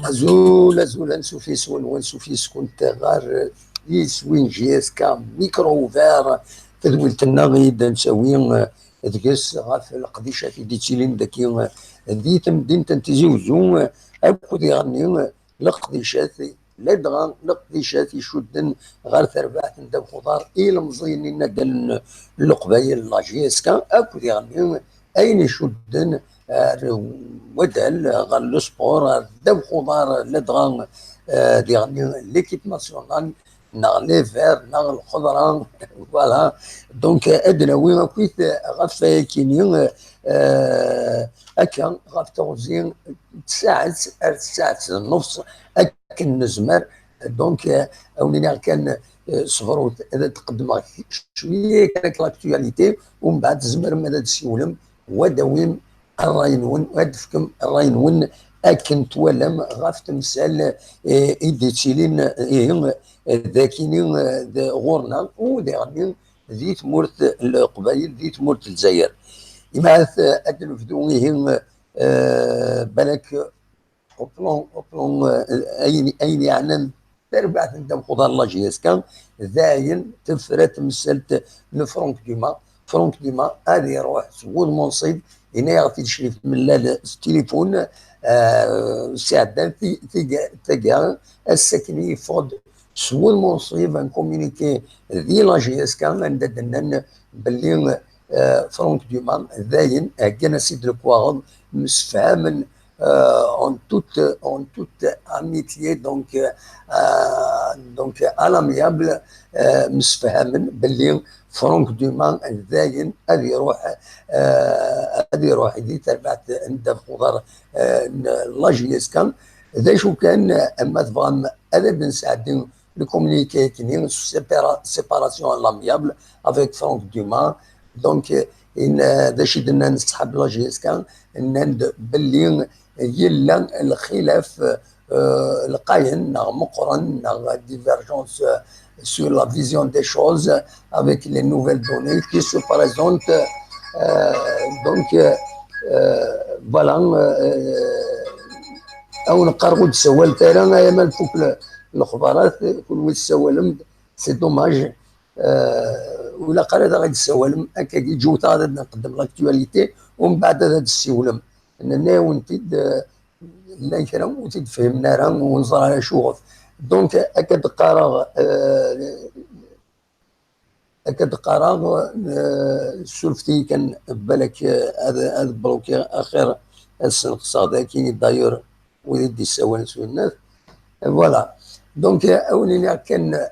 Azul azul ansuf yes-wen wansuf yes-kent ɣer yiswi n JSK micro ouvert tadwilt-nneɣ i d-nettawi deg-s ɣef leqdicat i d-yettilin daki di temdint n Tizi Uzzu akked iɣenni leqdicat ladɣa leqdicat icudden ɣer terbaɛt n Ddabex Uḍar ilemẓiyen inaddalen n Leqbayel la JSK akked iɣenni ayen icudden ar wadal ɣer le sport ar ddabex uḍar ladɣa diɣenni l'équipe nationale neɣ les verts neɣ lxeḍra, voilà. Donc ad d-nawi akkit ɣef wayakini akka ɣef teɣzi n tsaɛet ar tsaɛet d nnefs akken nezmer. Donc awen-iniɣ kan ṣebṛut ad d-qeddmeɣ cwiya kan akka l'actualité ومن بعد tzemrem ad d-siwlem wa d-awim ṛṛay-nwen wa d-tefkem ṛṛay-nwen akken twalam ɣef temsal i d-yettilin ihi dakini ɣur-neɣ u diɣenni di tmurt n Leqbayel di tmurt n Lezzayer. Imahat ad nebdu ihi balak au plan ayen yeɛnan tarbaɛt n Ddabex Uḍar la JSK dayen tefra temsalt n Franck Dumas. Franck Dumas ad iruḥ s wudem unṣib, yenna-yaɣ-t-id Crif Mellal s tilifun sɛeddan taggara ass-akni yeffeɣ-d s wudem unṣib un communiqué di la JSK anda d-nnan belli Franck Dumas dayen heggan-as-id lekwaɣeḍ msefhamen en toute amitié, donc à l'amiable, msefhamen belli Franck Dumas dayen ad iruḥ di terbaɛt n Ddabex Uḍar la JSK. D acu kan ma tebɣam ad d-nesɛeddi le communiqué kini séparation à l'amiable avec Franck Dumas. Donc d acu i d-nnan ṣḥab la JSK? Nnan-d belli yella lxilaf lqayen neɣ meqqren neɣ divergence sur la vision des choses avec les nouvelles données qui se présentent. Donc voilà, او نقرغو تسوال تالا يا ما نفوك الخبارات كل وين تسوالم, c'est dommage. ولا قال هذا غادي تسوالم هكا يجو غادي نقدم l'actualité ومن بعد هذا تسولم اننا وانت لا كرا وتفهمنا راه ونزرع على شغف. Donc هكا قرار سولفتي كان بالك هذا bloqué اخر السنقص كاين d'ailleurs ويدي يسوال الناس. Voilà, donc اولي كان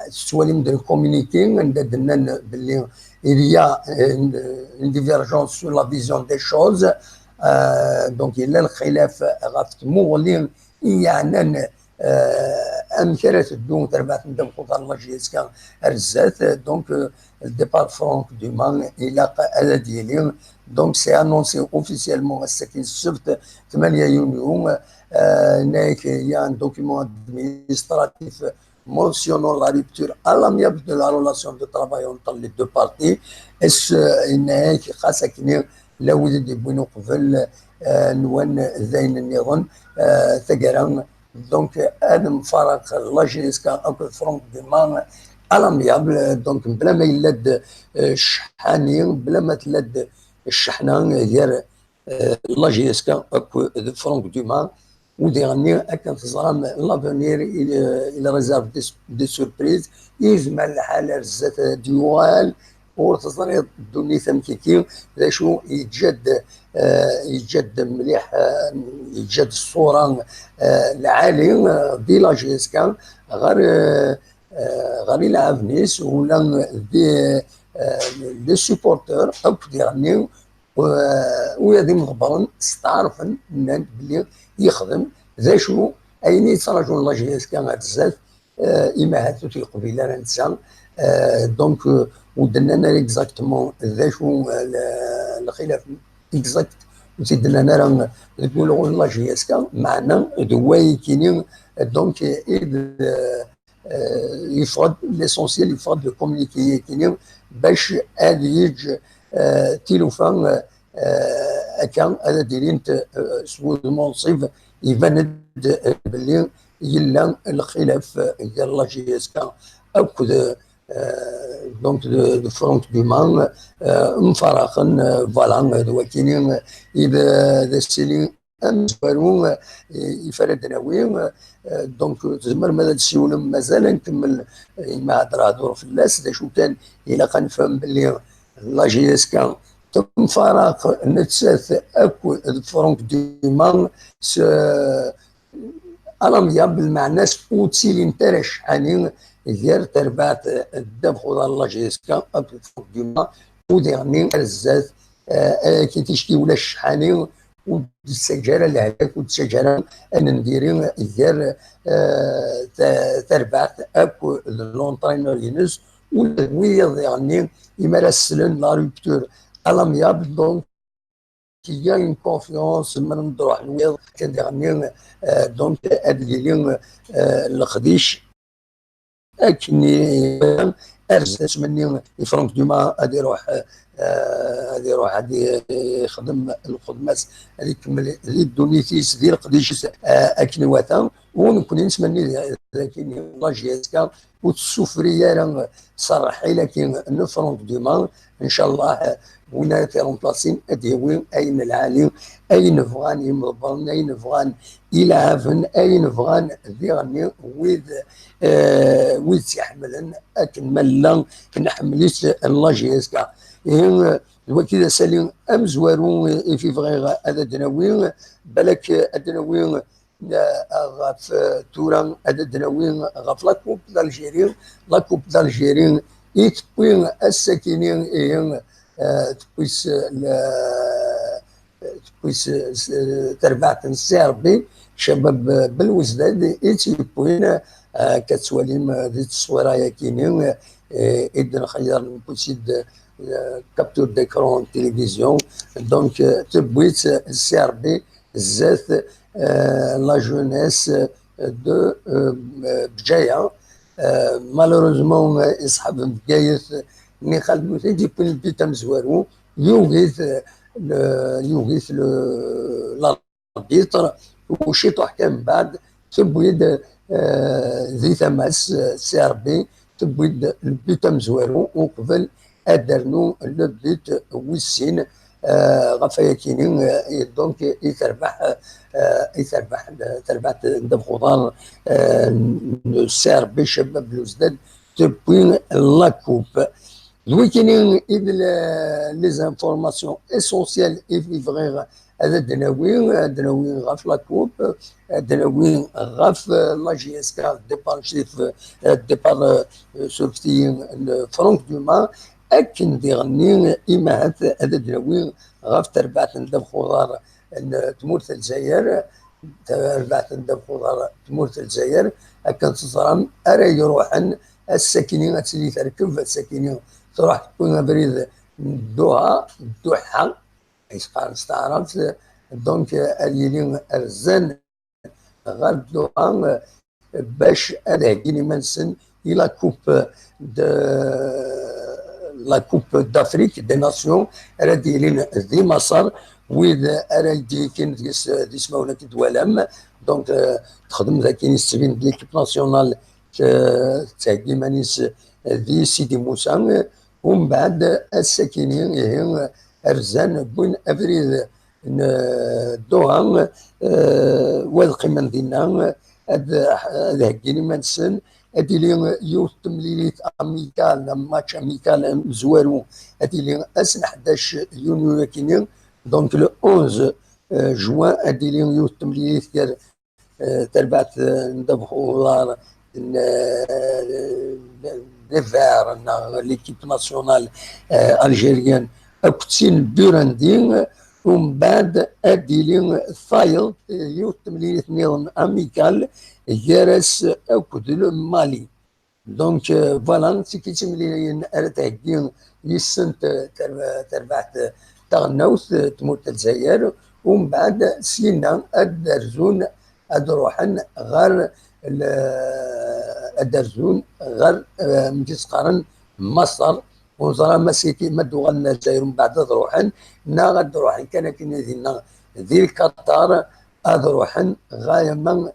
سوالي من communiqué عند درنا باللي il y a une divergence sur la vision des choses, donc il الخلاف غف تموغلي يعني أمثلة تدون تربعت ندم خضر la JSK رزات. Donc ال départ Franck Dumas إلى هذا ديالي, donc c'est annoncé officiellement الساكن السبت 8 يونيو. هناك y a un document administratif mentionnant la rupture à l'amiable de la relation de travail entre les deux parties. اس هناك خاصة كني لا ولد يبوينو قبل نوان زين النظام ثقرا. Donc هذا مفارق la JSK اكو Franck Dumas à l'amiable, donc بلا ما يلد الشحاني بلا ما تلد الشحنه ديال la JSK اكو Franck Dumas. وديغني اكن تزرام l'avenir il réserve des surprises. يجمع الحال رزات ديوال ور تزري الدنيا ثم ذا شو يتجد مليح يتجد الصوره العالي دي la JSK غير يلعب نيس ولا des les supporters او ديغني ويا دي مغبرن استعرفن بلي يخدم ذا شو اين يتراجون la JSK غاد إما هاتو تيقبل راه نتسا. Donc ودنا exactement ذا شو الخلاف exact وتيدنا راه نقولوا la JSK معنا دواي كيني. Donc يفرض l'essentiel يفرض le communiqué كيني باش هذا يج تيلوفان. كان هذا ديرين سوود منصف يبان باللي يلا الخلاف ديال la JSK اكد donc de Franck Dumas مفرقا voilà وكاينين اذا ذا السيلين امزوارو يفرد ناوي donc تزمر ماذا تسيولم مازال نكمل ما هضر في اللاس دا شو كان الى كنفهم باللي la JSK تنفرق نتساث اكو Franck Dumas à l'amiable مع وتسيلين ترش حالين ديال تربات الدبخ la JSK Franck Dumas وديرني الزات كي تشكي ولا شحاني وتسجل الهلاك وتسجل ان نديري ديال تربات اكو l'entraîneur ينس ويض يعني يمارسلن la rupture à l'amiable donc il y a une confiance من نروح نويض كان يعني donc ادلي الخديش اكني ارز مني Franck Dumas غادي يروح غادي يروح غادي يخدم الخدمات غادي يكمل لي دونيتيس ديال القديش اكني واتا ونكون نتمني لكن la JSK وتسوفري راه صرحي لكن Franck Dumas ان شاء الله وين في remplacer اديوي اين العالي اين فغان يمضبرن اين فغان يلعبن اين فغان ذي ويد ويد تيحملن اكن ملا كنحمليش la JSK إيه وكذا سالي امزوارو في فغيغ هذا دناوي بالك ادناوي غاف توران هذا دناوي غاف la Coupe d'Algérie la Coupe d'Algérie يتبوين الساكنين إيه تبويس تبويس تربعت CRB شباب بلوزداد يتبوين كتواليم ذي التصويره يا كينين إدن خير بوسيد capture d'écran télévision donc تبويت CRB زات la Jeunesse de بجايه malheureusement يصحاب بجاية ني خالد يجي البيت مزوارو يوغيث يوغيث l'arbitre وشي طوح من بعد تبويد ذي ثماس CRB تبويد البيت مزوارو وقبل ادرنو le but ويسين غفايا كينين donc يتربح يتربح تربح ندب خضار CRB شباب بلوزداد تبوين la coupe دوي les informations essentielles في فغيغ هذا دناوي دناوي غاف la coupe دناوي غاف la JSK départ شريف départ سورفتي Franck Dumas اكن ديغني إما هذا دناوي غاف تربعت ندب خضار تمورت الجزائر تربعت ندب خضار تمورت الجزائر اكن تصرم ارى يروحن الساكنين تسلي تركب الساكنين تروح تكون بريد دوها دوحة يسقى نستعرف donc اليلين الزن غير دوها باش هكيني منسن الى coupe de la Coupe d'Afrique des Nations راه دايرين ذي مصر ويد راه دي كاين دي سماونا كيدوالم donc تخدم ذا كاين السبين l'équipe nationale تاعي مانيس ذي سيدي موسى ومن بعد الساكنين إيه ارزان بوين افريد دوها والقيمة ديالنا هاد هكيني منسن هادي لي يوث تمليليت amical match amical مزوارو هادي لي اسن 11 يونيو كيني donc le 11 جوان هادي لي يوث تمليليت ديال تربعت ندبخو les Verts l'équipe nationale algérienne اكتسين بوراندي ومن بعد ادي لي فايل يوث تمليليت نظام amical جالس اكد مالي donc voilà سي تمليلين تهدي يسنت تربعت تغنوت تموت الجزائر ومن بعد سينا ادرزون ادروحن غير ادرزون غير مجلس قرن مصر وزرا ما سيتي ما دوغلنا الجزائر من بعد روحن نا غاد روحن كان كاين دينا ذي القطار هذا روحن غاية من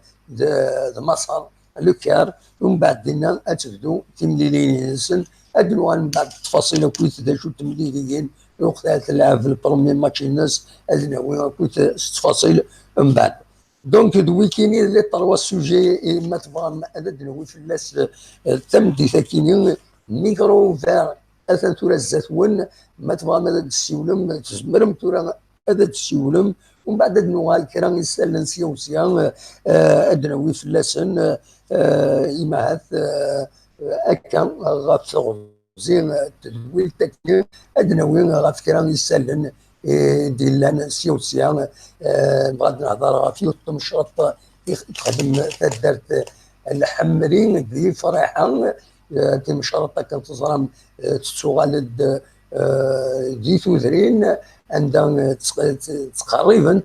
مصر Le Caire ومن بعد دينا اتبدو تمليلين نسن ادنوان من بعد التفاصيل كويت دا شو تمليليين وقتها تلعب في ال premier match الناس ادنوي كويت تفاصيل من بعد. donc دويكيني les trois sujets ما تبغى هذا دنوي في الناس تم دي micro ouvert اثن تورا الزتون ما تبغى ماذا تسيولم تزمرم تورا هذا تسيولم ومن بعد نوغال كرا يسالن سيوسيا ادنوي فلاسن إماهات أكا غاف زين تدويل تكني أدنوي غاف كرا يسالن ديلان سيوسيا بغاد نهضر غاف يطم شرط تخدم تدرت الحمرين ذي فرحة تمشرط كنتظرم تسوغالد دي توذرين عندها تقريبا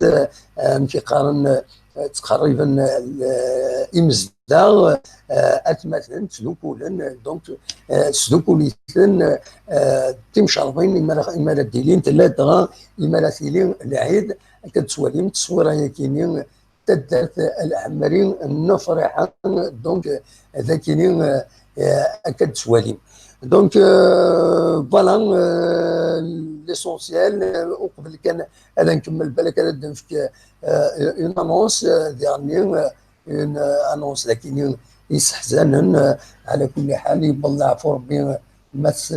متقارن تقريبا إمزدا أتمثلا تسدوكولن donc سدوكوليثن تمشرطين إما ديلين تلا إما ثيلين العيد كتسواليم تصويرة يكينين تدرت الحمرين النفرحة donc هذا كينين كتسواليم donc voilà l'essentiel. وقبل كان هذا نكمل بالك هذا نفك une annonce dernière une annonce لكن يسحزنن على كل حال يبلع ربي مس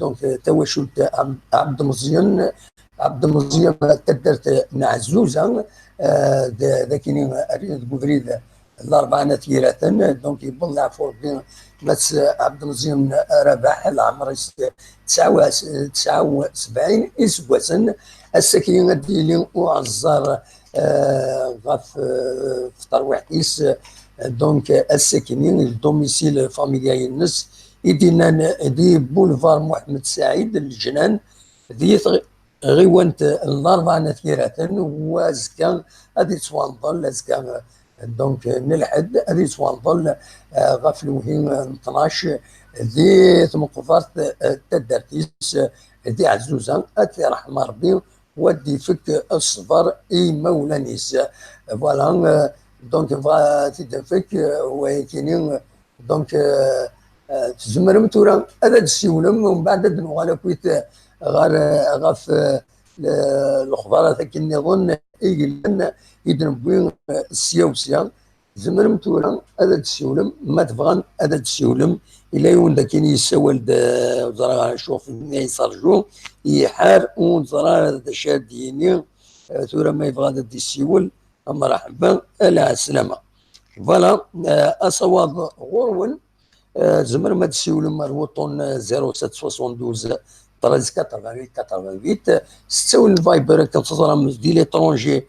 donc تواشلت عبد مزيان عبد مزيان تدرت نعزوزه ذاك بوفريد الأربعة نتيرة donc يبلع ربي مس عبد المزيان رباح العمر 79 اسبوعا السكين ديالي وعزار غاف في ترويحتيس donc الساكنين ال domicile familial النس يدينا دي بولفار محمد سعيد الجنان دي غيوانت الأربعة نتيرة وزكا هذه توانضل زكا donc نلحد هذه توانضل غاف الوهين 12 ذي تمقفرت تدرتيس ذي عزوزة أتي رحمة ربي ودي فك الصبر اي مولانيس voilà donc تدفك ويكيني donc تزمرم تورا هذا تسيولم ومن بعد نوغالا كويت غير غاف الخبارات كي نظن إيجلان يدنبوين السياوسيا زمرم تورا هذا تسيولم ما تبغان هذا تسيولم إلا يون داكين يسول زرا شوف يسرجو يحار ونزرا هذا شاديني تورا ما يبغى هذا السيول مرحبا على السلامة. voilà أصواب غرون زمر ما تسيولم مروطون 0772 13 88 88 ستة الفايبر كنتظرم دي l'étranger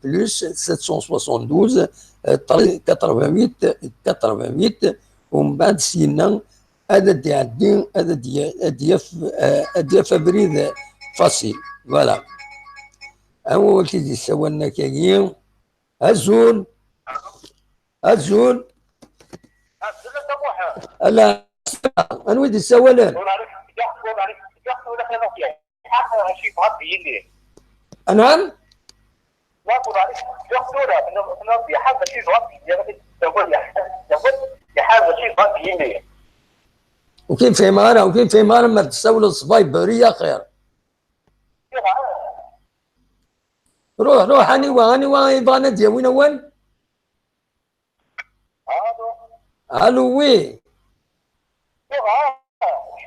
plus 772 88 88 ومن بعد سينا هذا دي عدي هذا دي دي فابريد facile. voilà اول كي سوالنا كاين ازول ازول لا انويد السوالان نعم وكيف في مارا وكيف في مارا ما تسول الفايبر خير. روح روح اني واني واني يبغى نديا وين وين؟ الو oui.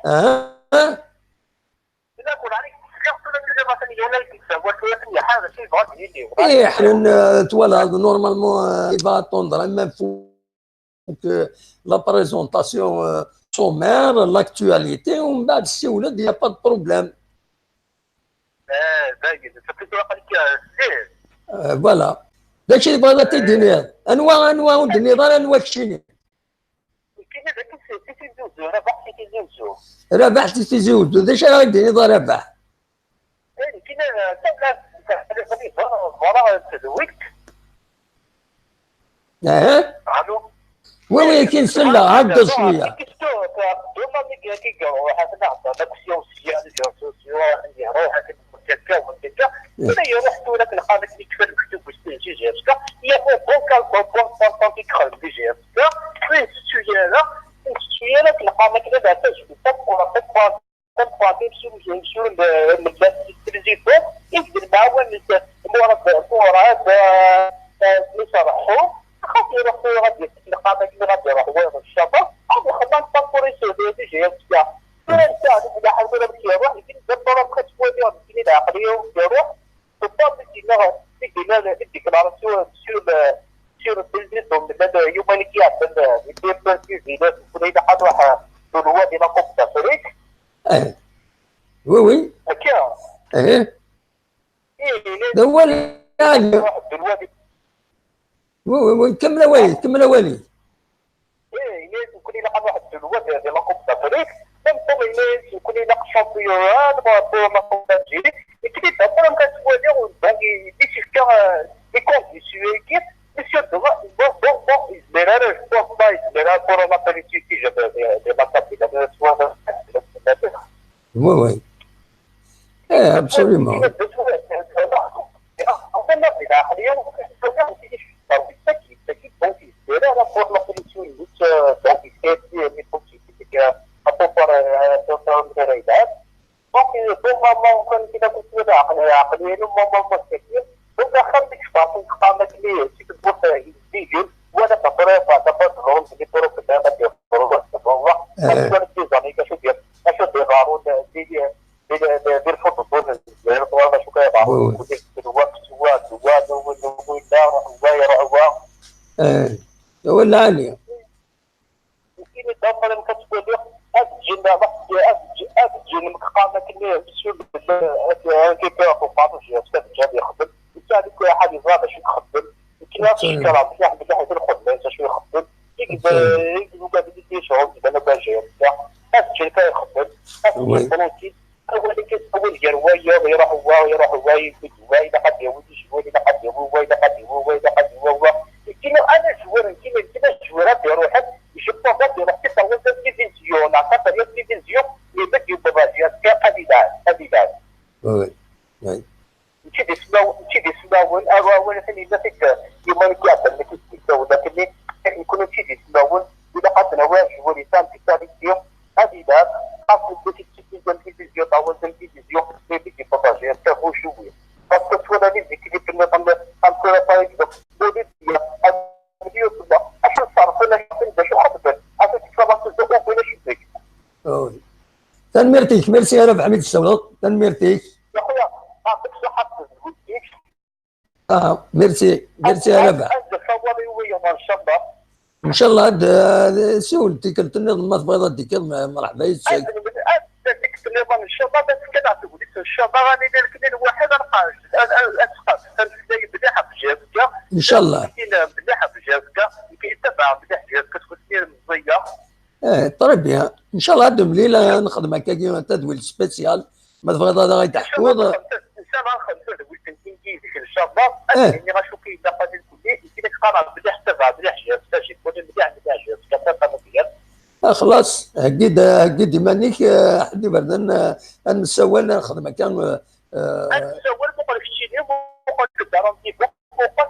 اه ايه حنا voilà normalement il va attendre même faut que la présentation sommaire l'actualité ومن بعد السي ولد y a pas de problème. voilà داكشي اللي بغا تديني انواع انواع ودني انواع كشيني ربحت تيزي وزو داش راه يديني ربح اه oui oui كاين سله عبد شوية دوما كي روح نهضر داك السياسي يروح هكا وهكا ولا يروح ولا تلقى داك اللي كفر مكتوب في JSK يا bon كال bon bon bon كيدخل في JSK في السويه هذا السويه تلقى ما كذا تبقى يمشيو من président يقدر معاون مورا يصرحوا خاص يروح غادي تلقى داك اللي غادي يروح هو الشابه او خدام طابوريسي دي JSK ولا نتاع ولا حاجه ولا يروح يمكن دابا كتولي يمكن العقليه ويروح بالضبط كيما دينا déclaration sur président يوم اللي كيعطي دي ولا حد واحد هو ديال la Coupe d'Afrique. اه oui oui. هكا. ايه هو يعني oui oui oui، كمل وليد، كمل وليد. ايه يكون لقى واحد الواد ديال la Coupe d'Afrique même temps يكون لقى championnat pour la Coupe d'Algérie يكون دابا كتولي donc يدي les conditions كيف monsieur bon bon bon يزمر je pense pas يزمر pour la politique de la capitale. oui oui ايه absolument. هو العالية. تنميرتيك ميرسي يا رب حميد السولط تنميرتيك يا خويا يعطيك الصحة. اه merci merci يا ربح. ان شاء الله هاد سول تيكلت النظام ما تبغي ديك مرحبا يسك ديك النظام ان شاء الله ان شاء الله غادي ندير الواحد ان شاء الله مليحه في JSK يتبع مليح JSK تكون مزيه. ايه très bien ان شاء الله هاد الليله نخدم هكا تدويل spécial ما تبغي هذا غيتحكوا ان شاء الله نخدم تدويل ان شاء الله اني غنشوف كي غادي الكلي كي قرا مليح تبع مليح JSK يكون مليح مليح JSK. خلاص هكيد هكيد مانيك حدي بردن نسول نخدم هكا نسول مقال كشيني مقال كدارون مقال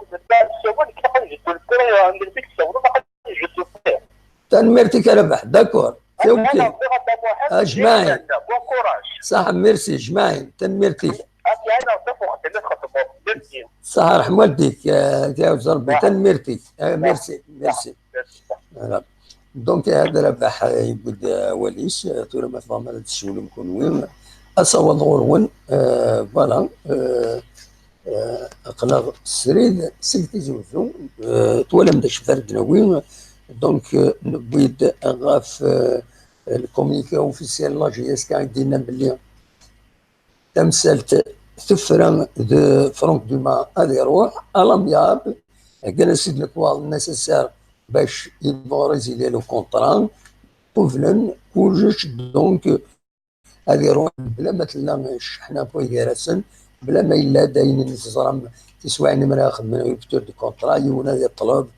نسول كي نجدو الكره ندير فيك السول ما نجدو. تنميرتك ربح d'accord c'est OK اجمعين صح ميرسي جماعين تنميرتك صح رحم والديك يا ربي تنميرتك merci merci. donc هذا ربح يبد وليس تورا ما فهم هذا السؤال نكون وين اصوات غورون voilà اقلاغ السريد سلتي زوزو تولا مداش فرد نوين. donc نبيد غاف ال communiqué officiel la JSK دينا بلي تمثلت تفرن de فرانك دوما غادي يروح à l'amiable قال سيد الكوال nécessaire باش يبغوا résilier le contrat قبلا كلش. donc غادي يروح بلا ما تلا شحنا بويغراسن بلا ما الا داين نزرم تسوى مرا خدمنا rupture de contrat يونا يطلب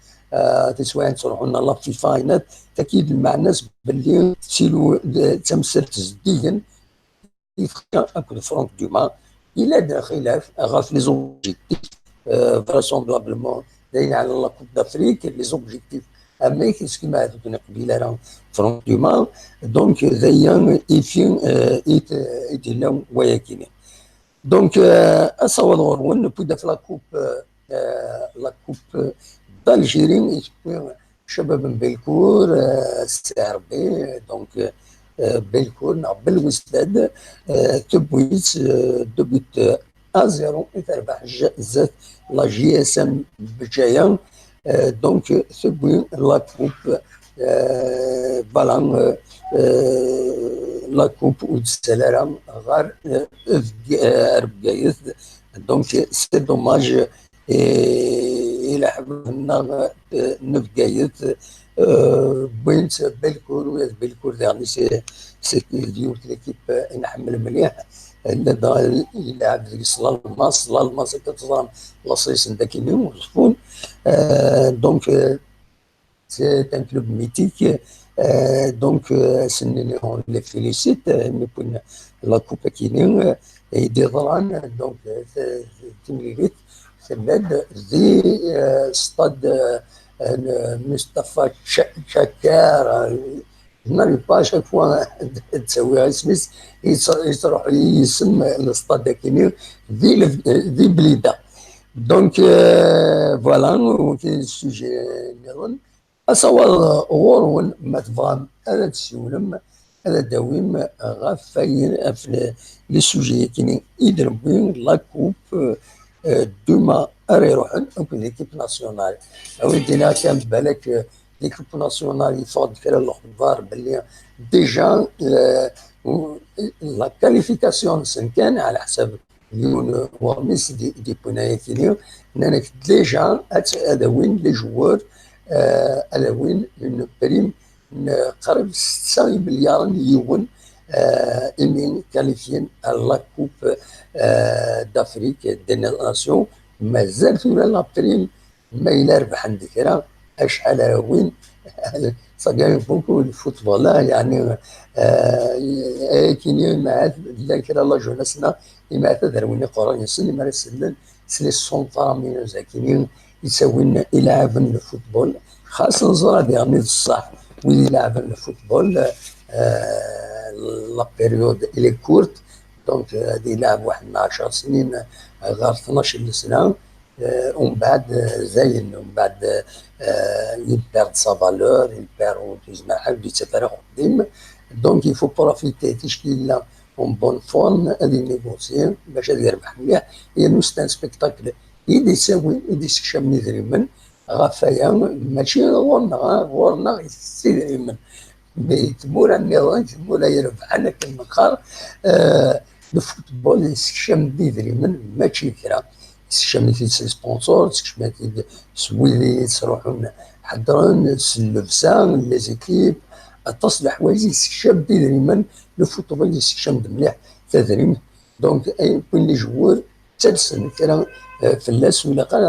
تسوين تروحوا لا فيفا تاكيد مع الناس باللي تسيلو تمثل تزديا اكو فرونك دوما الى خلاف غاف les objectifs vraisemblablement داين على la Coupe d'Afrique les objectifs اما كيما هذوك قبيله راه فرونك دوما donc ذيا ايفين ايتيلا وياكيني donc اصوات غرون بودا في la Coupe d'Algérie شباب بلكور CRB donc بلكور بالوسداد تبويت deux buts à zéro تربح زات la JSM بجاية donc تبوي la coupe voilà la coupe ودسالارا غار ربقايث donc c'est dommage الى حبنا نبقايت بوينت بلكور ولا بلكور يعني c'est ديوت l'équipe نحمل مليح يلعب ديك الالماس الالماس كتظلم لاصيص داكيني وصفون donc c'est un club mythique donc سنيني on les félicite mais bon la coupe كيني يدي ضران donc تمريريت تمد ذي ستاد مصطفى شكار n'arrive pas à chaque fois تسويها سميس يروح يسم الستاد كيني ذي ذي بليده donc voilà وكاين ال sujet نظن اصوات غورون ما تبغى هذا تسولم هذا داويم غاف في les sujets كيني يدربوين la coupe دوما راه يروحون l'équipe nationale ودينا كان بالك l'équipe nationale يفوض كرا الاخبار باللي déjà la qualification سن كان على حساب اليوم ورميس دي, دي بونايا انك déjà هذا وين les joueurs هذا وين une prime قريب 6 مليار يون إمين qualifiés la Coupe d'Afrique des Nations مازال في la prime ما إلا ربح عندك راه اشحال وين ça gagne beaucoup ال football يعني كاين مع ذاك la jeunesse نا ما تدر وين قران يسن ما سلن سلي سونطرا كاينين يساوين يلعب ال football خاصة نزرا يعني الصح وين يلعب ال football la période elle est courte donc هادي يلعب واحد 10 سنين غير 12 سنه ومن بعد زين ومن بعد il perd sa valeur il perd تزمع حاجه يتفرغ قديم donc il faut profiter تشكيل en bonne forme هادي négocier باش غادي يربح مليح هي c'est un spectacle يدي يساوي يدي يسكشم يدريمن غافايا ماشي غورنا غورنا يسيدريمن mais تمورا النظام تمورا يربح انا كنقار ال football يسكشم يدريمن ماشي كرا يسكشم les sponsors يسكشم سويدي تروحون حضرون اللبسه les équipes اتصل الحوايج يسكشم يدريمن le football يسكشم مليح تدريم donc اي كل les joueurs تلسن كرا فلاس ولا قال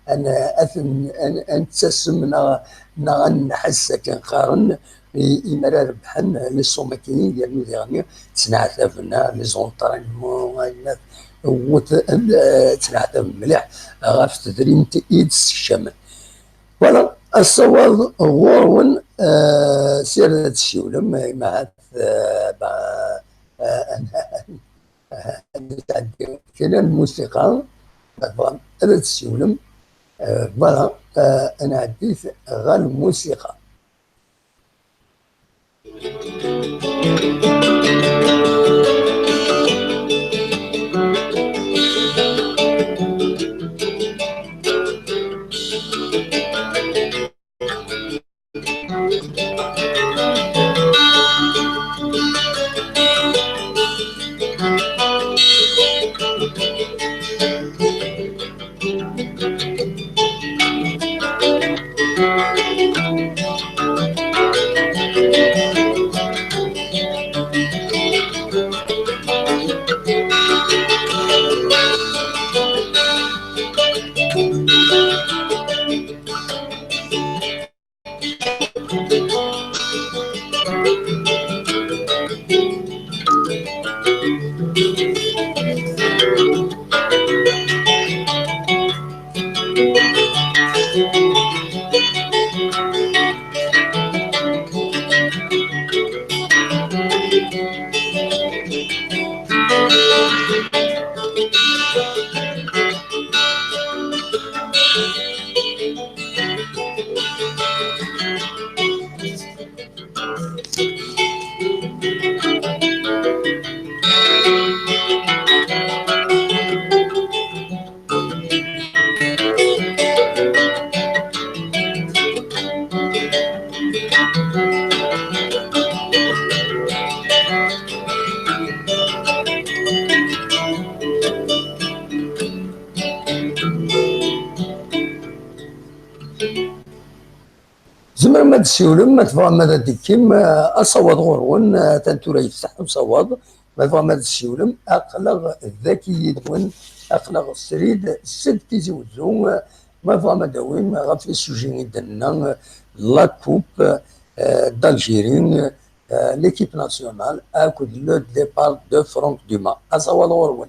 انا اثن انتسم نا نحس كنقارن إما ربحن les sommes كاينين ديال ديالنا تنعتبنا les entraînements تنعتب مليح غاف تدريم تيد الشمل voilà الصواب غورون سير تسيولم مع كاين الموسيقى هذا تسيولم voilà انا عديت غير الموسيقى. ما تسيولم ما تبغى ماذا ديكيم اصوات غورون تنتورا يفتح وصواد ما تبغى ما تسيولم اقلغ الذكي يدون اقلغ السريد السد تيزوزو ما تبغى ما داويم غف السوجي درنا la coupe d'Algérie l'équipe nationale اكد le départ de Franck Dumas اصوات غورون.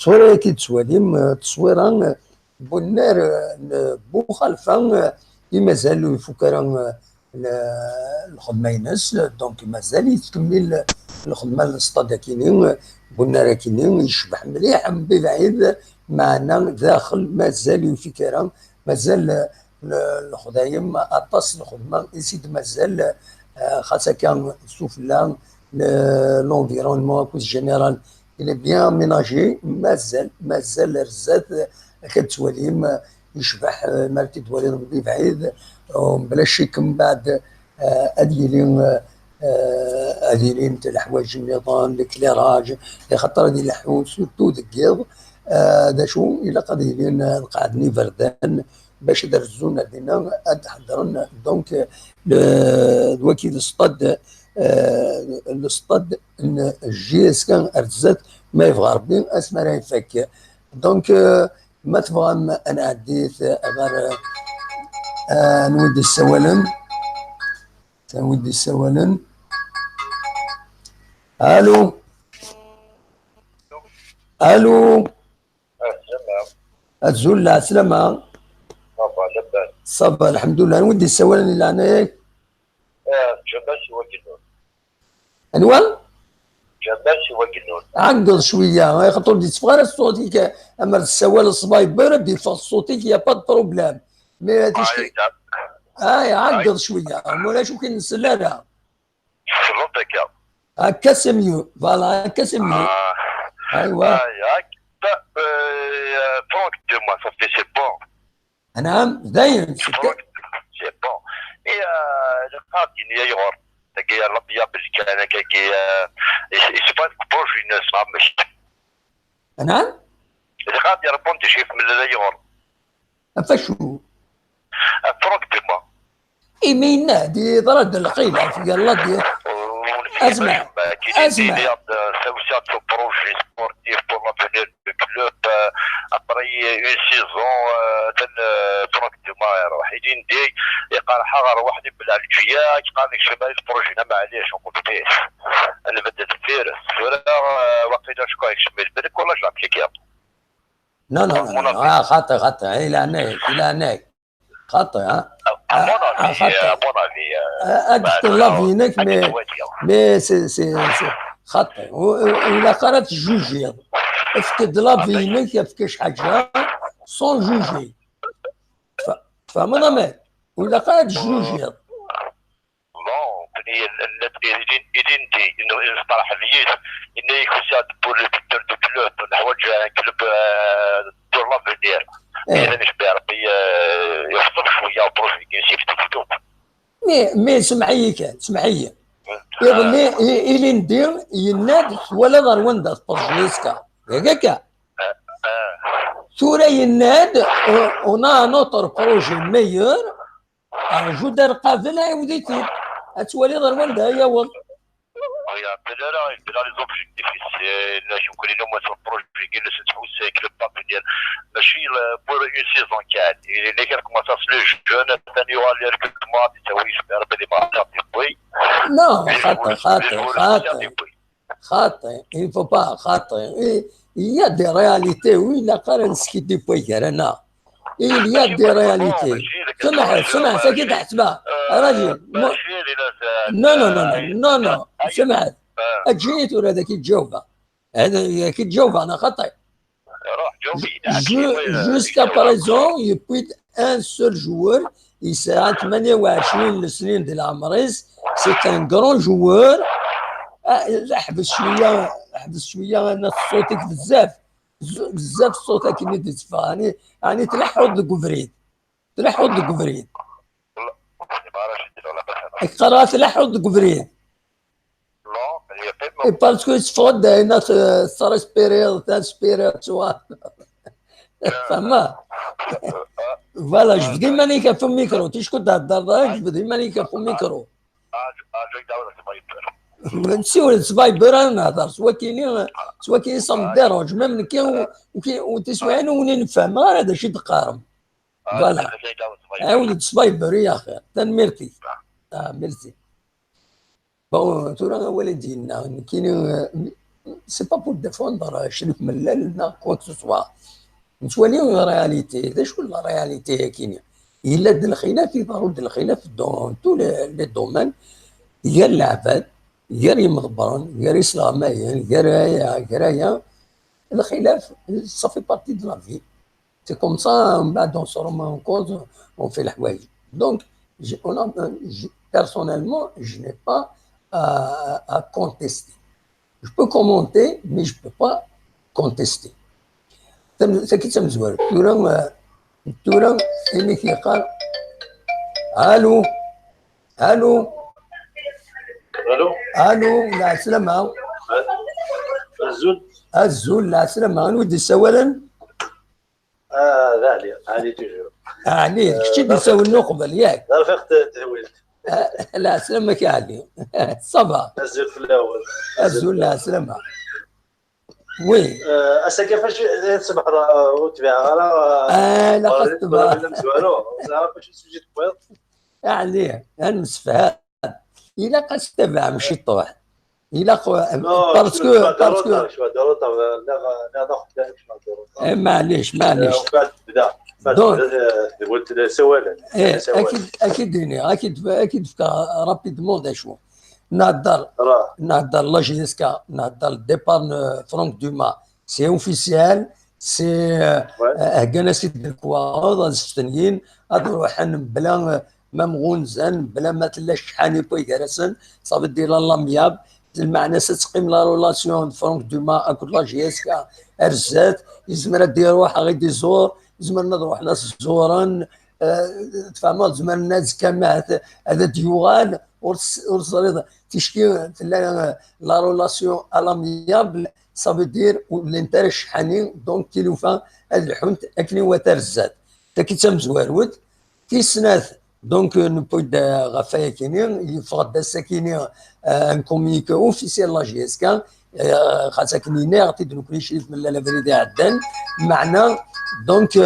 تصويرة كي تسواليم تصويرة بونار بوخالفة مازال يفكر الخدمة ينس donc مازال يتكمل الخدمة للسطاد كينين بونار كينين يشبح مليح من بعيد معنا داخل مازال يفكر مازال الخدايم اطاس الخدمة يزيد مازال خاصة كان سفلى l'environnement général il est bien aménagé مازال مازال رزات كتواليم يشبح مالتي توالي من بعيد بلا شك من بعد اديلين اديلين تاع الحوايج النظام l'éclairage خاطر هادي الحوايج surtout دكيض دا شو الى قضيلين قعدني بردان باش درزونا دينا تحضرن donc الوكيل الصطاد الصطاد JSK ارزات ما يبغى ربي اسمع راه يفك donc ما تبغى انا عديت غير نودي السوالن نودي السوالن. الو الو الزول السلامة ça va الحمد لله. نودي السوالن اللي عناياك جمال سواكنون. انوان جمال سواكنون عقل شوية خاطر بديت تفغر صوتك اما السوال الصباي برد يفغ صوتك y a pas problème mais تشتي اي عقل شوية ولا شو كي نسلالها هكا هكا c'est mieux voilà هكا c'est mieux. ايوا. Franck Dumas, ça fait c'est bon. نعم داين. Franck, c'est bon. Et القاضي يغور تاكي لابيا بالكان كي c'est pas projet نسمع. نعم. القاضي ربونتي شيف من يغور. فشو؟ Franck Dumas. إي مين دي ضرد الخيل في الله دي. اسمع اسمع. C'est un projet sportif pour l'avenir du club après une saison Franck Dumas يروح يجي ندي يقال حاجه وحدي بالعلجيه قال لك شمال ال projet معليش نقول فيه انا بدات فيرس ولا وقيلا شكون يكشمل بالك ولا j'applique. non non non, خطي خطي الى هناك الى هناك خطي ها. خطي ادخل l'avis ينك mais c'est خطي ولا قرات juger افقد l'avis ينك يفك شي حاجه sans juger فهمنا ما ولا قرات juger. non إلينتي نصطلح ليس إنه يكون pour le futur du club نحوج club pour l'avenir إذا مش ربي يفضل شوية projet كي كتب. mais سمحي كان سمحي يظني إلي ندير يناد ولا غير وندا JSK هكاكا ثورة يناد on a un autre projet meilleur ارجو دار قافل عاوديتي تولي غير وندا يا ول. بلا les objectifs شكون اللي هما projet كي تحوس club d'avenir ماشي pour une saison كان اللي كان commence les jeunes ثاني يوالي recrutement تسوي ربي ما oui. non خاطر خاطر خاطر خاطر il faut pas خاطر il y a des réalités oui لا قارن سكي دي بوي انا il y a des réalités. سمح سمح ساكت تحسبها راجل. non non non non non سمعت اجيت ولا هذا كي تجاوبها هذا كي تجاوبها انا خطأ. jusqu'à présent يبويت un seul joueur يسعى 28 سنين ديال العمريس c'est un grand joueur. احبس شويه احبس شويه انا صوتك بزاف بزاف الصوت كي تدفع يعني تلحظ الكفريد تلحظ الكفريد قرا تلحظ الكفريد parce que تفقد هنا respirer تنسبيري توا فهمت voilà جبدي مانيكا في الميكرو تيش كنت تهضر جبدي مانيكا في الميكرو نسيو سبايبر انا نهضر سوا كاينين سوا كاين ça me dérange même كي وتسمعين وني نفهم غير هذا شي تقارن voilà عاود سبايبر يا اخي تنميرتي merci. bon ترى والدينا كاين c'est pas pour défendre شريف ملال لا quoi que ce soit نتواليو réalité ذا شكون la réalité كاين الا د الخلاف يظهروا د الخلاف dans tous les domaines ديال العباد غير يمضبرن غير اسلاميين غير غير الخلاف ça fait partie de la vie c'est comme ça من بعد on se remet en cause on fait الحوايج. donc personnellement je n'ai pas à contester. Je peux commenter, mais je ne peux pas contester. ساكت تمزوار تورا تورا اللي كيقال الو الو الو الو لا سلامة. الزول الزول لا سلامة نودي سوالا. اه علي علي toujours علي كنتي دي ساول قبل ياك رفيق تهويلت. لا سلامك يا علي ça va. الزول في الاول الزول لا سلامة oui. اسا كيفاش تسمح وتبيع اه لا خاص تبع باش sujet بويض علي نسفهم الا قاس تبع ماشي طوح الا parce que parce que معليش معليش donc سوالا. اكيد اكيد اكيد اكيد rapidement دا شو نهضر نهضر la JSK نهضر départ Franck Dumas c'est officiel c'est هكانا سيد الكواغ ستنيين هاد روحن بلا ما مغونزان بلا ما تلا شحاني بوي كراسن صافي دير l'amiable. المعنى ستقيم la relation فرانك دوما اكو la JSK ارزات يزمر دير روح غير دي زور زمر نروح ناس زوران تفهموا زمر الناس كما هذا ديوغان ورصريض تشكي la relation à l'amiable ça veut dire l'intérêt شحاني donc تيلوفا هاد الحونت اكني وترزات تاكي تمزوارود تيسناث donc نبود غفايا كيني يفغد ساكيني un communiqué officiel la JSK خاطر كني ناغ تيدنو شريف من لا فريدي عدن معنا donc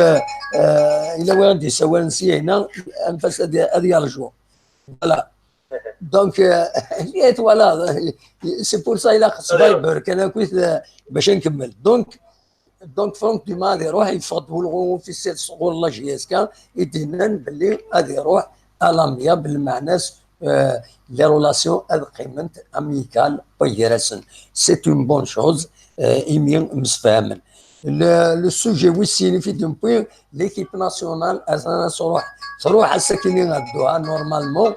الى وين دي سوال نسي هنا انفاس هذه يرجو voilà donc voilà c'est pour ça الى خص فايبر كان كويت باش نكمل donc فرونك دوما غادي يروح يفضل officiel صغور la JSK يدينا باللي غادي يروح à l'amiable معناس les relations هاد قيمت amicales بيراسن c'est une bonne chose ايمي مسفاهمن le sujet ويسيني في دومبوي l'équipe nationale انا تروح الساكنين الدوها normalement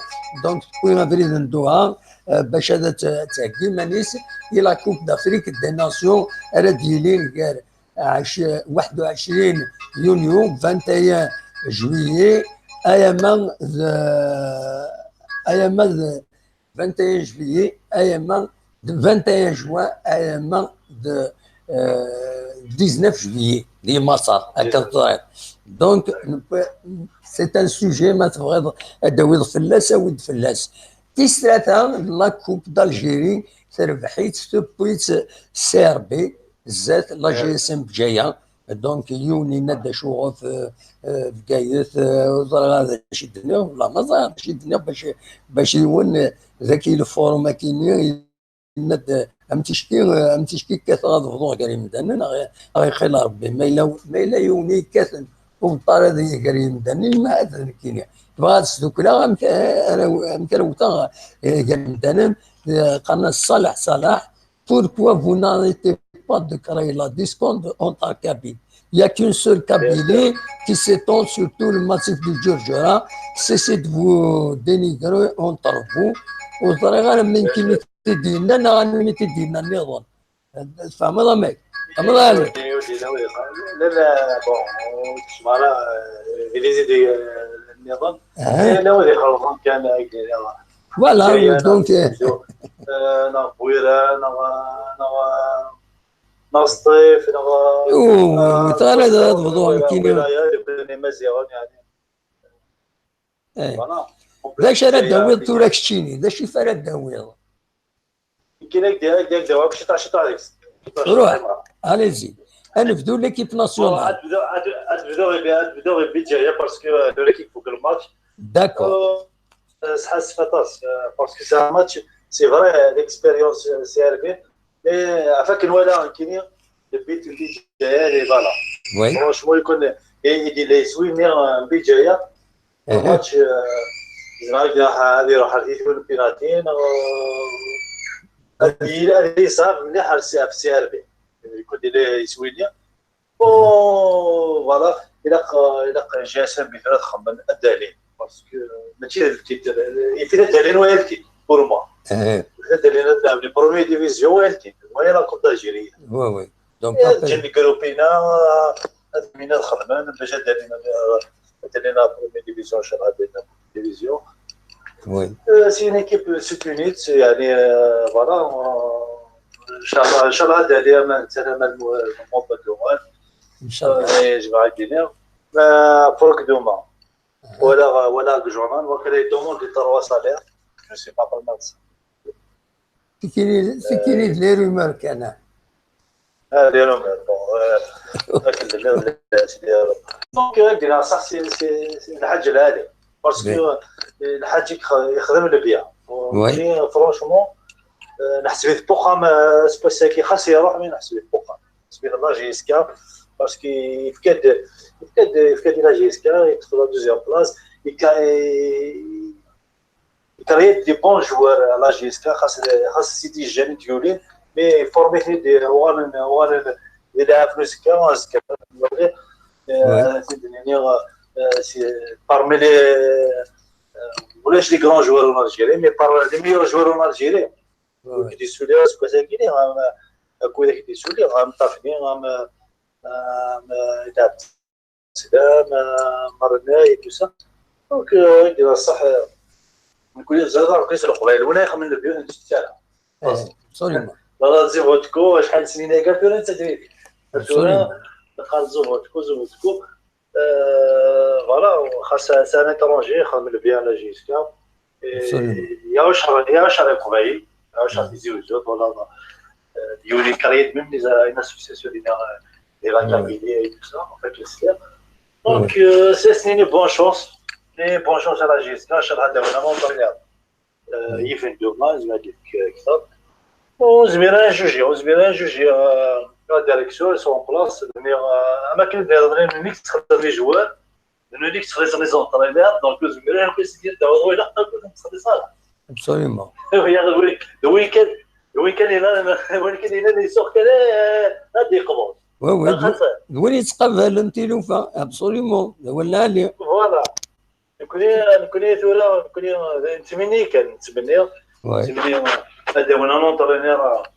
donc تكون بريد ندوها باش هذا تهكي مانيس la Coupe d'Afrique des Nations راه ديالين كار 21 يونيو 21 juillet اياما اياما 21 juillet اياما 21 جوان اياما 19 juillet دي مصر هكا الطريق donc c'est un sujet ما تبغي اداوي فلاس ود فلاس تيس ثلاثة la Coupe d'Algérie تربحيت تبويت CRB زات la JSM بجاية donc يوني ندى شوغف بقايث هذا شي دنيا ولا ما ظهر شي دنيا باش يون ذاك ال forme كيني ند ام تشكي كاث غاد كريم دنا غير خير ربي ما الا يوني كاث وطار هذه كريم دنا ما هذا كيني تبغى تسدوكلا ام كروتا كريم دنا قالنا صالح صلاح pourquoi vous n'arrêtez pas de créer la discorde entre Kabyles? Il n'y a qu'une seule Kabylie qui s'étend sur tout le massif du Djurdjura. Cessez de vous dénigrer entre vous. وطريقة من كي تدينا انا تدينا النظام فهمت ماك فهمت لا لا bon تسمع les idées النظام لا ودي خلطان كان voilà donc نا بويرة نا نا سطيف نا ترى هذا الموضوع كاين يعني ذاك راه داويض توراك شتيني ذاك شي فرا داويض كاين ديالك ديالك داويض شي شي طالع روح allez-y نبدو l'équipe nationale نبدو غير بيجايا parce que l'équipe فوق الماتش d'accord سحاس فطاس parce que c'est match c'est vrai l'expérience CRB mais افاك نوالا كيني البيت بيجايا les voilà oui franchement يكون يدي لي سوينير بيجايا ماتش زعما هذه يروح يكون بيناتين هذه صعب مليح في CRB يكون لي يسوينيا و voilà الى الى JSM بثلاث خمن الدالين parce que ماشي ال titre يفيد الدالين وهي ال titre pour moi الدالين تلعب les première division وهي ال titre وهي la Coupe d'Algérie oui oui donc تجي جروبينا مينا الخدمان باش دالينا دالينا première division ان شاء الله دالينا division oui c'est une équipe c'est يعني voilà ان شاء الله ان شاء الله داليا ما نتسلم الموبا ان شاء الله جماعة الدنيا فروك دوما ولا جورنال وكلا يدومون دي trois salaires je sais pas با تكيني les rumeurs كان les rumeurs bon donc قلنا صح c'est الحاج العالي parce que الحاج يخدم البيع franchement نحسب في بوخا سباسا كي خاص يروح mais نحسب في بوخا نحسب la JSK parce que يفكاد la JSK يدخل la deuxième place يكريت des bons joueurs la JSK خاص سيدي جاني ديولين mais فورمي دي وغان يلعب فلوس كا parmi les ولاش les grands joueurs en Algérie mais parmi les meilleurs joueurs en Algérie. كي سولي سكو ساكيني اكو ذاك دي سولي غام طافني غام تاع سلام مرنا et tout ça. donc دير الصح نقول زاد رقيس القبائل ولا يخمن البيوت نتاع absolument. لا زيفوتكو شحال سنين كاع فينا انت تدري قال زيفوتكو زيفوتكو voilà خاص c'est un étranger خدم bien la JSK يا شهر القبائل يا شهر تيزي ولا يولي créer même des une association ديال la Kabylie et tout ça en fait le donc c'est سنين bonne chance les bonne chance على JSK ان شاء الله هذا هو مونطريال يفن دوما زعما ديك كثر وزميران juger وزميران juger la direction sont en place اما كاين دير تخدم les joueurs نوليك تخلص les entraîneurs donc زميران كيس ديال دعوه ولا تخلص صالح absolument. الويكاند الويكاند الى الويكاند الى يسوق كذا غادي يقبض oui oui وين يتقبل انت لوفا absolument ولا لا voilà نكوني ثورة نكوني نتمني كان نتمني نتمني هذا هو un entraîneur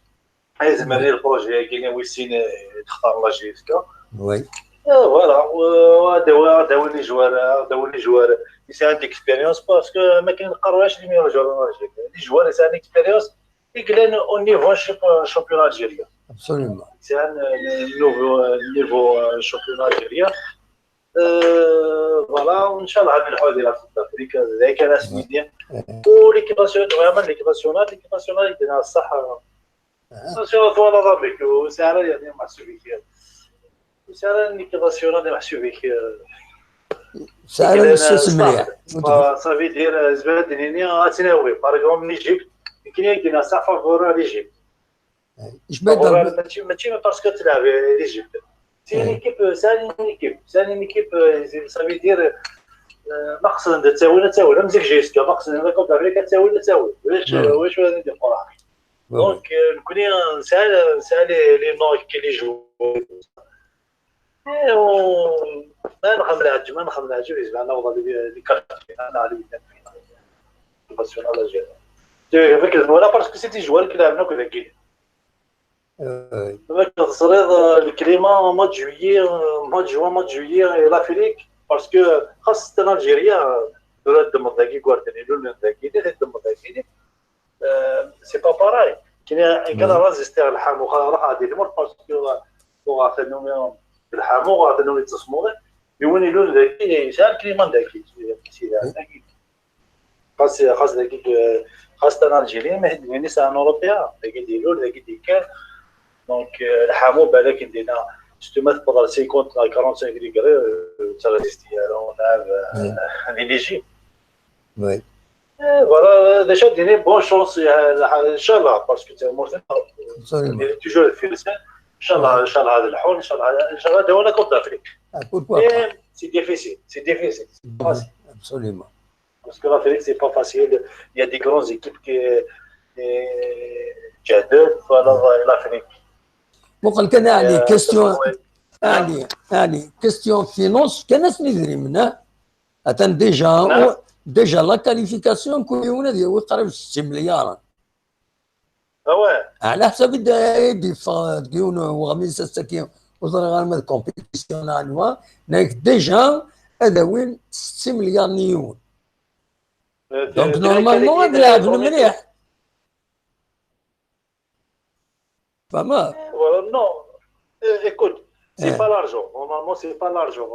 زعما ال projet كاين ويسين تختار la JSK oui voilà هذا هو هذا هو les joueurs هذا هو les joueurs يسان d'expérience parce que ما كنقراوش les meilleurs joueurs les joueurs يسان expérience يقلان au niveau championnat algérien absolument يسان niveau championnat algérien voilà وان شاء الله نلحقوا هذه la Coupe d'Afrique ذاك انا سميتني و l'équipe nationale vraiment l'équipe nationale l'équipe nationale درنا الصح nationale voilà ضربك وسعر يعني محسوب بك سعر l'équipe nationale محسوب بك سعر مسوس مليح صافي دير زباد ديني غاتناوي par exemple l'Égypte كاين يدينا صح favori l'Égypte ماشي ماشي parce que تلعب l'Égypte c'est une équipe c'est une équipe c'est une équipe ça veut dire مقصد تساوي تساوي مزيك JSK مقصد Coupe d'Afrique تساوي تساوي واش واش غادي ندير قرعه donc نكوني نسال نسال les noms كي les joueurs ما نخمم العجب ما نخمم العجب زعما نوض les cartes انا على nationale algérienne voilà parce que c'est des joueurs كي لعبنا كذا كي تصريض ال climat mois de juillet mois de juin mois de juillet l'Afrique parce que خاصة l'Algérie ولا دم ذاكي كوارتني لون ذاكي دم ذاكي c'est pas pareil كاين كان résister الحامو راح غادي المر parce que غاثنو الحامو غاثنو يتصمو يوني لون ذاكي سال climat ذاكي خاص خاص ذاكي خاصة l'Algérie ما يعني c'est un européen ذاكي ديلول ذاكي ديكال donc الحامو بالك ندينا ستو تقدر 50 45 degrés ت résister on l'Égypte oui voilà déjà ديني bonne chance ان شاء الله parce que toujours في ان شاء الله ان شاء الله هذا الحول ان شاء الله ان شاء الله دولة Coupe d'Afrique c'est difficile c'est difficile absolument parce que l'Afrique c'est pas facile y a des grandes équipes qui جهدت voilà l'Afrique وقال كان علي question علي علي question finance كان ندري منه اتن déjà déjà la qualification كل يوم ديال قريب 60 مليار واه على حسب دي ديون وغميس السكين وزر غير ما compétition انوا ناك déjà هذا وين 60 مليار نيون donc normalement هذا لعب مليح فما non écoute c'est pas l'argent normalement c'est pas l'argent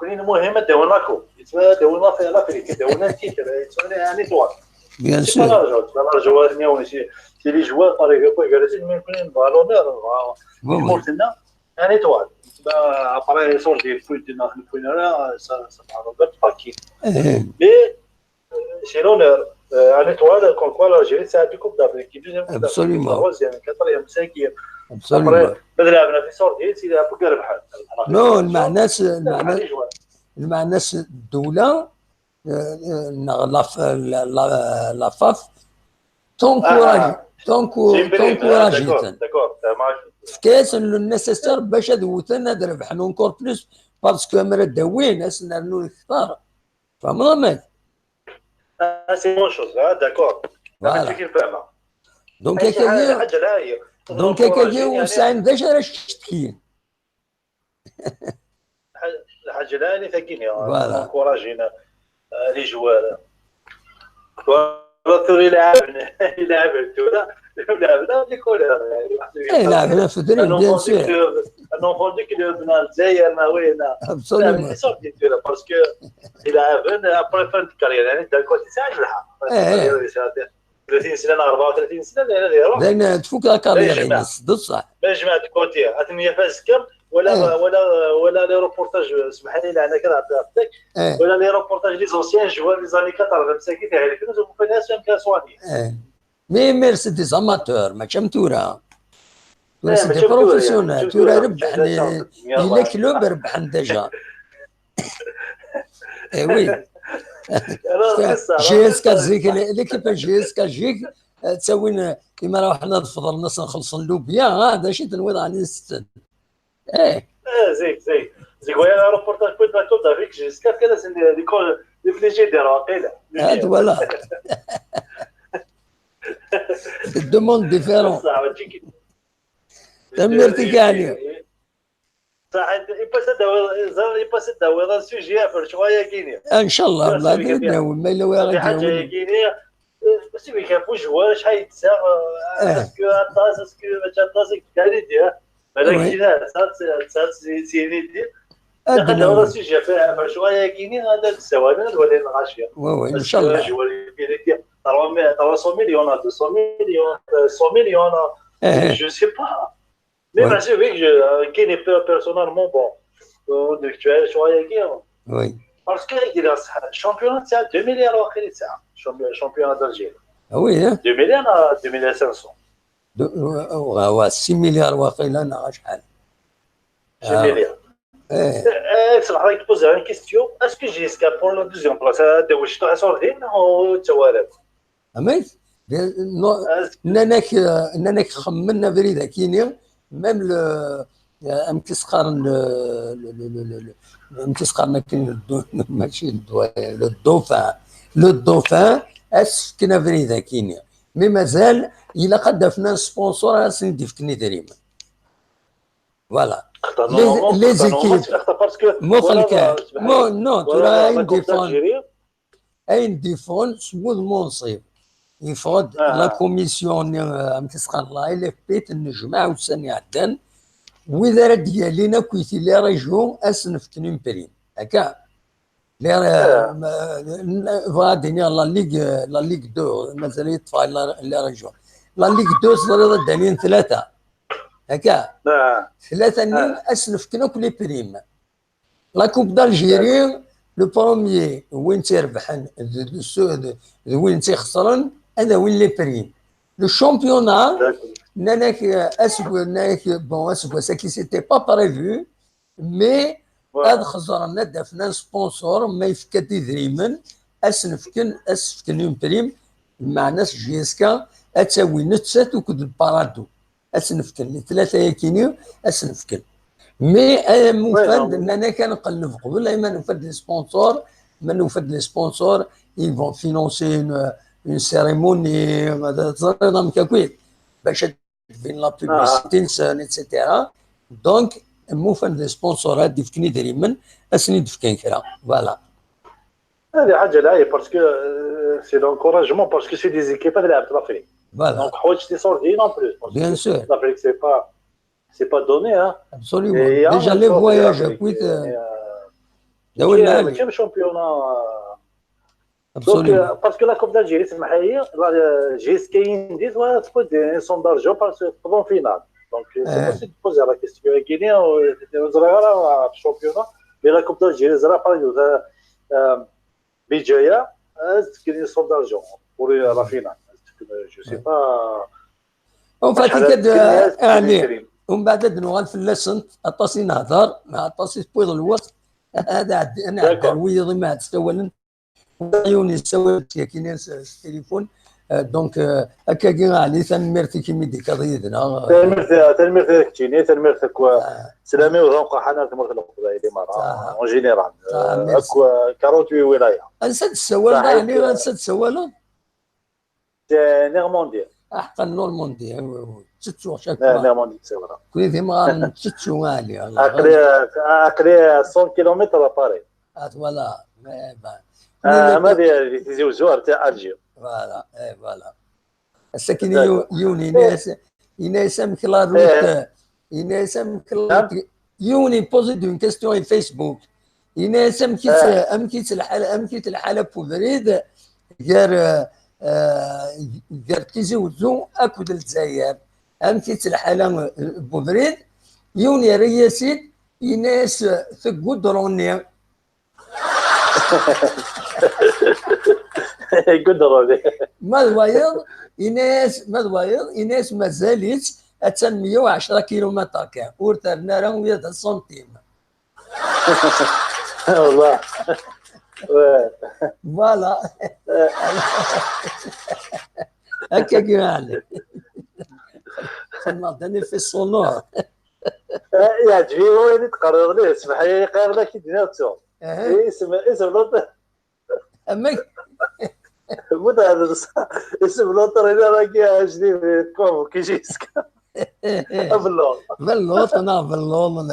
كاين المهم داونا coupe داونا في l'Afrique داونا titre يعني étoile bien sûr pas l'argent l'argent c'est les joueurs par exemple قالت من كاين بالونير مورتنا يعني étoile après sortir فوت دينا الفوينه ça روبرت باكي mais c'est l'honneur une étoile comme quoi l'Algérie c'est deux Coupes d'Afrique deuxième absolument troisième quatrième cinquième absolument بدل لعبنا في sortie سيدي فوق ربحات non المعناس المعناس الدولة la FAF t'encourage t'encourage فكاس le nécessaire باش هاد هاد ربحنا encore plus parce que مرة داوين اسنا نختار فهمت c'est bonne chose d'accord. ماشي كيف فاهمه. donc هكاكي donc هكاكي وساعين داش راه تشتكي الحاجة العالية ثاكيني encourager les joueurs ولا ثوري لعب لعب لعبنا les couleurs. اي لعبنا في الدريم bien sûr. un enfant du club الجزائر ما وين absolument parce que يلعبنا après fin carrière يعني دار côté ساعة الحق 30 سنة 34 سنة يروح لان تفوك la carrière بصح ما جمعت côté ثمانية فاز كم ولا ولا ولا les reportages اسمح لي انا كنعطيك ولا les reportages les anciens joueurs les années 80 مساكين تاع في ناس كاسواني mais c'est des amateurs ماشي تورا تورا c'est des professionnels تورا ربح les clubs ربحن déjà. Eh oui. JSK زيك l'équipe JSK جيك تسوين كيما راه حنا نفضل الناس نخلص اللوبيا هذا شي تنويض عن الستن. ايه زيك زيك زيك ويا reportage بويت la Coupe d'Afrique JSK كذا les frigidaires واقيلا هاد voilà deux mondes différents. تمرتي كاعني صح يباس داوي sujet افر شوية كينيا ان شاء الله والله نداوي ما الا وين حاجة كينيا بس ما كيفوش joueur شحال يتساع est-ce que عطاس est-ce que ما عطاس كاع دير بالك شي ساعات سيني دير هذا هو sujet فيها شوية كينيا هذا السوالف ولا الغاشية oui oui ان شاء الله 300 مليون 200 مليون 100 مليون je sais pas. Mais parce que oui, qui n'est pas personnellement bon. Donc tu as choisi. Oui. Parce que le championnat c'est 2 milliards le championnat d'Algérie. Ah oui, hein? 2 milliards 2 milliards 500. Ouais, 6 milliards واقيلا انا شحال. 6 milliards. ايه صراحة راك poser une question est-ce que JSK pour la deuxième place هذا واش صوردين او توالد؟ اميت ناناك خمنا فريدا كينيا même le ام كيسقارن ام كيسقارن كاين ماشي le dauphin le dauphin اس كنا فريدا كينيا mais مازال الا قدفنا sponsor راه فكني دريم voilà les équipes مو خلكا مو non ترى اين ديفون اين ديفون سمو المنصب يفرض la commission ام تسقى la LFP تنجمع وسني عدن واذا راه ديالينا كويتي les régions اسنفتني prime هكا لي فغادي la ligue 2 مازال يطفى les régions la ligue 2 صدر دانيين ثلاثة هكا ثلاثة نين اسنفكنا كل primes la Coupe d'Algérie le premier وين تيربحن وين تيخسرن هذا وين les primes le championnat ناناك اسكو ناناك bon اسكو ça qui c'était pas prévu mais هاد خزرنا دفنا sponsor ما يفكا دريمن اسنفكن اسفكن une prime مع ناس JSK اتساوي نتسات وكد البارادو اسنفكن ثلاثة ياكينيو اسنفكن mais مفاد اننا كنقلب قبل ما نفاد les sponsors ما نفاد les sponsors ils vont financer une cérémonie تزريض كاكويت باش تبين la publicité نسان et cetera donc موفان des sponsors هاد ديفكني دريمن اسني دفكين كرا voilà هذه حاجة لا parce que c'est l'encouragement parce que c'est des équipes لعبت l'Afrique voilà donc حوايج des sorties en plus bien sûr l'Afrique c'est pas donné hein. Absolument. Déjà les voyages, écoute. كم championnat. Donc parce que la Coupe d'Algérie سمح لي JSK ديز ولا تكون des sommes d'argent parce que en finale. Donc c'est possible de poser la question كاينين زرا في ال championnat mais la Coupe d'Algérie زرا par بجاية كاين somme d'argent pour la finale. Je sais pas. En fait, يعني ومن بعد نوغال في اللسنت اطاسي نهضر مع اطاسي بويض الوقت هذا عندي انا عندي ويض ما تسولن عيوني سوالت كاين التليفون donc هكا كي علي تنميرتي كيمي ديك قضيتنا تنميرتك تيني تنميرتك سلامي وذوق حنا تمرت القبائل مرة en général 48 ولاية انسى السوال يعني انسى السوال نورماندي. احق Normandie تتسو chaque Normandie c'est vrai كل ذي ما تتسو عالي اقري 100 كيلومتر باري voilà. ما دي تيزي وزو تاع Alger. voilà اي voilà. الساكن يوني ناس يناس امك la route يناس امك يوني posait une question في فيسبوك يناس امكيت الحالة امكيت الحالة بوبريد غير غير تيزي وزو اكد الجزائر امكيت الحالة بوبريد يوني رياسيد يناس ثقودروني قدروني ما الوايض يناس ما الوايض يناس مازالت حتى 110 كيلومتر كان ورترنا راه 100 سنتيم. والله voilà هكا كيما عليك داني في الصونور يعجبني هو اللي تقرر ليه اسمح لي يقرر لك ديناتو اسم اسم لوط امك مو هذا اسم لوطر هنا راه كيعجبني كوم كيجي بلوط بلوط انا بلوط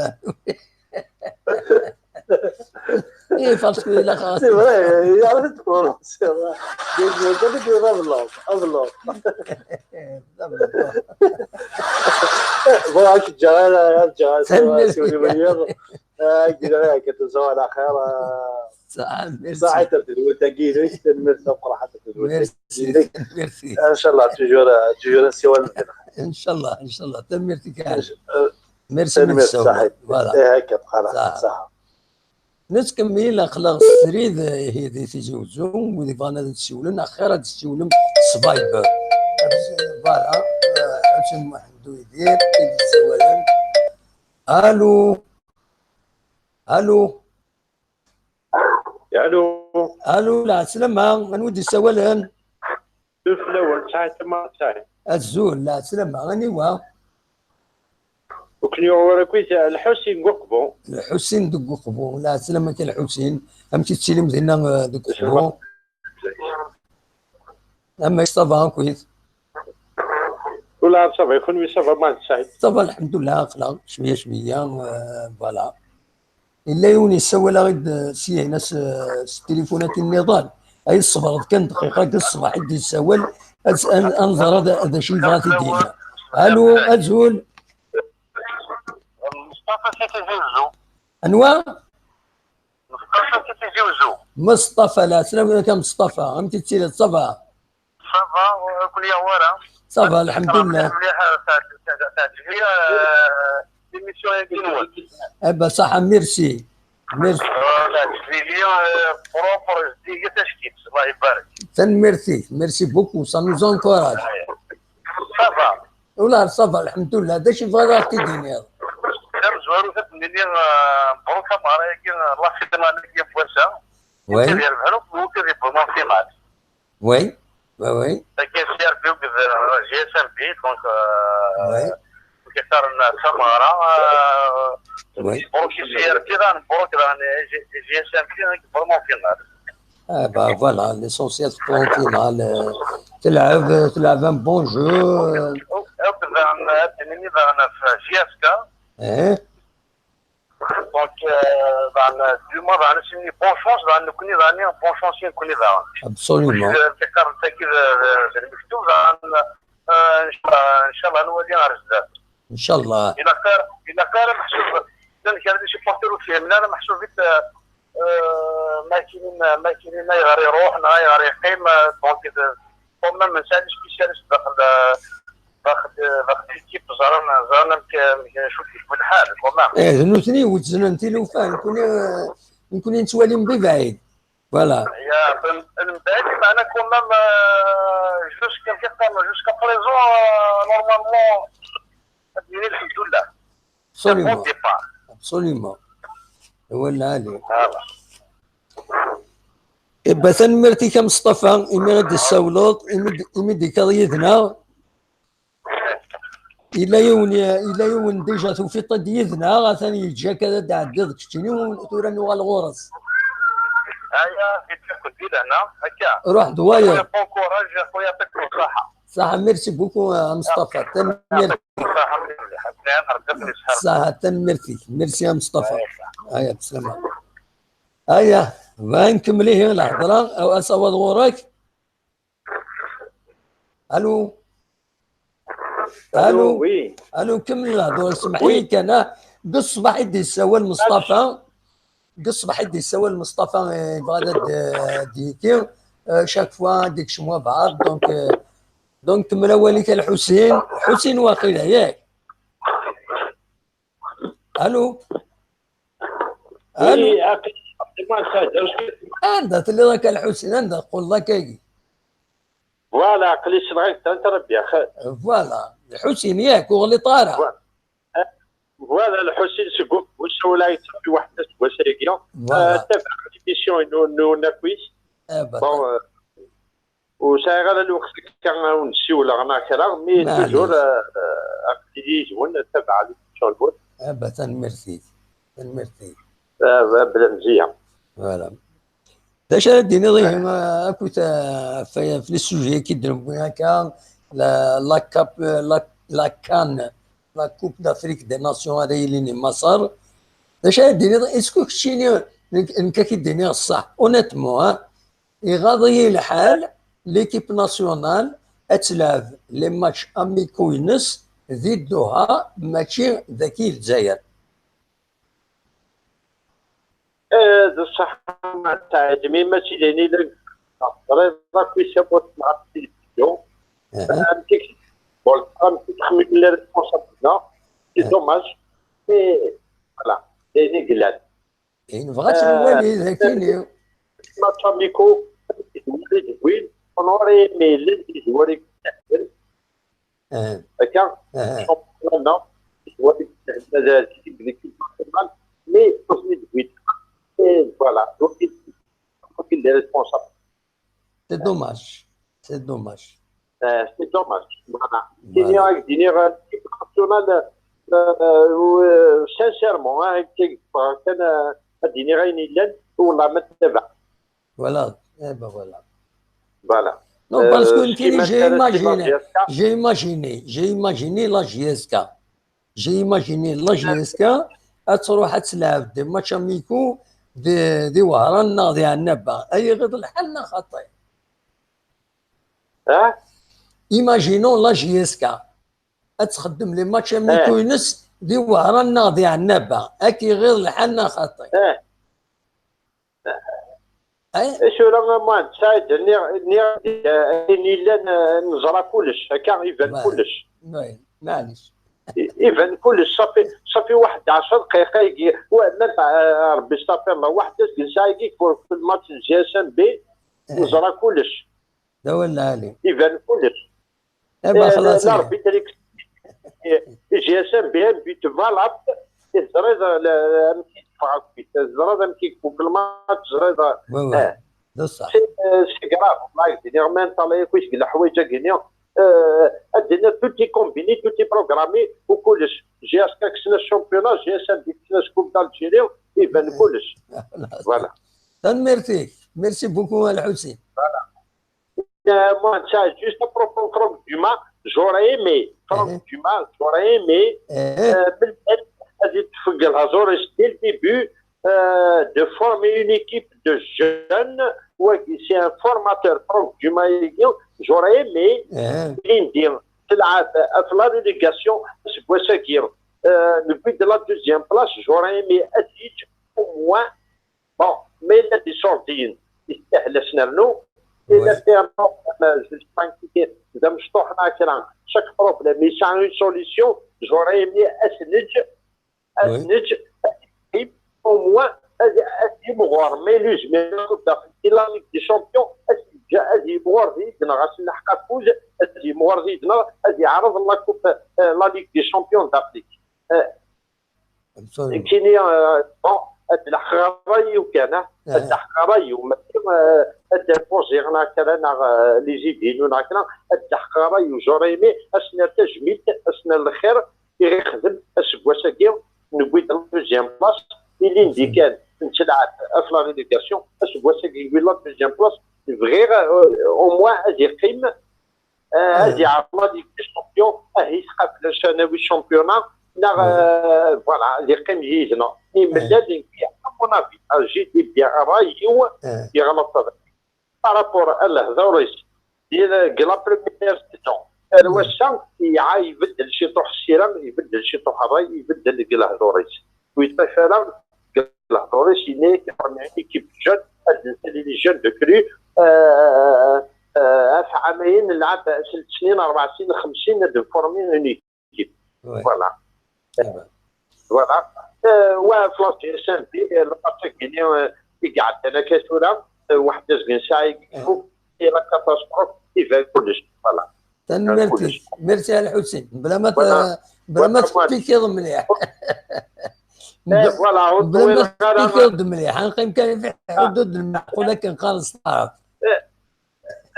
ايه parce que الا خلاص c'est vrai يعرف تقول c'est vrai بلوط بلوط bon هاك الجلال الجلال سي كذا كتزو على خير صحيح ميرسي ان شاء الله toujours toujours نسيو ان شاء الله ان شاء الله تمرتك ميرسي ميرسي voilà هكا بقى صح نتكمل خلاص السريد هي دي تيجي وزوم ودي فانا تسولن خير تسولن سفايبر voilà حسين محمد يدير يتسولن. الو الو الو الو لا سلامة نودي سوالن في الاول ساعة ما ساعة الزول لا سلامة غني وا وكني كويس الحسين ققبو الحسين دق قبو لا سلامة الحسين امشي تسلم زينا دق قبو اما ça va كويس ولا ça va يكون ça va ما سعيد ça va الحمد لله خلاص شوية شوية voilà. الا يوني سولا غير سي ناس تليفونات النضال اي الصبر كان دقيقة الصباح يدي السوال انظر هذا شي بغات يدير. الو ازول مصطفى سيتي زوزو انوا مصطفى سيتي زوزو مصطفى لا سلام عليكم مصطفى امتي تسير ça va ça va كل يوم ورا ça va الحمد لله مليحة l'émission ديال ابا صح merci merci propre جديدة تشكيل الله يبارك merci merci beaucoup ça nous encourage ça va ولا ça va الحمد لله هذا شي بغا تيديني زوار وتمني مبروك مرايك الله خدمة عليك فوسا oui oui oui كاين سي ار بي جي اس ام بي donc كيختار الثمرة مبروك CRB مبروك JSMB vraiment finale. اه bah voilà l'essentiel تكون finale تلعب تلعب un bon jeu. JSK ايه donc زعما دوما زعما c'est bonne chance زعما نكوني زعما bonne chance نكوني زعما absolument تكرر التاكيد المكتوب زعما ان شاء الله نولي غير بزاف ان شاء الله. الا كان محسوب كان les supporters فهمنا انا محسوب ما كاين ما كاين ما يغير يروح ما يغير يقيم donc quand même من ساعة spécialiste داخل داخل داخل l'équipe زعما زعما نشوف كيف الحال quand même. ايه نوثني وتزننتي لو فان نكون نتوالي من بعيد voilà يا من بعيد معنا quand même jusqu'à jusqu'à présent normalement الحمد لله. absolument absolument هو العالي. إبا ثنمرتي كمصطفى إمي غادي السولوط إمي ديك يدنا إلا يون إلا يون déjà توفيق ديدنا غاثاني يجا كذا تعدي كشتيني وثورا نوغال الغرس. هيا كنت هنا هكا روح دوايا. bon courage خويا يعطيك الصحة. صح merci beaucoup مصطفى تنمير. صح تنميرتي ميرسي يا مصطفى. هيا بسلامة. هيا نكمليه الهضرة او اصوات وراك. الو الو oui الو كمل الهضرة اسمح لي كان بالصباح يدي السوال مصطفى بالصباح يدي السوال مصطفى يبغى ديكي chaque fois ديك شموا بعض donc كمل اوليك الحسين حسين واقيلا ياك. الو الو عندها اللي راك الحسين عندها قول لك كي voilà عقلي صغير انت ربي voilà الحسين ياك وغلي طارع voilà الحسين سكو واش ولا يتصفي واحد واش ريكيون تابع l'émission نو ناكويس bon وسايغ الوقت كان نسيو ولا غنا كرا mais toujours عقلي زون تابع l'émission البوت. ابا تنمرتي تنمرتي بلا مزيان voilà. باش ديني ضيهم اكو في les sujets كي دربوا هكا la coupe la CAN la Coupe d'Afrique des Nations هذا اللي مصر. باش ديني est-ce que كشيني نكا كيديني الصح honnêtement يغاضي الحال l'équipe nationale تلعب les matchs amicaux ينس ذي الدوها ماشي ذكي الجزائر. الصح تاع mais ماشي لاني راه كويسه مع التلفزيون فهمتك bon تخمم les responsables c'est dommage mais voilà لاني قلال بغات الوالي ذاكيني matchs amicaux وين اونوري mais les joueurs هكا championnat joueurs mais voilà, donc il est responsable. C'est dommage, c'est dommage. C'est dommage, voilà. Voilà. Sincèrement, voilà, eh ben voilà. Voilà. Non, parce que j'ai imaginé la JSK. J'ai imaginé la JSK تروح تلعب des matchs amicaux دي وهران دي عنابة اي غير الحل خطير. اه imaginons la JSK تخدم les matchs amicaux ينس دي وهران دي عنابة اكي غير الحل خطير. شو راه ما تساعد ني لا نزرا كلش هكا يبان كلش. معليش يبان كلش صافي صافي واحد 10 دقائق ربي صافي الله واحد ساعة في الماتش JSMB نزرا كلش. دا هو العالي يبان كلش. ايوا خلاص ربي تريك JSMB but valable الزريضه الزريضه كيكون الماتش زريضه. ده صح c'est grave والله دير mental كويس كاع الحوايج كاع عندنا tout est combiné tout est programmé وكلش. JSK كسنا ال championnat JSMB كسنا coupe d'Algérie يبان كلش. voilà ميرسي merci beaucoup الحسين. voilà moi ça juste à propos de Franck Dumas, j'aurais aimé Franck Dumas, j'aurais aimé dès le début de former une équipe de jeunes. Ouais, c'est un formateur Franck Dumas, j'aurais aimé l'Indien تلعب في la relégation c'est depuis de la deuxième place, j'aurais aimé أزيج au moins bon mais لا des sorties يستاهل سنرنو إلا في un problème إذا مشطوح كرا chaque problème il y a une solution. J'aurais aimé أسنج au moins يمغور mais لوز la Ligue des Champions ازي يمغور زيدنا غاس نحقق فوز ازي يمغور زيدنا ازي يعرض la coupe la Ligue des Champions d'Afrique. كاين bon الحق رايو كان الحق رايو ماشي اد بوزي غنا كان لي زيدينو كان الحق رايو j'aurais aimé اسنا تجميل اسنا الخير يخدم اسكواساكي نبوي deuxième place اللي ندي كان نتلعب في la relégation اسكواساكي يقول la deuxième place بغير au moins ازي قيم هذه عرض Ligue des champions يسقى في championnat voilà اللي قيم يجنا ملال à mon avis je dis bien رايي يغلط par rapport الهضوريس ديال la première saison الوسا يبدل شي طوح السيرام يبدل شي طوح الراي يبدل الهضوريس ويتفشل الهضوريس يني équipe jeune les jeunes de cru في عامين نلعب 3 سنين 4 سنين 5 سنين de former une équipe voilà voilà وفي la CSMP الماتش كيني يقعد انا كاسوره واحد زكن ساعه يكفو la catastrophe يفا كلش voilà. merci merci الحسين بلا ما تبيكي مليح voilà بلا ما تبيكي مليح نقيم كان في حدود المعقوله كان خالص تعرف.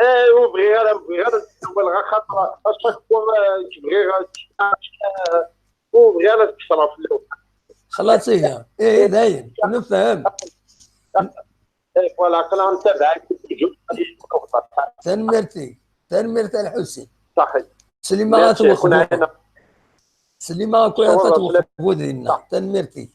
ايه وبغي غير بغي غير غير خاطر à chaque fois بغي وبغي غير تكسر في الاول. خلاص هي ايه داين نفهم. voilà كنا نتابع. تنمرتي تنمرت الحسين. صحيح. سليمة غاتوخبو سليمة غاتوخبو ديالنا تنمرتي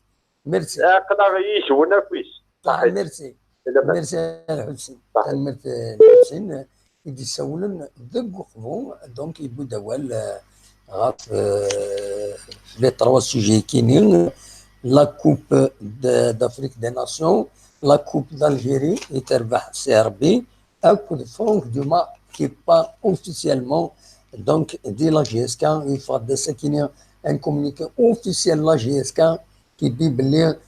ميرسي. قنا يشونا كويس. صح merci merci الحسين تنمرت الحسين يدي سولن دق خبو donc يبدا دوال غاف les trois sujets كاينين la Coupe d'Afrique des Nations, la Coupe d'Algérie يتربح CRB اكو فرانك دوما qui pas officiellement donc de la JSK. Il faut qu'il un communiqué officiel la JSK qui dit que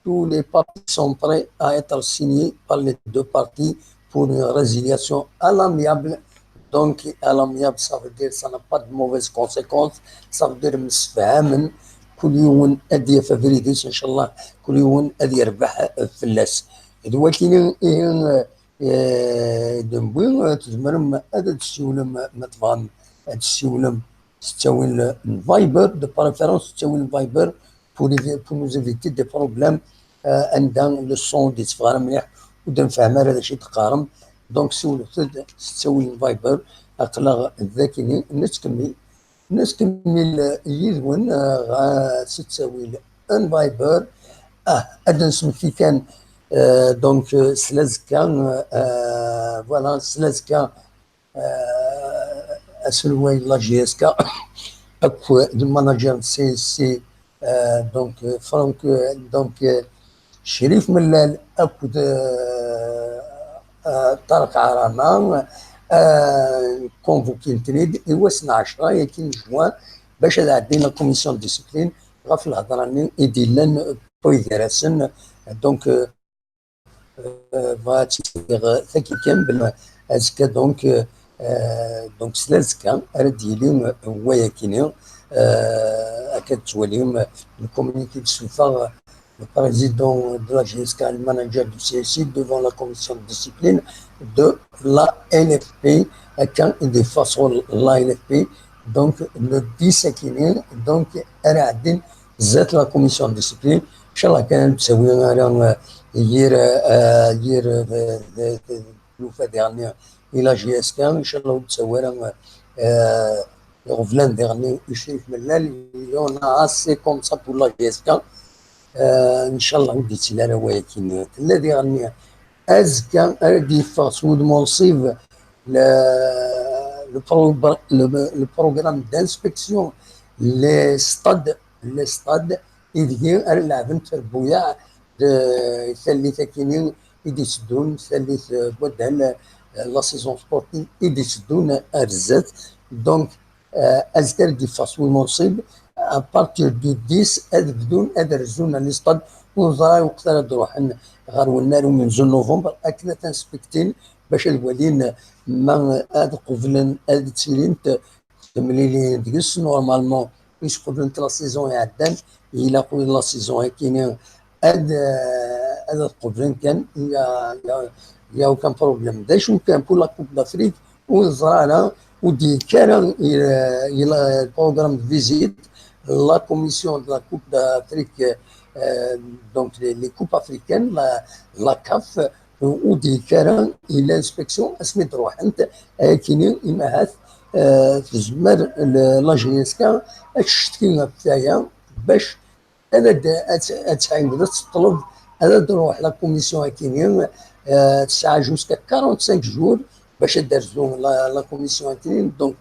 tous les papiers sont prêts à être signés par les deux parties pour une résiliation à l'amiable. Donc, à l'amiable, ça veut dire ça n'a pas de mauvaises conséquences. Ça veut dire مسفهمن كل يوم ادي فافريديس ان شاء الله كل يوم ادي يربح فلاس ولكن دنبوي تزمرم هذا تسولم ما تفهم تسولم تستوي Viber de préférence تستوي Viber pour nous éviter des problèmes عندنا le son دي تفغر مليح ودا نفهم هذا الشيء تقارن donc سولو تستوي Viber اقلا ذاكيني نتكمل يدون غا تستوي ان Viber اه نسمي كان donc سلازكا voilà سلازكا اسلوي la JSK اكو ال manager CSC donc فرانك donc شريف ملال اكو طارق عرامه convoqué تريد ايوا 10 يمكن جوان باش عندنا commission discipline غف الهضره يديلن بويدراسن donc va ثاكي كان ازكا donc donc سلازكا راه ديالي هو ياكيني اكاد توليم ال communiqué سوفا le président de la JSK, le manager du CSC devant la commission de discipline de la LFP, quand il défend la LFP, donc le 10 donc elle زات la commission de discipline ان شاء الله كان تسوي يير يير لوفا ديالنا الى JSK ان شاء الله تسوي غفلان ديالنا الشريف ملال y en a assez comme ça pour la JSK ان شاء الله ودي تلا ولكن الذي غني ازكى غادي سود منصب le programme d'inspection les stades إذ لعبن تربويا ثالث كينين إدي سدون ثالث بودان la saison sportive إدي سدون أرزات donc أزكى دي فاسو منصب à partir du 10 اد بدون اد رزونا les stades ونزرا وقت تروح غير ونار من زون نوفمبر اكلا تنسبكتين باش الوالين ما اد قبلن اد تسيرين تمليلين ديس normalement باش قبلن la saison يعدان الى قبل la saison كاين اد قبلن كان y a aucun problème داش كان pour la Coupe d'Afrique ونزرا ودي كان الى programme visite la commission de la Coupe d'Afrique, donc les coupes africaines, la CAF, ودي كان l'inspection اسمي تروح انت كاينين امهات تزمر la JSK تشتكي تاعها باش هذا تعاود تطلب هذا تروح la commission كينيين تسعى jusqu'à 45 jours باش دارزو la commission كينيين donc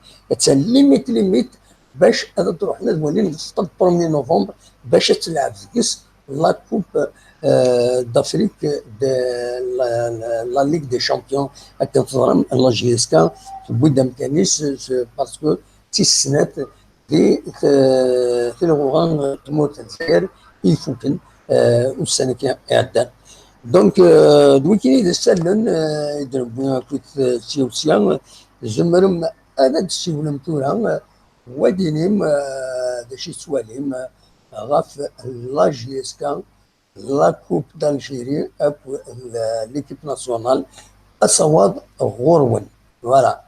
limite limite باش هذا تروح نولي نسطل 1 نوفمبر باش تلعب كيس la Coupe d'Afrique de la Ligue des champions كتنتظر la JSK بودا مكانيش parce que تيس سنات في تلغوغان تموت الجزائر يفوكن والسنة كي يعدى donc دويكيني دسالن يضربوا كويت سيوسيان زمرم انا دسيولم تورا ودينيم داشي سواليم غاف la JSK la Coupe d'Algérie l'équipe nationale الصواب غورون voilà.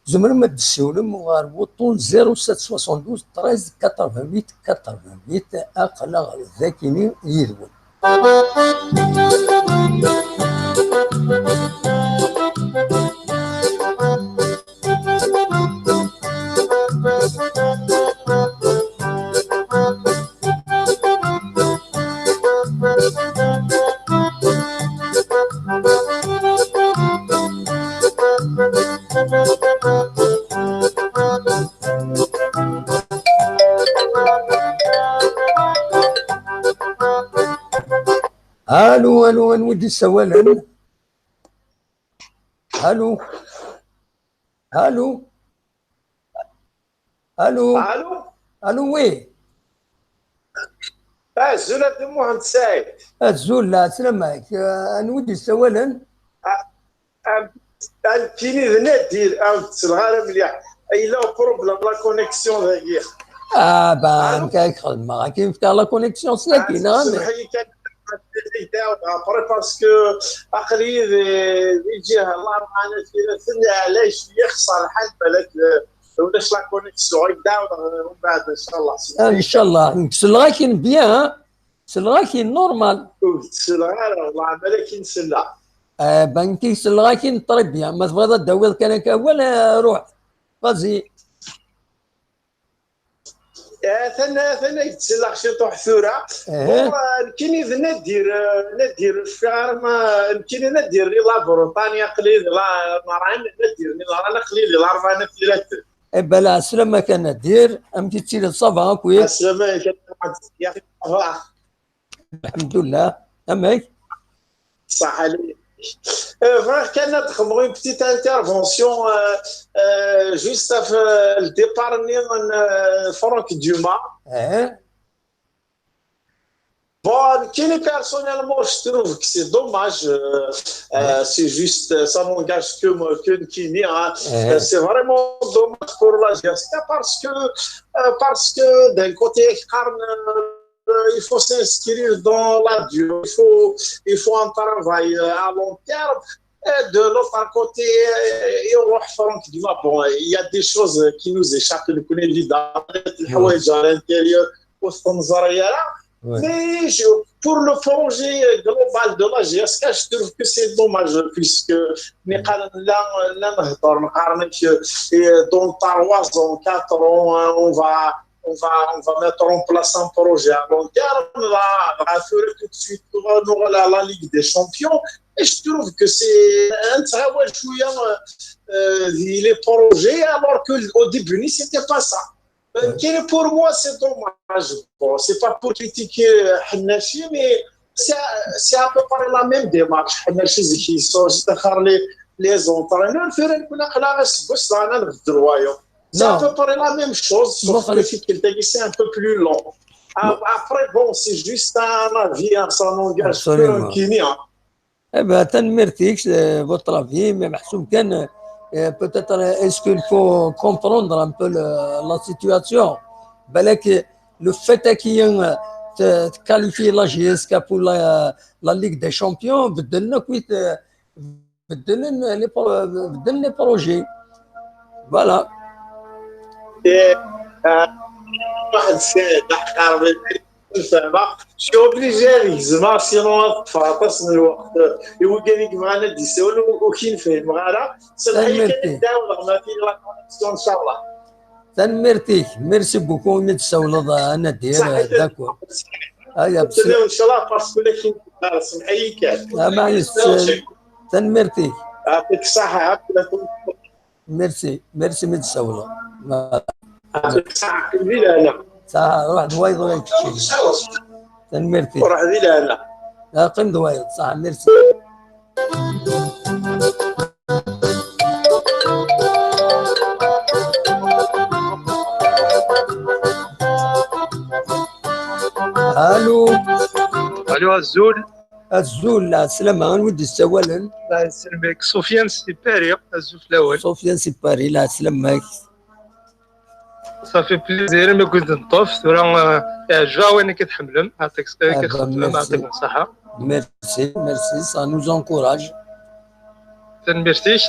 زمر ما تسولم غير bouton 0772 13 88 88 اقلق ذاكيني يدون. الو الو نودي السوالن. الو الو الو الو الو oui. الزول عبد محمد سعيد. الزول لا السلام عليك. نودي السوالن. كيني نادي الغالب مليح الا problème la connexion ذاكي. بان كاك خدمه كاين في la connexion ساكنه. après parce que عقلي يجي الله معنا في علاش يخسر الحال بالك ولاش la connexion يداو من بعد ان شاء الله. ان شاء الله سلغا كاين bien سلغا كاين normal سلغا والله بالك نسلع بانكي سلغا كاين très bien ما تبغى تداوي كان اول روح vas-y. ثنا يتسلق شي طوح ثورة كاين نادير الشعر ما كاين نادير la Bretagne قليل لا مران نادير رانا قليل لا ربعنا ثلاثة. بلا السلامة كان ندير امتي تسير ça va كويس. السلامة يا الحمد لله امك صح عليك. Frère, كان تخمروا une petite intervention juste في ال départ من Franck Dumas. Bon, personnellement, je trouve que c'est dommage. C'est juste, ça n'engage que moi, que Kini. Hein. C'est vraiment dommage pour la JSK parce que d'un côté, il faut s'inscrire dans la durée, il faut un travail à long terme. Et de l'autre côté, Franck Dumas, bon, il y a des choses qui nous échappent, nous connaissons évidemment, à l'intérieur, au mais pour le projet global de la JSK, je trouve que c'est dommage, puisque dans 3 ans, 4 ans, on va mettre en place un projet à long terme, on va faire tout de suite la Ligue des Champions. Et je trouve que c'est un travail les projets, alors qu'au début, ce n'était pas ça. Pour moi, c'est dommage. Bon, c'est pas pour critiquer Hannachi, mais c'est à peu près la même démarche. Hannachi, qui sont les entraîneurs, c'est à peu près la même chose, sauf que c'est un peu plus long. Après, bon, c'est juste un avis, ça n'engage que Kini. Eh ben, تنمرتيك votre avis, mais محسوب كان Peut-être est-ce qu'il faut comprendre un peu la situation. بالك le fait qu'il qualifie la JSK pour la Ligue des Champions بدلنا كويت بدلنا les projets. Voilà. واحد السيد je suis obligé زعما sinon تفرطس من الوقت هو قال لك بغانا ديسول وكي نفهم غالا سمحي كنبداو ما في la connexion ان شاء الله. تنمرتيك merci beaucoup ملي تسولض انا دير d'accord. هيا ان شاء الله parce que لكن سمحي كان معليش تنمرتيك. يعطيك الصحة. merci merci ملي تسولض. يعطيك الصحة كبيرة. صح روح دوايض ولا تنمرتي. روح ذي لا قم دوايض صح ميرسي. الو الو الزول. الزول لا سلامة نودي السوالن. الله يسلمك. سفيان سيباري الزول في الاول. سفيان سيباري لا سلامك. ça fait plaisir ما كنت نطوف ثورا جا وين كتحملم يعطيك يعطيك الصحة. merci merci ça nous encourage. تنميرتيك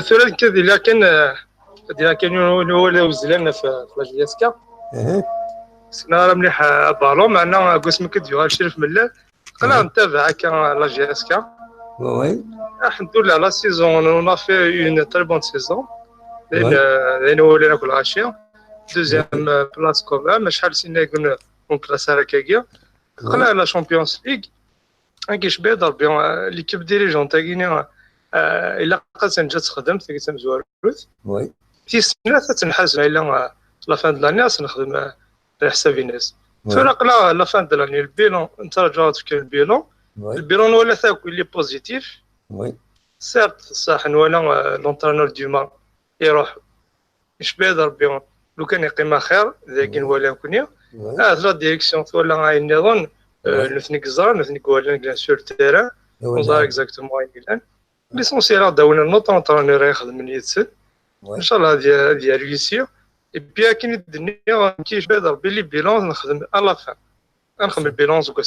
ثورا كذا كان ديال كان هو وزلنا في la JSK. سنا راه مليح بالون معنا قسم كديو شريف ملال قنا نتابع هكا la JSK. oui الحمد لله la saison on a fait une très bonne saison لان ولينا كل عشيه deuxième place quand même شحال سينا كنا on classe هكاكيا قنا la Champions League كيش بيض ربي l'équipe dirigeante تاكيني الا قات جات تخدم تاكي تمزوروت oui في سنه تنحاز الى la fin de l'année نخدم على حساب الناس فرق la fin de l'année ال bilan انت رجعت تفكر ال bilan ال bilan ولا ثاك اللي positif oui certes صح ولا l'entraîneur دوما يروح يشبه ربي لو كان يقيم خير ذاك ولا كوني la direction ولا غاي النظام نثنيك الزرا نثنيك ولا sur terrain on exactement وين l'essentiel داونا notre entraîneur يخدم من يتسد ان شاء الله هذه réussir et puis كاين الدنيا كيش بادر بلي bilan نخدم à la fin نخدم ال bilan زوكا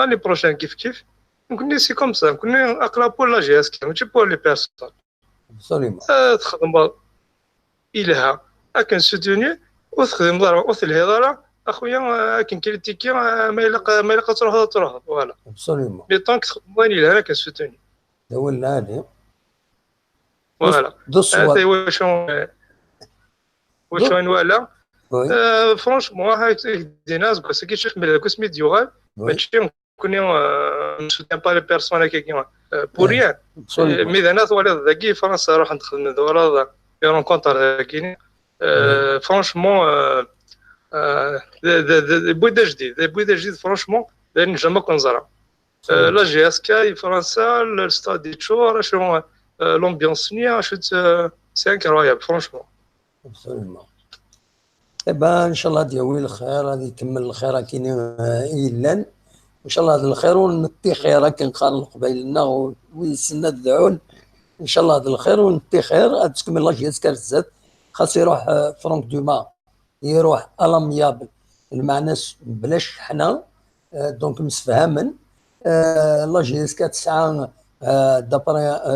l'année prochaine كيف كيف نكوني c'est comme ça نكوني اقرا pour la JSK ماشي pour les personnes تخدم الها اكن soutenir وتخدم وتلهي اخويا كن critiquer ما يلق ما يلق تروح تروح voilà absolument mais tant que تخدم الها كن soutenir هو العالي voilà واش واش ولا franchement هاك des ناس parce que شيخ من كوسمي ديوغال ماشي كوني soutient pas les personnes هكاك pour rien mais انا ولا ذاكي فرنسا روح نخدم ولا rencontre هكاكي franchement بويدا جديد بويدا جديد franchement لان jamais كون زرا la JSK فرنسا الستاد ديتشور شنو l'ambiance نيا c'est incroyable franchement. Absolument. Eh ben, ان شاء الله دياوي الخير غادي يكمل الخير كاين ايلان ان شاء الله هذا الخير ونتي خير كنقارن قبيلنا ويسنى الدعون ان شاء الله هذا الخير ونتي خير تكمل la JSK الزاد خاص يروح فرانك دوما يروح à l'amiable المعنى بلاش حنا donc مسفهما la JSK تسعى d'après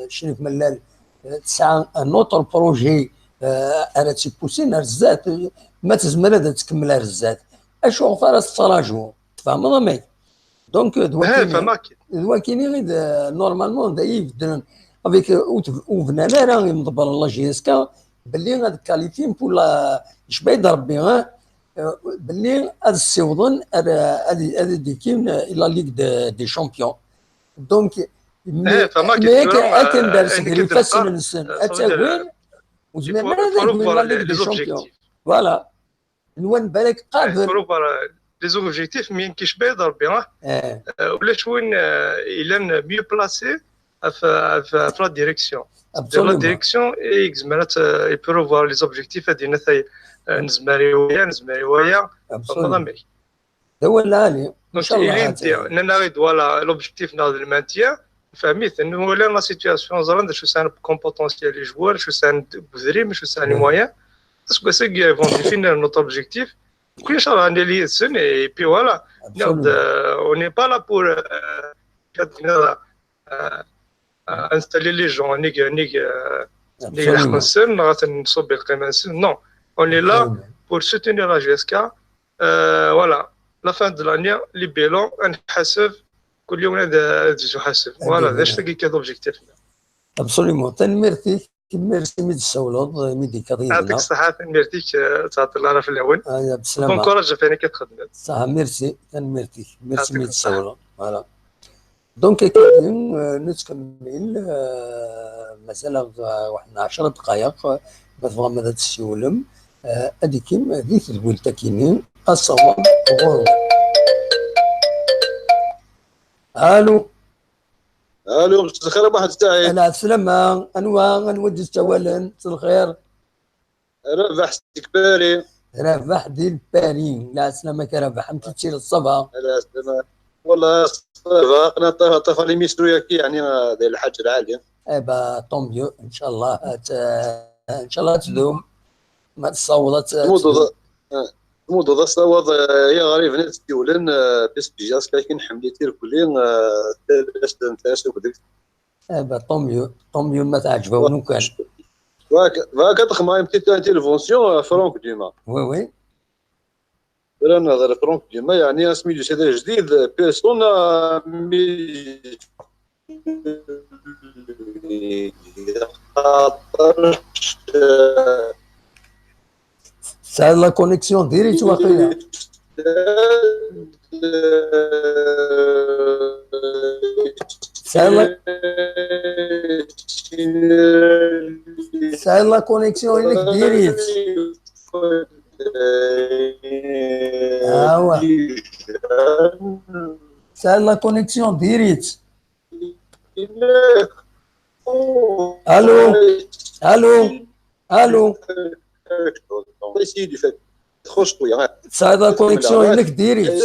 شريف ملال تسعى un autre projet راه تيبوسي رزات ما تزمر هذا تكمل رزات اشو فراس تراجو تفهم ضمي donc دواكيني غير normalement دا يبدل avec وفنا راه يمضبر la JSK باللي غاد qualifier pour la شبيد ربي باللي هاد السيوضن هاد ديكين la Ligue des champions donc mais اكن دارس غريفاس نسن اتاوين وزمان هذا la Ligue des champions voilà نوان بالك قادر les objectifs مين كيش بيض ربي ولا شوين الى mieux placé في la direction la direction اكزمرات il peut revoir les objectifs هادي نثاي نزماري ويا نزماري ويا فهمتي هو العالي ان شاء الله نانا غير voilà l'objectif ناض ال maintien فهميت انه ولا la situation زران شو سان comme potentiel les joueurs شو سان بذري شو سان les moyens parce que c'est qu'ils vont définir notre objectif. كل شاء الله عندي لي سن et puis voilà, on n'est pas là pour installer les gens نيك نيك نيك نحكم السن غادي نصب القيمه السن. Non, on est là pour soutenir la JSK. Voilà, la fin de l'année, les bilans نحاسب كل يوم هذا حاسب. Voilà, هذا الشيء كي كان objectif. Absolument. تنميرتي ميرسي ميد السولوض ميدي كضيفنا. يعطيك الصحة تنميرتيك تعطي الله في العون. بسلامة. Bon courage فينا كتخدم. صح ميرسي تنميرتيك ميرسي ميد السولوض. Voilà. Donc كاين نتكمل مازال واحد 10 دقائق باش ماذا تسولم اديكيم ذي تدويل كينين الصواب غور. الو الو مساء الخير ابو واحد تاعي. على السلامة انوا نودي توالا مساء الخير. ربح ديك باري. ربح ديال باري. لا السلامة كربح مشيتي للصبا. لا السلامة والله صافا قنا طفى لي ميسترو يعني ديال الحاج العالي. Eh ben tant mieux ان شاء الله ان شاء الله تدوم ما تصوضت. الموضوع تصوض يا غريب نت ديولن بس بيجاس كاين حمليتي الكلين ثلاث وكذا. Eh ben tant mieux tant mieux ما تعجبو كان. Va كتخمم petite intervention فرانك ديما. Oui oui. نهضر فرانك ديما يعني اسمي هذا جديد personne خاطرش ساعة la connexion ديريت واقيلا. ساعة la connexion إنك ديريت. اوا ساعة la connexion ديريت. الو الو الو ساعة la connexion إنك ديريت.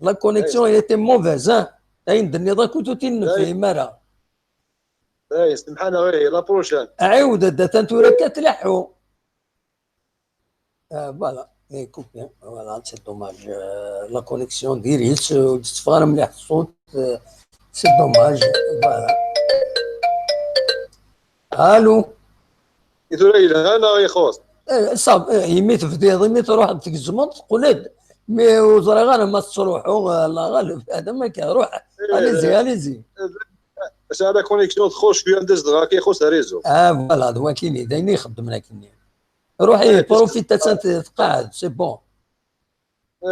La connexion était mauvaise ها اين النظام كنتو تنفي مرة. اي سمحنا غير la prochaine عاود دا تنتورا كتلحو. Voilà coupé voilà c'est dommage la connexion ديريت تفغر مليح الصوت c'est dommage. Voilà الو انا يخوص صاب يميت في يميت تروح تكزمط قلد mais وزرا غير ما تروحوا الله غالب هذا ما كان روح allez-y allez-y. باش هذا connexion تخوش شويه ندز دغا كيخص réseau. Voilà دوا كيني دايني يخدمنا كيني روحي profite تقعد c'est bon.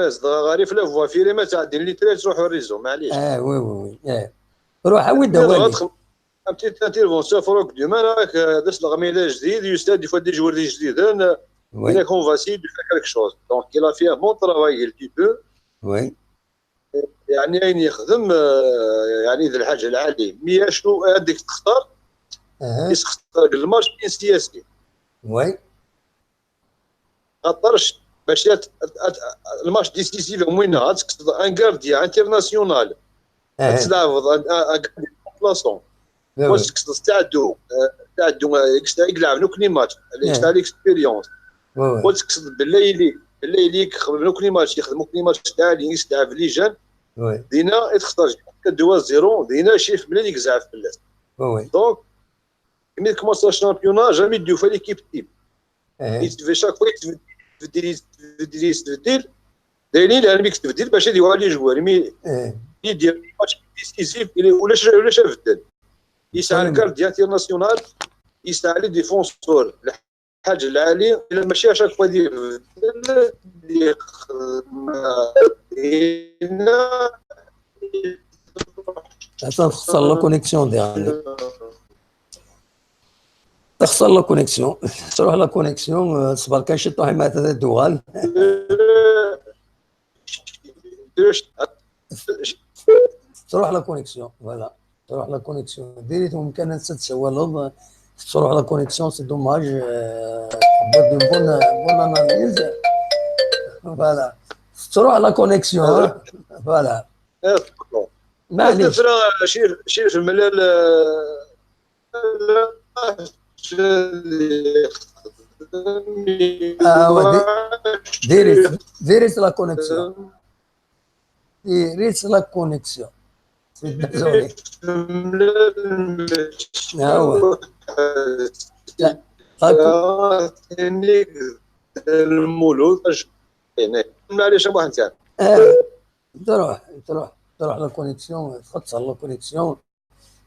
صدغا غير في la voie ferrée ما تعدي les trains تروحوا ال réseau معليش. Oui oui oui روح وين دوالي. Petite intervention فرانك دوما راك داس الغميله جديد يستاد fois des joueurs جديد Oui. Il a convaincu de faire quelque chose. Donc, il a fait un bon travail, le petit peu. Oui. يعني أين يخدم يعني ذا الحاجة العالية. mais شنو هذيك تختار؟ يختار الماتش سياسي. Oui. خاطرش باش ال match décisif وين تقصد un gardien international. تلعب un gardien remplaçant. واش تقصد تعدو تعدو يلعب نوكني ماتش تاع l'expérience. واش تقصد بالليلي بالليلي يخدم نوكني ماتش يخدم نوكني ماتش تاع اللي يلعب les jeunes دينا تختار 2-0 دينا شيف بلي يزعف بلاص. Donc ملي commence ال championnat jamais deux fois l'équipe type يتفي chaque fois تبدل تبدل تبدل دايرين يعني ميك تبدل باش يديروا les joueurs mais يدير match décisif ولا ولا شاف بدل يسعى ال gardien international يسعى les défenseurs الحاجه العاليه ماشي chaque fois يدير تخسر la connexion ديالك تخسر la connexion تروح la connexion صبر كان شي طوحي مع دوغال تروح la connexion voilà تروح la connexion ديريت ممكن تسوى تروح la connexion c'est dommage bonne bonne analyse voilà تروح la connexion voilà. معليش شير في الملال. ديريت la connexion، ديريت la connexion، désolé. هو المولود معليش واحد انت تروح تروح تروح la connexion، تخسر la connexion.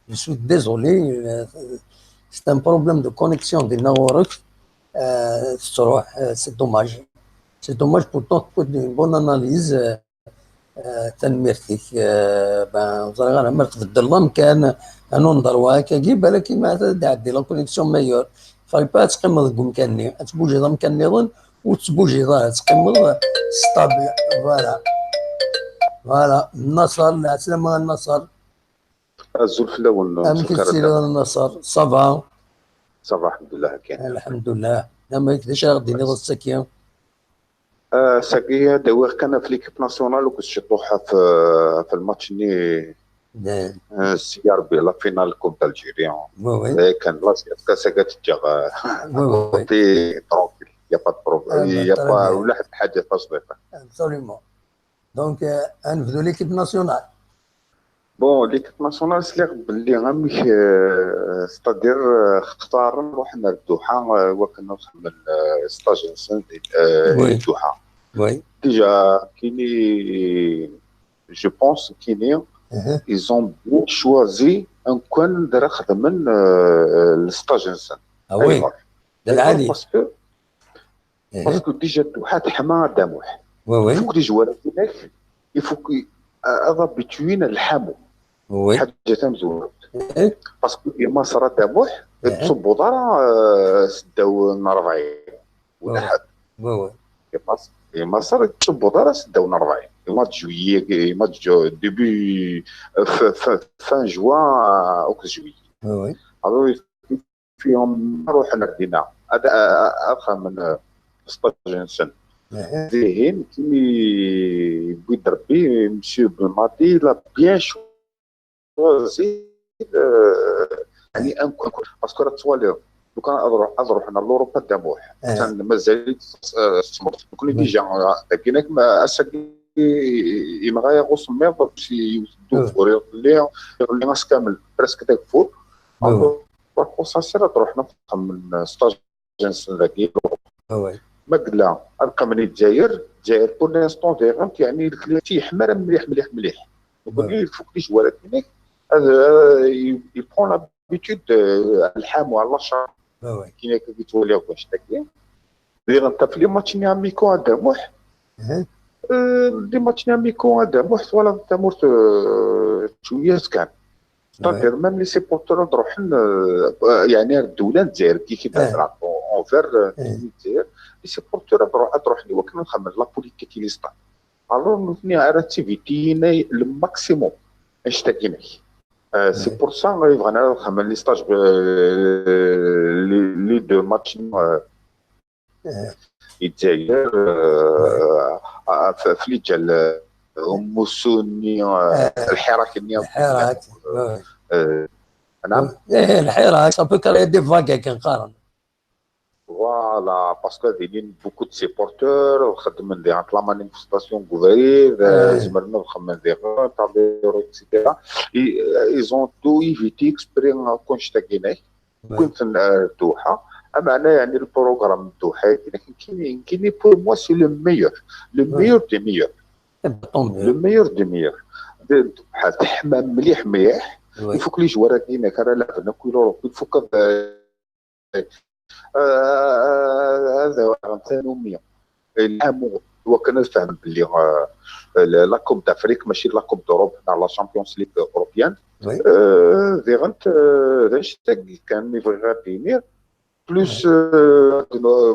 je suis désolé، c'est un problème de connexion ديالنا وراك تروح. c'est dommage، c'est dommage، pourtant تكون une bonne analyse. تنميرتك زرا غير ما تبدل المكان انا نضروا هكا بالك ما تعدي la connexion meilleure. fallait pas تقيم ذك مكاني تبوجي ذا مكان نظن وتبوجي ذا تقيم stable. voilà voilà النصر السلامة النصر الزول في الاول. أم كتسير النصر ça va؟ ça va الحمد لله كاين الحمد لله. ما يكدش غادي نض السكيه ساكيه داوير كان في l'équipe nationale وكنت شطوحه في الماتش ني CRB la finale coupe d'Algérie كان la JSK ساكات تجا côté tranquille، y a pas problème، y a pas ولا حتى حاجة تصديق absolument. donc نبدو l'équipe nationale. bon l'équipe nationale سليغ باللي غامي c'est-à-dire اختار نروح للدوحه وكنا نخدم stage نسن الدوحة. oui déjà كيني je pense كيني ils ont bien choisi un coin de خدمن ال stage نسن. oui العالي parce que déjà الدوحة تحمى داموح. oui oui faut les joueurs هناك il faut افابيتوين الحامو. oui حاجة تمزوره parce que ما صرا داموح تصبوا دارا سداو 40 ولا حد. oui oui ما صار تصبوا دارا سداو 40 mois juillet، mois début fin juin او juillet. oui alors فيهم نروح نردينا هذا اخر من 16 سنة ذهن كيمي بغيت ربي مسيو بلماضي l'a bien choisi يعني un parce que راه توالي لو كان اروح انا l'Europe داموح مازال كون déjà كاينك ما اساكي يمغا يغوص ميض باش يوسدو فور اللي غاس كامل presque داك فور باكو تروح نفهم من 16 سنة ذاك ما قلا ابقى من الجزائر الجزائر pour l'instant فيغنت يعني تيحمر مليح مليح مليح. donc faut les joueurs هناك هذا il prend l'habitude الحام على الشعر كاين كي تولي واش تاكي غير انت في les matchs amicaux هذا موح les matchs amicaux هذا موح ولا تمورت شوية كان c'est-à-dire même les supporters نروح يعني الدولة الجزائر كي تهضر envers الجزائر les supporters تروح لي وكان نخمم la politique les stades alors نثني على تيفيتينا le maximum اش تاكينك c'est pour ça يبغى نخمم les stages les deux matchs الجزائر في لي ديال موسوني الحراك. الحراك نعم ايه الحراك ça peut créer des vagues كنقارن voilà parce que دايرين beaucoup de supporters خدم ندير la manifestation كوفرير زمرنا نخمم ندير تاع et cetera ils ont tout évité exprès كونش تاكيناك كنت الدوحة. اما انا يعني ال programme الدوحة كاين pour moi c'est le meilleur، le meilleur des meilleurs، le meilleur des meilleurs. تحمى مليح مليح. il faut les joueurs كاين راه لعبنا كل l'Europe il faut هذا ثانوية العام هو كان نفهم باللي la coupe d'Afrique ماشي la coupe d'Europe تاع la Champions League européenne فيغنت كان يبغي غادينير plus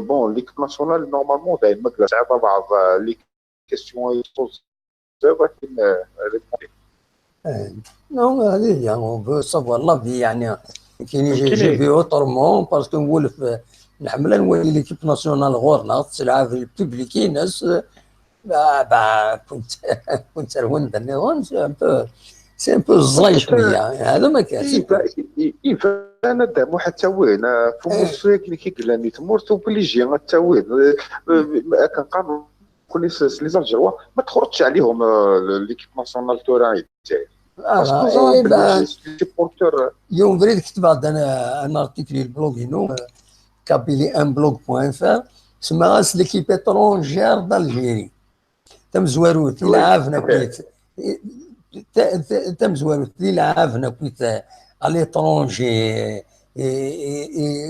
bon l'équipe nationale normalement دائما صعيبة بعض les questions ولكن non هذه هي on veut savoir l'avis يعني كاين j'ai vu autrement parce que نولف نحمل نولي l'équipe nationale غورنا تلعب في ال public ناس كنت كنت النظام c'est un peu c'est un peu زلاي شويه، هذا ما كان. انا دام واحد تاوين فموس كي قلاني تمورت obligé التاوين كنقارن كل les Algérois ما تخرجش عليهم l'équipe nationale توراي. يوم بريد كتبت انا un article ال blog ينو Kabylie un blog point fr سما l'équipe étrangère d'Algérie تمزواروت لعبنا كويت تمزواروت لعبنا كويت à l'étranger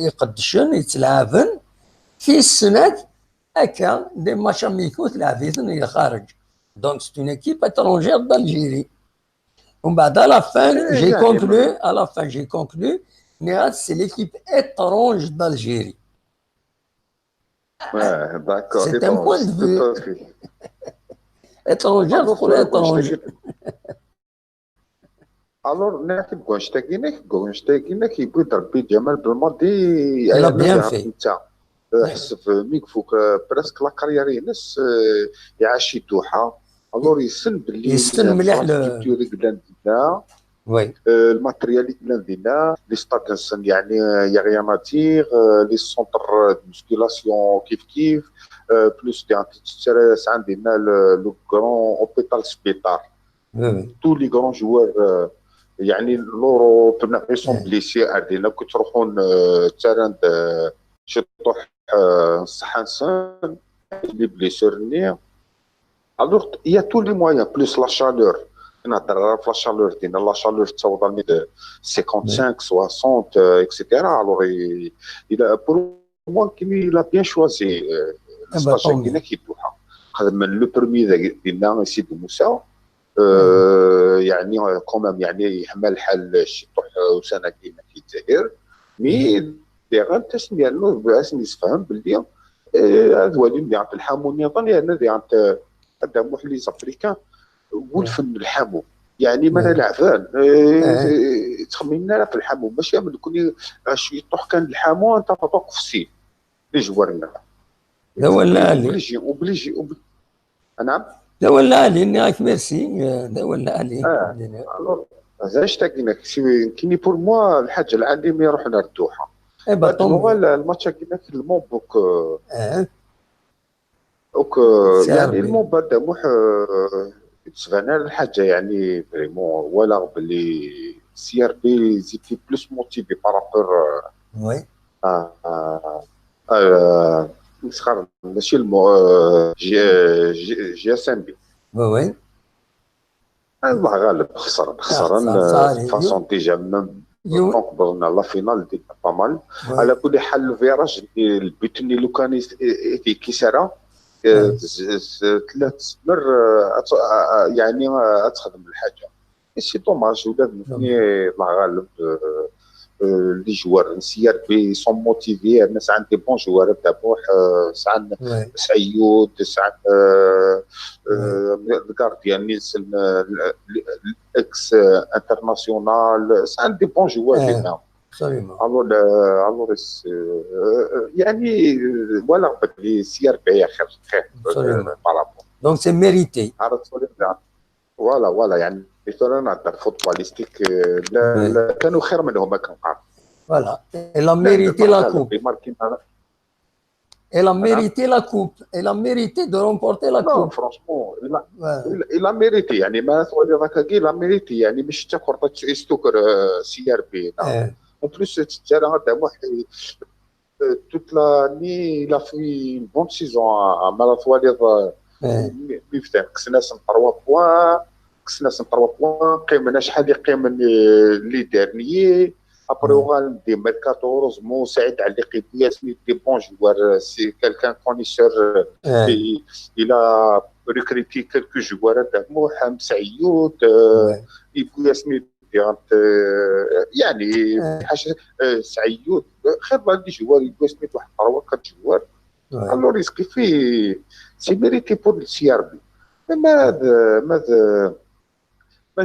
يقدشن يتلعبن في السنات هكا des matchs amicaux تلعبيتن الى الخارج، donc c'est une équipe étrangère d'Algérie. ومن بعد à la fin j'ai conclu à la fin j'ai conclu نيات c'est l'équipe étrange d'Algérie. D'accord. C'est un point de vue. Étrangère تقول étrange. Alors نعطي بكونشتاكينك يقول ربي جمال بالماضي il a bien fait. حس في ميكفوك presque la carrière ينس يعاش الدوحه، alors يسن باللي يسن مليح oui ال matériel اللي دينا les stades يعني y a rien à dire، les centres musculation كيف كيف، plus دي عندنا le grand hôpital سبيطار tous les grands joueurs يعني l'Europe sont blessés عندنا كي تروحون terrain شي طوح الصحه نسان les blessures ني. Alors y a tous les moyens plus la chaleur، نهضر في la chaleur دينا la chaleur تصوض 55 60 et cetera. Alors il pour moi كيمي il a bien choisi stage دينا كيدوحه خدم le premier دينا سيدي موسى يعني quand même يعني يحمل الحال شي طوح وسنه كيما في الجزائر mais ديغا تسمي باش يفهم باللي هذا اللي عند الحامو النظام لان اللي عند هذا les Africains ولفن الحامو يعني ما لعبان تخممنا في الحامو ماشي من كوني شي طوح كان الحامو انت تطوق في السيل les joueurs لا ولا obligé obligé نعم لا ولا علي نياك ميرسي لا ولا علي. علاش تاكينك كيني pour moi الحاجه العالي ما يروح للدوحه. اي با الماتش كينك الموبوك donc يعني الموبا داموح تسفانا الحاجه يعني vraiment ولا باللي CRB ils étaient plus motivés par rapport oui مسخر ماشي المو JSMB. oui oui الله غالب خسر خسر façon déjà même donc بغنا la finale دي pas mal. على كل حال ال virage ال but اللي لو كان في كيسارا ثلاث سمر يعني تخدم الحاجه c'est dommage ولاد الله غالب les joueurs CRB sont motivés الناس عندي bons joueurs تاع سعن سعيود سعن ال gardien نيلسون ex international سعن des bons joueurs ديالنا. alors alors يعني voilà بلي CRB خير خير par rapport donc c'est mérité. voilà voilà يعني نهضر footballistique لا كانوا خير منهم ما كنقع. voilà elle a mérité la coupe. Elle a mérité la coupe. Elle a mérité de remporter la coupe. Non, franchement, il a mérité. يعني ما تولي راك il a mérité يعني مش تاكل يستوكر CRB. En plus, ترى هذا واحد toute l'année il a fait une bonne saison à ماراثوالي مفتاح كسنا 3 points كسنا 3 points قيمنا شحال يقيم les derniers après وغال des mercato heureusement سعيد علي قيدياس des bons joueurs c'est quelqu'un connaisseur il a recruté quelques joueurs تاع محمد سعيود ياسمين يعني حاجه سعيود خير des joueurs ياسمين واحد 3 4 joueurs alors risque في c'est mérité pour ال CRB. ماذا ماذا ما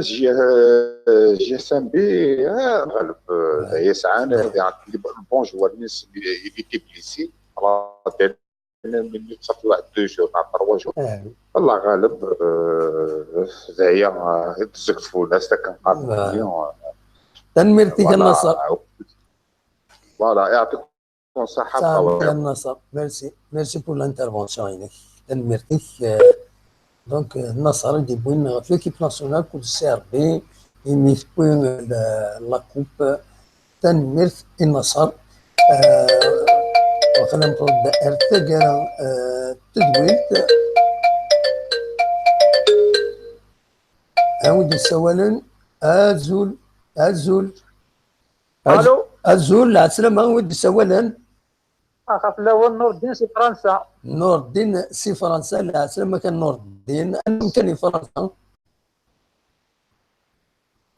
JSMB غالب يسعى bons joueurs ناس اللي blessés من صافي واحد deux jours مع trois jours الله غالب زعيا تزكت فولاس كنقابل تنميرتك النصر voilà يعطيكم الصحة النصر merci merci pour l'intervention ينك تنميرتك donc النصر دي بوين في l'équipe nationale كل CRB يميت بوين la coupe تنميرت النصر وخلينا نطلب ارتجل تدويلت عاود السوالن ازول ازول الو ازول السلامة ود السوالن اخاف الاول نور الدين سي فرنسا نور الدين سي فرنسا لا السلامة كان نور الدين انا كان فرنسا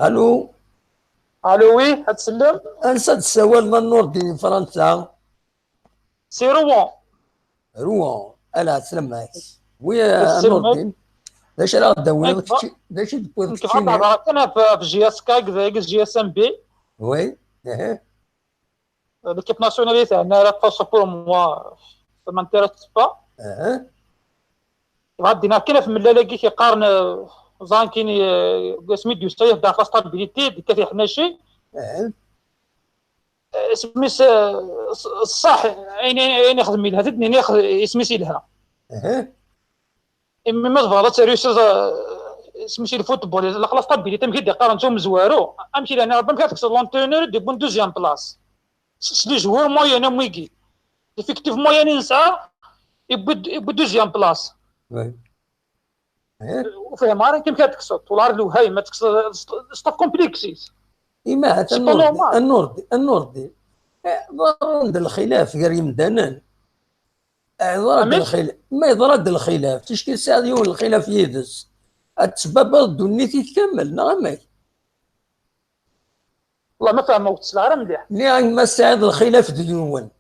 الو الو oui تسلم انسى السوال نور الدين فرنسا c'est Rouen Rouen الا سلامة oui نور الدين لاش راه داوي لاش دبوي انا في JSK كذا JSMB oui اها l'équipe nationale تاعنا راه parce que pour moi ça m'intéresse pas اها غادي كاين في ملاله كي كيقارن زانكيني سميتو يستيف دا la stabilité ديك في حناشي اها سميس الصح عيني يخدم لها تدني سميس لها اها اما ما تفضل تريوس سميتي ال football la stabilité مكي دي مزوارو امشي لان ربما كتكسر l'entraîneur دي bonne deuxième place les joueurs moyens مويكي effectif moyen نسعى يبو deuxième place oui وفهم راه كيم كتكسر طولار لو هاي ما تكسر staff complexé إما هذا النور النور ضروري الخلاف غير يمدانا يضرب الخلاف ما يضرب الخلاف تشكي ساعة يوم الخلاف يدس التسبب دنيتي تكمل نعم والله ما فاهم وقت السلعة مليح لان ما ساعد الخلاف ديون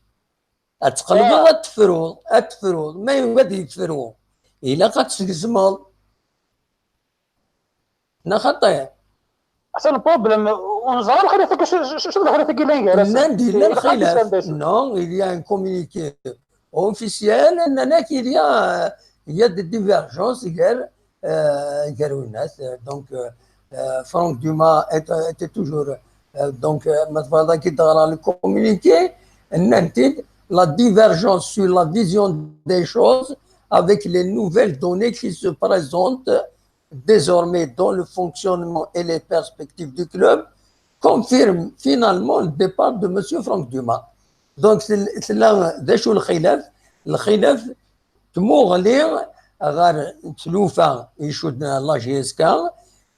تقلبوا تفرو تفرو ما يبدا يتفرو الا قد تزمل نا خطيه احسن problème ونزرع الخلاف شو الخلاف كي لا ندير الخلاف non il y a un communiqué officiel اننا qu'il y a des divergences غير غير الناس donc Franck Dumas était toujours donc ما كي تقرا ال communiqué ننتج la divergence sur la vision des choses avec les nouvelles données qui se présentent désormais dans le fonctionnement et les perspectives du club confirme finalement le départ de M. Franck Dumas. Donc, c'est là où الخلاف الخلاف تموغلي غير تلوفا يشد la JSK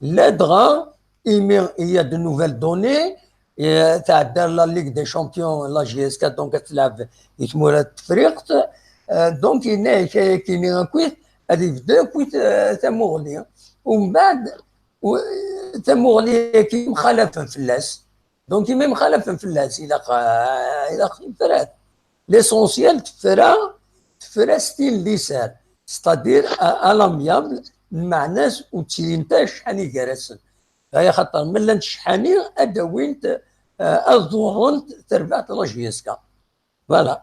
لا دغا il y a de nouvelles données تاع دار la Ligue des champions la JSK donc تلعب يتمورات تفريقت donc كاين كويت هذه يبدا كويت تموغلي ومن بعد تموغلي كي مخالفة فلاس donc كي مخالفة فلاس الى الى فرات l'essentiel تفرا style ليسار c'est-à-dire à l'amiable مع ناس وتينتا شحال يجرسن هي خاطر من لان شحاني ادوينت الظهرون تربعت la JSK voilà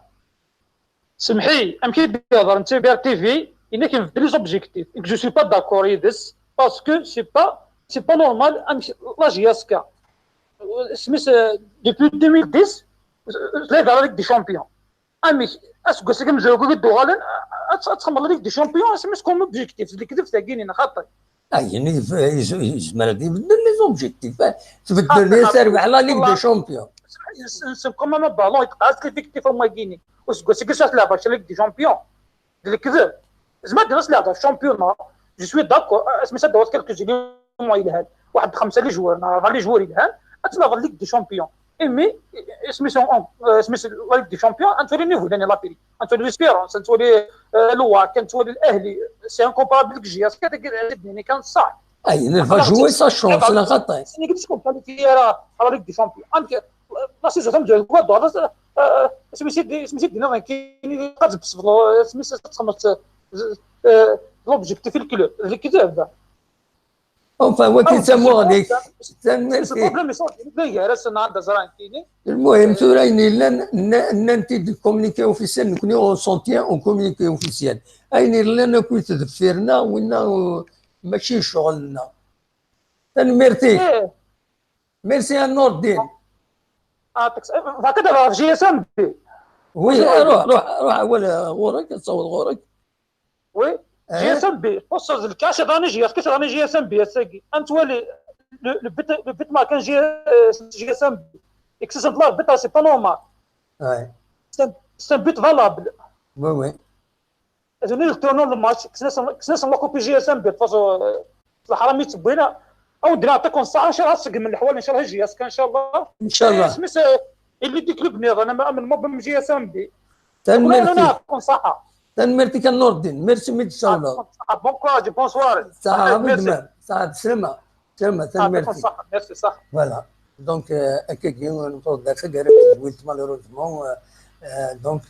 سمحي امكي يهضر انت بي ار تي في إنا كينبدل les objectifs je suis pas d'accord يدس parce que c'est pas normal la JSK سميس depuis 2010 لا يهضر Ligue des champions امي اسكو سكم زوكو دوغالن تخمر Ligue des champions سميس comme objectif اللي كذب تاكيني خاطر يعني يزمر يبدل les objectifs تبدل لي تربح la Ligue des champions c'est comme un ballon يتقاس l'effectif هما كيني وسكو سكو تلعب Ligue des champions الكذب زعما الناس لعبوا في ال championnat je suis d'accord سميتها دوات quelques éléments يلهان واحد خمسة les joueurs نعرف les joueurs يلهان تلعب Ligue des champions mais سميتو سميتو Ligue des champions انتولي niveau لاني لابيري انتولي l'Espérance انتولي الواك انتولي الاهلي c'est incomparable JSK كان كان صح اي va jouer sa chance لا خطا سيني قلت لكم qualifié راه Ligue des champions انت la saison تم كوا سميتو دينا كاين قد سميتو تخمت l'objectif ال club اللي كذاب Enfin وكي تسمو غاديك. المهم ثورين لان ننتي communiqué officiel نكوني on s'en tient au communiqué officiel اين لان كنت تذفيرنا ونا ماشي شغلنا. تنميرتي ميرسي نور الدين. هكذا في JSMB. oui روح روح روح اول غورك تصور غورك. oui JSMB بوص الكاش راني جي كاش راني JSMB ساكي انت ولي le but ما كان JSMB اكسس l'arbitre c'est pas normal. oui c'est un but valable. oui oui اذا tournant الماتش كسنا la coupe JSMB فاصو الحرامي تبينا او درا نعطيكم الصحه ان شاء الله تسقم من الحوال ان شاء الله JSK ان شاء الله ان شاء الله. سميت اللي ديك البنيض انا ما امن ما JSMB. تنميرتي صحه تنميرتي كان نور الدين ميرسي ميت الصلاة. bon courage bonne soirée. صحة بالدمار صحة تسلمة تسلمة تنميرتي صحة ميرسي صح. voilà donc هكاك المفروض داخل قريت malheureusement donc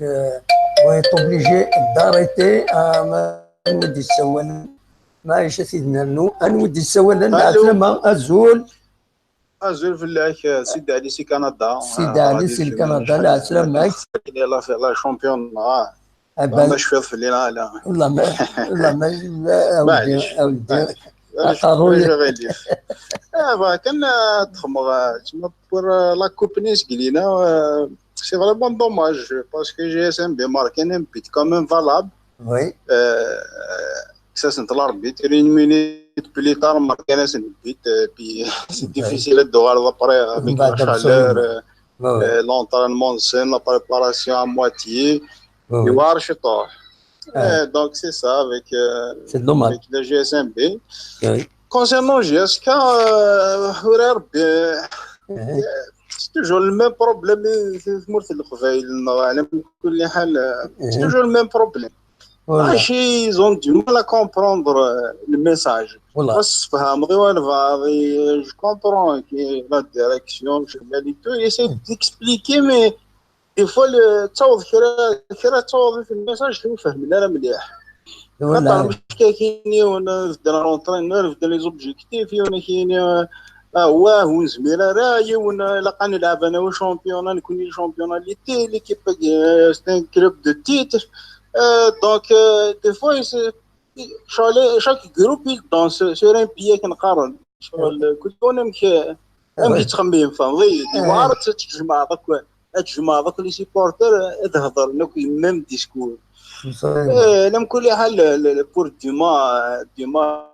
on est obligé d'arrêter ما نودي السوال معليش سيدنا نو نودي السوال نعتلمها ازول ازول فلاك سيدي علي سي كندا. سيدي علي سي كندا لا سلام لا la championnat ما شفيض في الليل لا والله ما والله ما اودي اودي كان تخمغ تما pour la coupe نيس قلينا c'est vraiment dommage parce que JSMB marqué un but quand même valable. oui اساسا l'arbitre une minute plus tard marqué un but puis c'est difficile de voir après avec la chaleur l'entraînement scène la préparation à moitié يوار شطوح. Donc c'est ça avec avec la JSMB. Concernant JSK, c'est toujours le même problème في مرت القبائل على كل حال c'est toujours le même problème. ماشي ils ont du mal à comprendre le message. بس فهم غير je comprends la direction tout essaie d'expliquer mais des fois تعوض كرا تعوض في ال message تفهم لا مليح. خاطر المشكل كاين وانا l'entraîneur في les objectifs وانا كاين واه ونزمير راه وانا لا نلعب انا و championnat نكون championnat l'été l'équipe c'est un club de titre donc des fois شغل chaque groupe danse sur un pied كنقارن شغل كل وانا مكي تخمم فهمتي ديوار تجمع داك تجمع داك les supporters تهضر نوك même discours. لم كل حال pour ديما ديما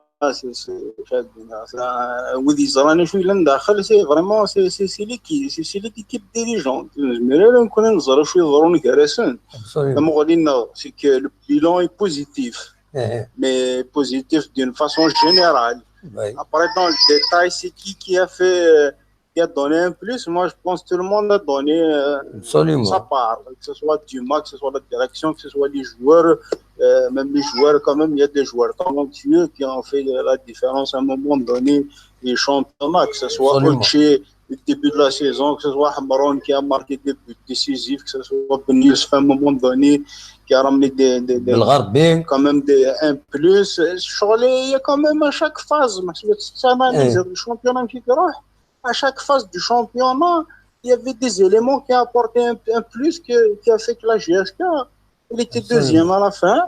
وذي زراني شويه لنداخل c'est vraiment c'est c'est c'est l'équi c'est c'est l'équipe dirigeante زمير نكون نزرا شويه ضروني كراسن لما غادي c'est que le bilan est positif mais positif d'une façon générale. Après, dans le détail, c'est qui a fait, qui a donné un plus. Moi, je pense que tout le monde a donné sa part, que ce soit Dumas, que ce soit la direction, que ce soit les joueurs, même les joueurs, quand même, il y a des joueurs talentueux qui ont fait la différence à un moment donné, les championnats, que ce soit Olché au début de la saison, que ce soit Hamron qui a marqué des buts décisifs, que ce soit Ben Youssef à un moment donné qui a ramené des quand même des un plus. Il y a quand même à chaque phase, le championnat qui à chaque phase du championnat, il y avait des éléments qui apportaient un plus qui a fait que la JSK, elle était deuxième à la fin,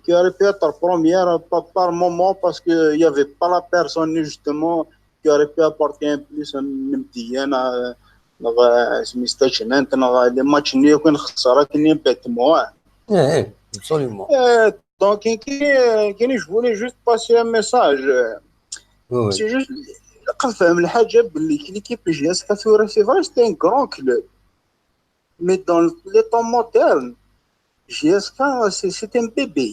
qui aurait pu être première par moment parce qu'il n'y avait pas la personne justement qui aurait pu apporter un plus. Les matchs absolument. Donc, je voulais juste passer un message. C'est juste نفهم الحاجه باللي l'équipe JSK c'est vrai c'est un grand club mais dans les temps modernes JSK c'est un bébé.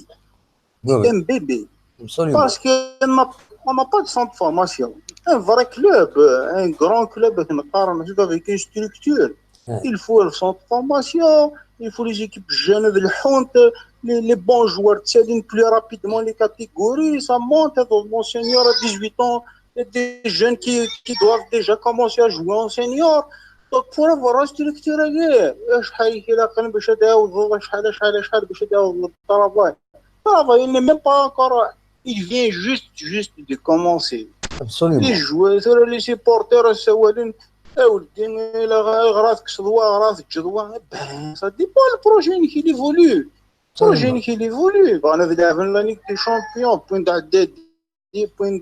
C'est un bébé parce que on n'a pas de centre de formation. Un vrai club, un grand club avec une structure. Il faut le centre de formation, il faut les équipes jeunes de l'Honte, les bons joueurs tiennent plus rapidement les catégories, ça monte. Mon senior à 18 ans, il y a des jeunes qui doivent déjà commencer à jouer en senior. Donc pour avoir une structure, شحال كيلاقي باش تعاود شحال شحال شحال باش تعاود ال travail. ال travail il n'est même pas encore, il vient juste de commencer. Les joueurs, les supporters سوالين اولدي الا غراتك صدوه غرات جدوى ça dépend le projet qui évolue. Projet qui évolue بغانا نلعب la Ligue des champions point عداد des points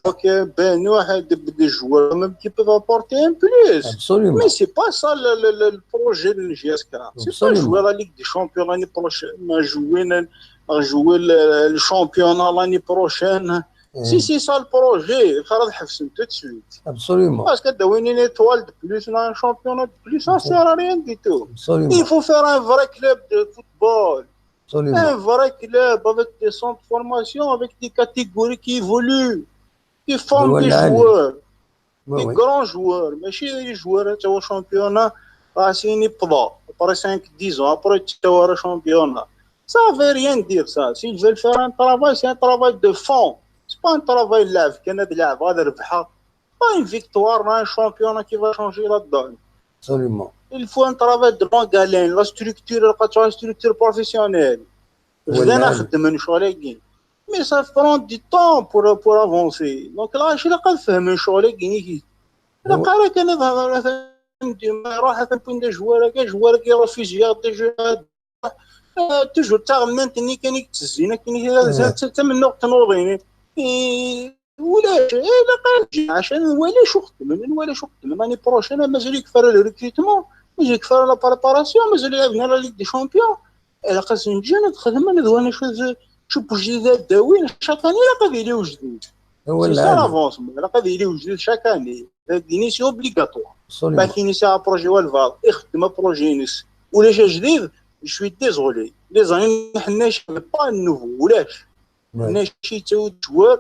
donc ben واحد des joueurs même qui peuvent apporter un plus. Absolument. Mais c'est pas ça le projet de JSK. C'est pas jouer la Ligue des Champions l'année prochaine, jouer le championnat l'année prochaine. Si c'est ça le projet, خلاص حفسن tout de suite. Absolument. Parce que d'avoir une étoile de plus dans un championnat de plus, ça sert à rien du tout. Absolument. Il faut faire un vrai club de football. Absolument. Un vrai club avec des centres de formation, avec des catégories qui évoluent, qui forment des joueurs, des grands joueurs. ماشي les joueurs تاع championnat راسين يبدا après 5 10 ans après تاع championnat. Ça veut rien dire ça. S'ils veulent faire un travail, c'est un travail de fond. C'est pas un travail لعب كان هذا لعب هذا ربحه. Pas une victoire, un championnat qui va changer la donne. Absolument. Il faut un travail de longue haleine, la structure, la structure professionnelle. بدنا نخدم من شغل. Mais ça prend du temps pour avancer. Donc là, je لقد فهم شغل كي لقى كان مثلا راح مثلا des joueurs كاع joueurs كي refusé des joueurs toujours تاغمنتني كان تزينا كان تمن نقطة نوضيني ولا لا قال عشان ولا شو خدم ولا شو خدم l'année prochaine مازال يكفر le recrutement مازال يكفر la préparation مازال يلعبنا la Ligue des champions. الا خاص نجي نخدم انا وانا شو بوجدي داوين chaque année لا قضيه لي وجديد c'est ça l'avancement لا قضيه لي وجديد chaque année ديني c'est obligatoire ما كاين سي projet والفار يخدم projet نس ولا شي جديد je suis désolé les années حناش pas nouveau ولاش حنا شي تا joueurs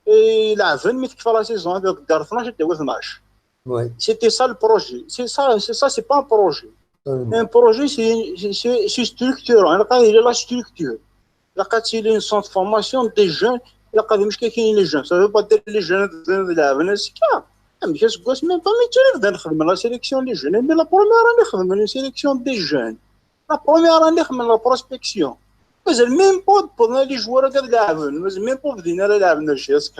يلعبن مثل كيف la saison هذاك دار 12 داو 12. C'était ça le projet. C'est ça, c'est pas un projet. Un projet, c'est structurant. Il y a la structure. La il y a une centre de formation des jeunes. La les jeunes. Ça veut pas dire les jeunes de la mais qu'est-ce même pas mais la sélection des jeunes. Mais la première année, la sélection des jeunes. La première année, la prospection. Mais même pas pour les joueurs de la mais même pas venir à la JSK.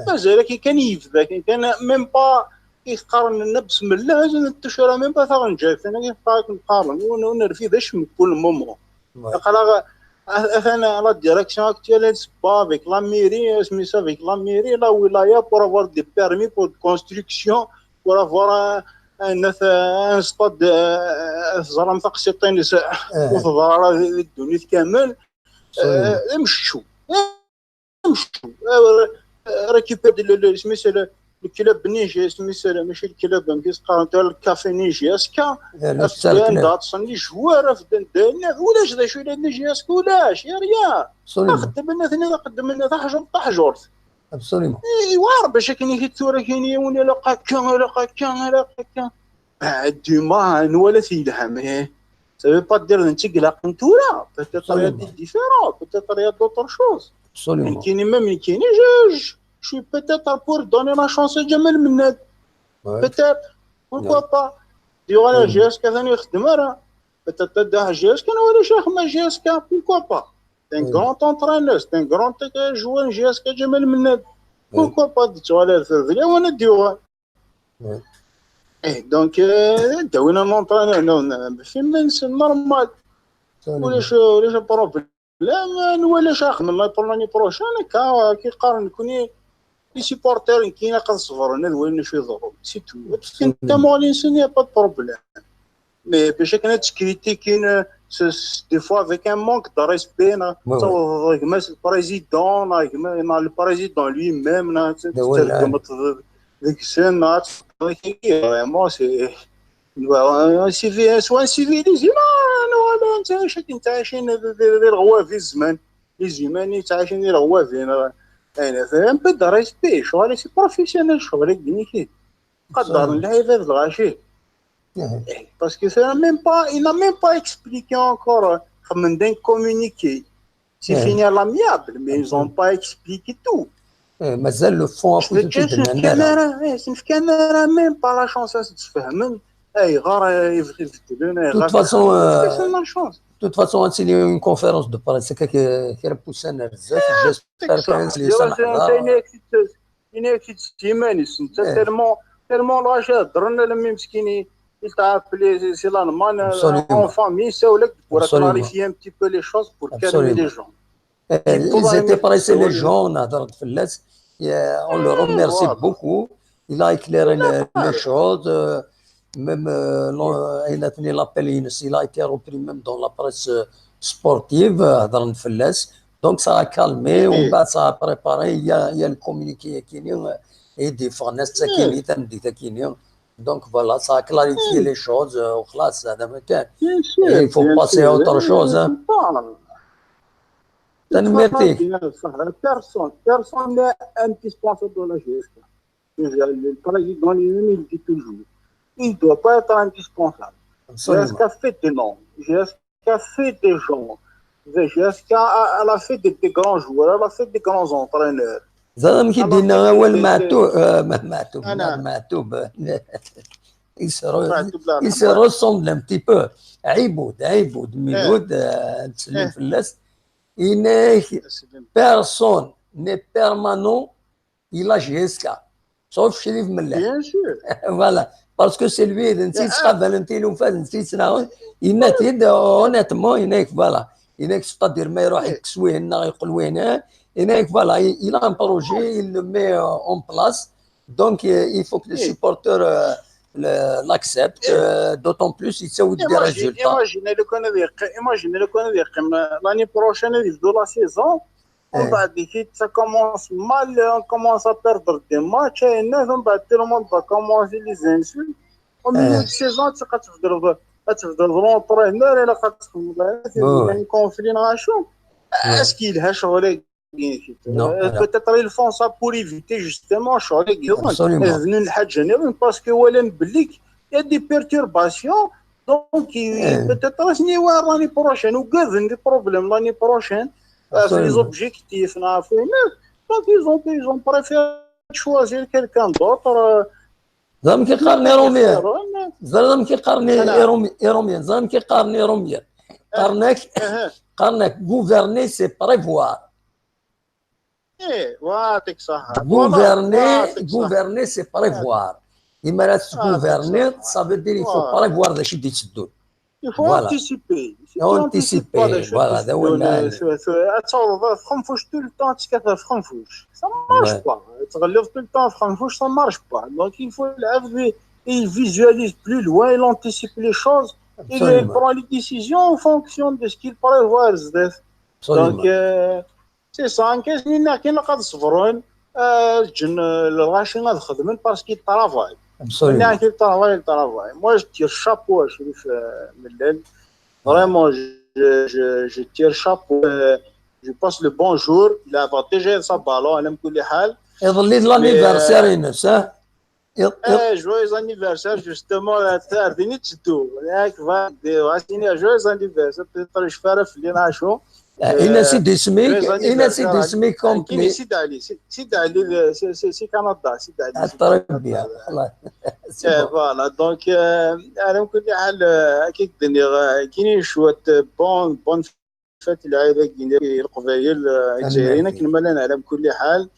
مازال كي كان يبدا كان même pas كيقارن بسم الله التشرا même pas ثغنجات انا كيبقى نقارن ونرفي باش من كل moment قال انا la direction actuelle c'est pas avec la mairie سميتها avec la mairie la wilaya pour avoir des permis pour construction pour avoir un stade زرام تقسيطين وتضرر الدنيا كامل مشوا مشوا récupère سميتو ال club نيجي سميتو ماشي ال club كيسقارن الكافي نيجي اسكا داتصن les joueurs في ولاش ذا شو نيجي اسكا ولاش يا ريا خدم لنا ثاني قدم لنا تحجر تحجرت absolument ايوا باش كاين كي الثوره كاين ولا لقى كان لقى كان لقى كان دوما ولا تيلهم ça veut pas dire انت قلق نتورا peut-être y a des différents peut-être y a d'autres choses. Absolument. كاين même كاين je suis peut-être pour donner la chance جمال مناد peut-être pourquoi pas ديغ انا JSK ثاني يخدم راه peut-être دا JSK ولا شيخ ما JSK pourquoi pas. C'est un grand entraîneur, c'est un grand joueur JSK جمال مناد pourquoi pas تولى الفرفلة وانا ديوها. ايه donc داوينا l'entraîneur في c'est normal ولاش ولاش problème ولاش اخدم l'année prochaine كيقارن كوني les supporters كاين قد صفر انا وين شي ضرب c'est tout انت مولين c'est pas problème mais باش كنا تكريتيكين des fois avec un manque de respect كما ال président كما ال président lui-même ديك السنه vraiment c'est soit civilisé ما انت عايش انت عايشين الغوافي الزمان les humains عايشين الغوافي يعني un peu de respect شغل c'est professionnel شغل كنيكي قدر اللعيبه الغاشي parce que c'est même pas il n'a même pas expliqué encore من d'un communiqué c'est fini à l'amiable mais ils ont pas expliqué tout. مازال le fond كان راه même pas la chance تفهم اي غير يبدلون toute façon toute façon c'est une conférence de presse كي ربوسان بزاف j'espère كان اللي سامح. إنا كيتسيمانيس انت tellement الغاشي هضرنا لما مسكيني il t'a appelé, c'est l'Allemagne en famille, c'est pour clarifier un petit peu les choses, pour calmer les gens. Ils étaient pressés les gens, on le remercie beaucoup. Il a éclairé les choses, même il a tenu l'appel, il a été repris même dans la presse sportive, donc ça a calmé, ça a préparé, il y a le communiqué qui est des fournisseurs qui donc voilà, ça a clarifié les choses. Il faut passer à autre chose. Personne n'est indispensable dans la JSK. Le président lui-même, il dit toujours, il ne doit pas être indispensable. JSK fait des noms, JSK fait des gens, JSK elle a fait des grands joueurs, elle a fait des grands entraîneurs. زعما كي دينا اول معتوب معتوب معتوب il se ressemble un petit peu. عيبود عيبود ميلود تسلم فلاس إنه personne n'est permanent إلا JSK sauf شريف ملال. Bien sûr. Voilà, parce que c'est lui نسيت قبل وفات نسيت يناتيد honnêtement يناك voilà يناك c'est-à-dire ما يروح يكسويه لنا يقول وين هناك voilà, il a un projet, il le met en place, donc il faut que les supporters l'acceptent, d'autant plus il s'est des résultats. Imaginez le l'année prochaine de la saison, on va dire que ça commence mal, on commence à perdre des matchs, et on va tout le monde va commencer les insultes. Au milieu de saison, tu vas l'entraîneur et la conflit. Est-ce qu'il a changé? Peut-être ils font ça pour éviter justement parce que il y a des perturbations, donc peut-être l'année prochaine ou des problèmes l'année prochaine les objectifs, donc ils ont préféré choisir quelqu'un d'autre. زعما كيقارني روميان، زعما كيقارني روميان، زعما كيقارني روميان، قارناك قارناك gouverner c'est prévoir. ايه وعطيك صحة. Gouverner, c'est prévoir. إما لا gouverner, ça veut dire il faut prévoir داكشي اللي تسدو. Il faut anticiper. Anticiper, voilà, هذا هو المعنى. تخنفوش tout le temps تسكت خنفوش. Ça marche pas. تغلف tout le temps خنفوش, ça marche pas. Donc il faut العبد il visualise plus loin, il anticipe les choses, il prend les décisions en fonction de ce qu'il prévoit. Donc c'est ça, كاين كاين قد صبرون الجن الغاشي غاد خدمن parce que travaille. Absolument. Travaille, travaille. Moi je tire chapeau à Chérif Mellal. Vraiment je tire chapeau. Je passe le bonjour. Il a déjà sa ballon على كل حال. يظل l'anniversaire ينس. Joyeux anniversaire justement تعرفيني تشدو ياك فا joyeux anniversaire peut-être شفاره في اللي نعشو. إنا سيدي اسميك إنا سيدي اسميك complet. سيدي علي سيدي علي c'est كندا سيدي علي التربية الله. Voilà donc على كل حال كي الدنيا كاينين شوية bonnes fêtes العائلة كاين القبايل الجزائريين كنما على كل حال.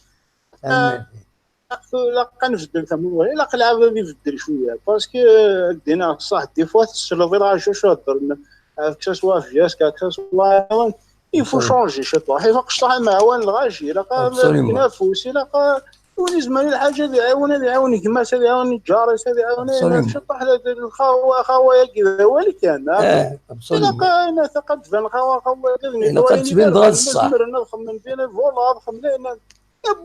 لا كنفدل تما لا قلعه يفدل شوية parce que دينا صح des fois تسلو غير عشو شهضر que ce soit في JSK que ce soit il faut changer شي طواح يفوق الصح مع وان الغاشي لا تنافس لا ولي زمان الحاجة اللي يعاون اللي يعاون كما اللي يعاون الجار اللي يعاون شي طاح الخاوه خاوه كذا هو اللي كان لا انا ثقت في الخاوه خاوه كذا تبان غير الصح نخمم فينا voilà نخمم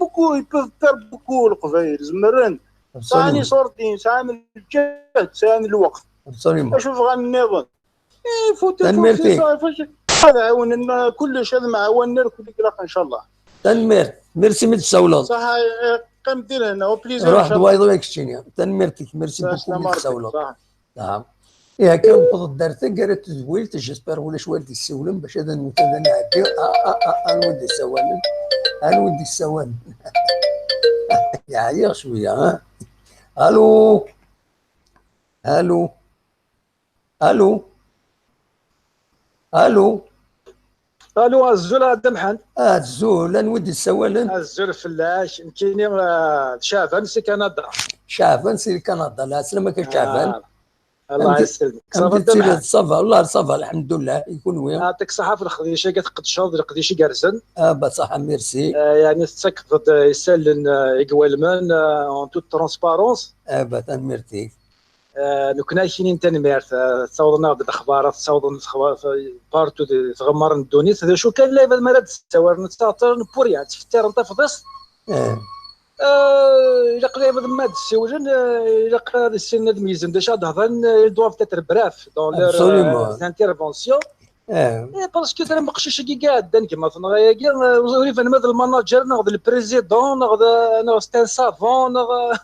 beaucoup ils peuvent faire beaucoup القبايل زمرن ثاني صورتين ثاني الجهد ثاني الوقت اشوف غنظن فوت هذا عاوننا كلش هذا معاوننا كل كلاق ان شاء الله. تنمير ميرسي من تسولوض. صح قم دير هنا au plaisir. روح دواي ضويك الشينيا تنميرتك merci beaucoup من تسولوض. نعم. إيه هكا نبض دارتك قالت تزويلت j'espère ولا شوالتي السولم باش هذا نعدي نودي السوالم نودي السوالم يعيق شوية. ها الو الو الو الو الو الزول هذا محمد. الزول نودي السوالن. الزول فلاش كاينين شعبان سي كندا. شعبان سي كندا، لا سلامك شعبان. الله يسلمك. ça va ça va والله ça va الحمد لله يكون وين. يعطيك الصحة في الخديشة كتقدشوض القديشة كارزن. بصح ميرسي. يعني تسكت يسالن يقوالمن en toute transparence. تنميرتي. نكنا كاينين تنميرت تصوضنا بالاخبار تصوضنا partout تغمر الدونيت هذا شو كان لا ما تصور نتاطر بوريا تفتر انت فضس. الا قريب ما تسوجن الا قرا السن ميزن déjà هضرن doivent être brefs dans leurs interventions parce que ترى مقشيش كي قاعد كيما ثنغايا كي وريف انا ال manager ناخذ ال président ناخذ c'est un savant ناخذ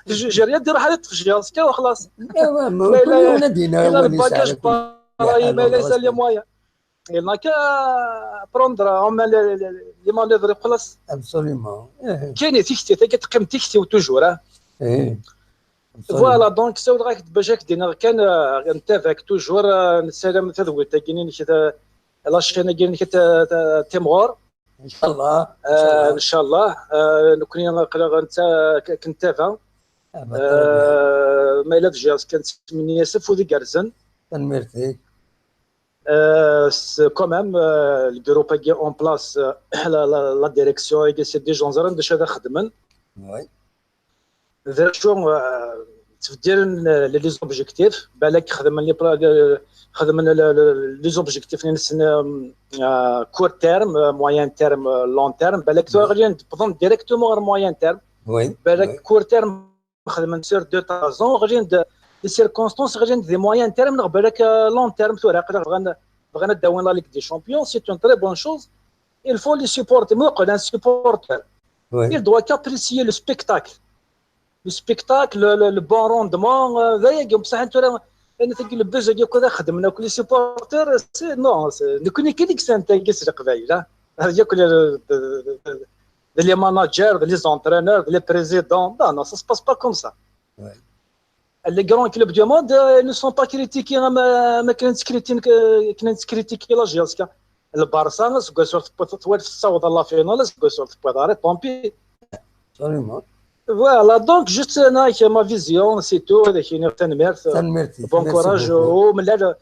j'ai rien دير حاجة تفجي سكا وخلاص. لا ال bagage ما ليس les moyens il n'a qu'à prendre en main les manœuvres خلاص. Absolument. كاين تيكتي كتقيم تيكتي toujours. Voilà donc ساول غاك باش دينا كان نتافاك toujours نسالم تذوي كاينين la chaîne كاين تيمغور ان شاء الله. ان شاء الله نكون نقرا انت كنتافا ما الا تجي كانت 8 سف وذي كارزن. تنميرتي. Quand même ال groupe كي en place la direction c'est des gens زران باش هذا خدمن. Oui ذا شو تبديل les objectifs بالك خدم les خدم les objectifs نسن court terme moyen terme long terme بالك تو غادي نبضن directement غير moyen terme. Oui بالك court terme خدم sur deux trois ans غادي les circonstances غادي des moyen terme بالك long terme تو راه بغينا داوين la Ligue des champions c'est une très bonne chose il faut les supporter. موقع un supporter il doit qu'apprécier le spectacle. Le spectacle, le bon rendement, ذا بصح انت انا تلقى البوز كذا خدمنا كل supporters c'est non نكون كي ديك سانتا كيس القبايل هذا كل les managers les entraîneurs les présidents non non ça se passe pas comme ça. Les grands clubs du monde ne sont pas critiqués ما كانت critiquer la JSK البارسا توالف تصوت la finale سكوا tant pis. Voilà donc juste انا ma vision c'est tout. هذا كاين تنميرت bon courage ومن لا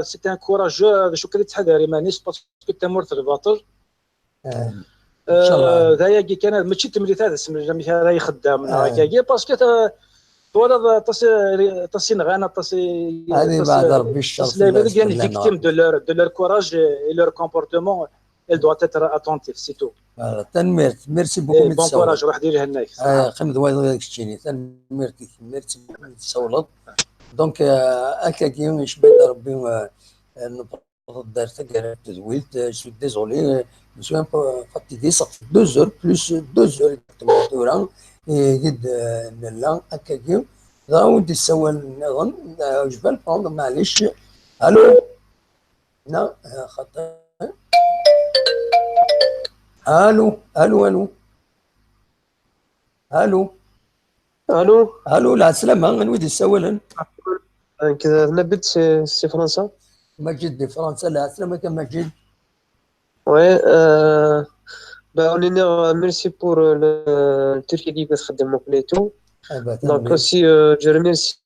c'est un courage شو كريت تحذري مانيش parce que تمرت الباطل ان شاء الله. هذايا كي كان ماشي تمريت هذا هذا يخدم هكاكي parce que ولا تصي نغانا تصي هذه بعد ربي الشرف يعني victimes de leur courage et leur comportement il doit être attentif c'est tout. تنميرت merci beaucoup. Bon courage روح ديري هناك. خمد وايض كشتيني تنميرت merci beaucoup تسولط donc هكا كي يشبه ربي نبض دار تاع تزويلت je suis désolé je suis un peu fatigué ça fait 2 heures plus 2 heures exactement قد لا هكا كي ودي السوال النظام جبال prendre معليش. الو لا خطأ. الو الو الو الو الو الو لا سلامة نودي السوال كذا نبت سي فرنسا مجد دي فرنسا لا سلامة مجد. Oui bah on est merci pour le Turquie qui كتخدم et tout. Donc aussi je remercie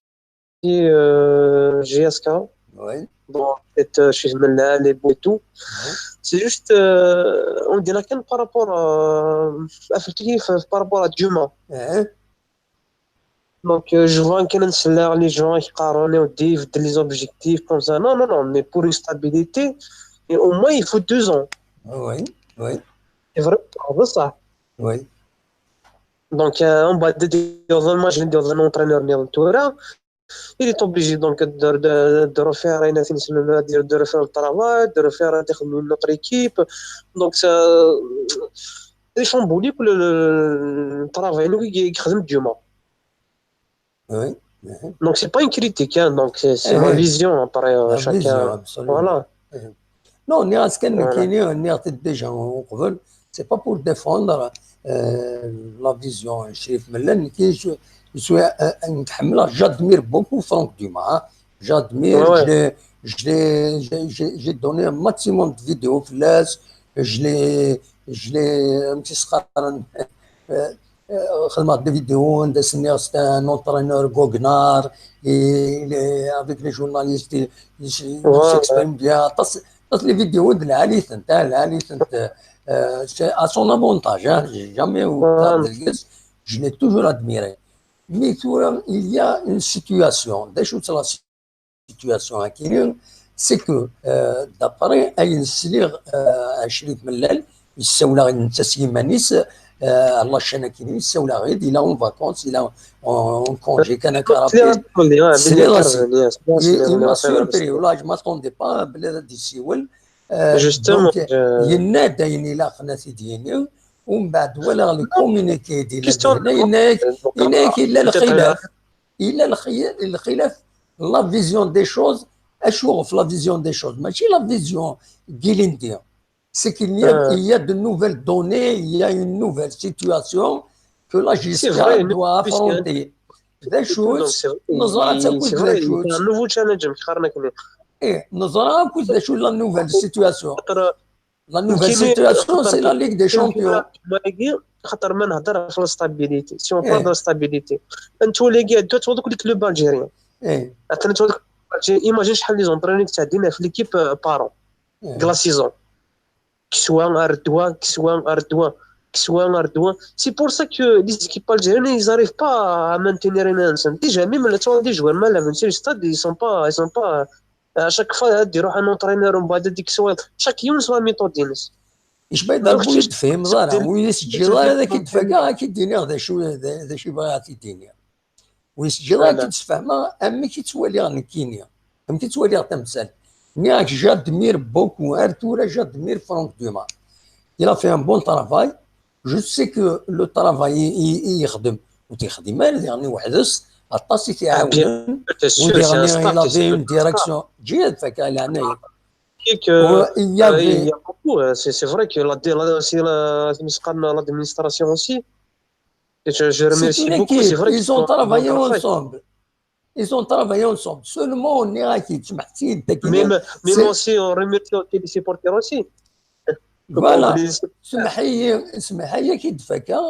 JSK. Oui. Bon, peut-être chez Mella, les beaux et tout. C'est juste, on dirait qu'un par rapport à par rapport à Dumas. Donc, je vois qu'il y a les gens qui parlent, disent les objectifs comme ça. Non, non, non, mais pour une stabilité, et au moins il faut 2 ans. Oui, oui. C'est vrai, ça. Oui. Donc, on va dire, moi, je vais un entraîneur il est obligé donc de refaire de refaire le travail, de refaire une autre équipe. Donc ça c'est chamboulé pour le travail qui خدم Dumas. Oui. Donc c'est pas une critique hein, donc c'est ma vision après chacun. Voilà. Non, ni كان كاين ni déjà on c'est pas pour défendre la vision شريف ملان كي je suis نتحمل j'admire beaucoup Franck Dumas. J'admire, j'ai donné un maximum de vidéos فلاس je l'ai مسخرا خدمت des vidéos عند. C'est un entraîneur goguenard et avec les journalistes il s'exprime bien. طاس les vidéos د العالي تاع العالي c'est à son avantage, hein. J'ai jamais, je l'ai toujours admiré, mais il y a une situation, des la situation c'est que d'après اين سليغ شريف ملال يسولا نتا la chaîne كيني يسولا غير il est en vacances, il est en congé كان كارابي. Il m'a surpris والله, je m'attendais pas بلي غادي يسول. Justement. ينادى الى خنا سيديني ومن بعد ولا le communiqué ديال يناك الا الخلاف الا الخلاف la vision des choses. اشوف la vision des choses ماشي la vision ديال, c'est qu'il y a, il y a de nouvelles données, il y a une nouvelle situation que la JSK doit affronter. des choses نظرة تاكل des choses. Un nouveau challenge مخارنا. ايه نظرة كل شو la nouvelle situation. La nouvelle situation, c'est la Ligue des Champions. خاطر ما نهضر في la stabilité, si on parle de stabilité انتو les gars تو دوك les clubs algériens ايه انتو imagine شحال les entraîneurs تعدينا في l'équipe par an la saison كسوا اردوا كسوا اردوا كسوا اردوا. C'est pour ça que les équipes algériennes, ils arrivent pas à maintenir un ensemble. Déjà, même les joueurs ما لعبوا في stade, ils sont pas à chaque fois يروح un entraîneur ومن بعد ديك سوا chaque يوم soit méthode دينس. ايش بغا يضربوا يتفهم زرا ويسجل هذاك يتفاقا كيديني هذا شو هذا شي بغا تيديني ويسجل كي تفهم اما كي تولي غنكينيا ام كي تولي تمثال نياك. J'admire beaucoup ارتورا, j'admire Franck Dumas, il a fait un bon travail. Je sais que le travail يخدم وتيخدم يعني وحدس عطاس تيعاون وديرني il avait une direction جيد فكا يعني. Il y avait, il y a beaucoup. C'est vrai que l'administration aussi. Je remercie beaucoup. C'est vrai. Ils ont travaillé ensemble. Ils ont travaillé ensemble. Seulement, on est qui Même aussi, on remercie les supporters aussi. Voilà. اسمح اسمح لي كي تفكر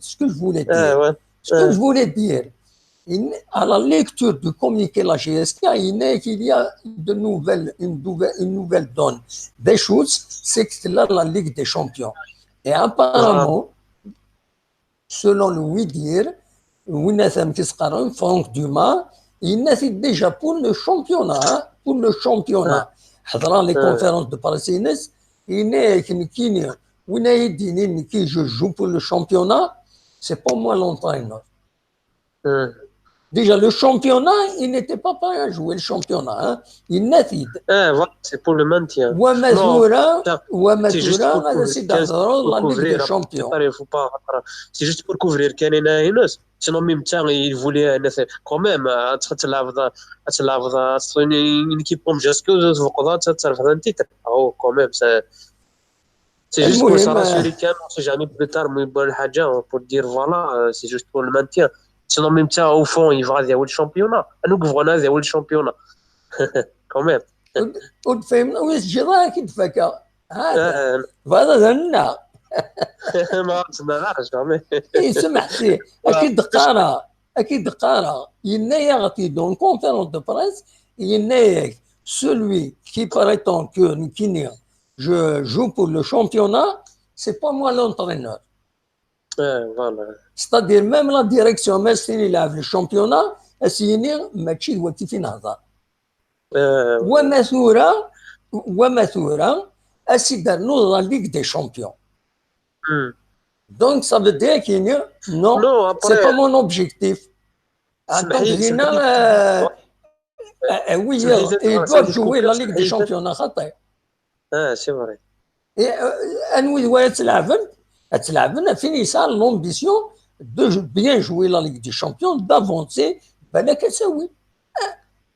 ce que je voulais dire. Ce que je voulais dire, à la lecture du communiqué de la JSK, il est qu'il y a de nouvelles, une nouvelle donne des choses, c'est que là, la Ligue des Champions. Et apparemment, selon le ouï-dire, Franck Dumas, il n'a déjà pour le championnat, hein, pour le championnat. Dans les conférences de presse, il n'est qui je joue pour le championnat, c'est pas moi l'entraîneur. Déjà, le championnat, il n'était pas prêt à jouer le championnat. Hein. Il n'a Ah, voilà, c'est pour le maintien. ومازورا ومازورا c'est la Ligue des Champions. C'est juste pour couvrir كان هنا, sinon même temps il voulait quand même تلعب تلعب une équipe comme JSK تفقدها تعرف un titre. Oh, quand même, c'est juste pour ça rassurer كان on sait jamais, plus tard يبان حاجه pour dire voilà, c'est juste pour le maintien. Sinon, même temps, au fond, il va avoir le championnat. Nous gouvernons le championnat. Quand même. وتفهمنا ويسجل كي تفكر هذا هذا ذنا ما عرفش jamais. اي سمحتي اكيد قارا اكيد قارا ينا يغطي dans conférence de presse ينا celui qui prétend que نكيني je joue pour le championnat, c'est pas moi l'entraîneur. Voilà. C'est-à-dire même la direction ما يلعب le championnat اسيني ماشي هو كيف نهضر وما وما ثورة اسيدار la Ligue des Champions. Donc ça veut dire qu'il non, non c'est pas mon objectif. Donc, oui, ils doivent jouer la Ligue des Champions. Ah, c'est vrai. انوي وين تلعبن تلعبن فين يصار l'ambition de bien jouer la Ligue des Champions, d'avancer بالك تسوي.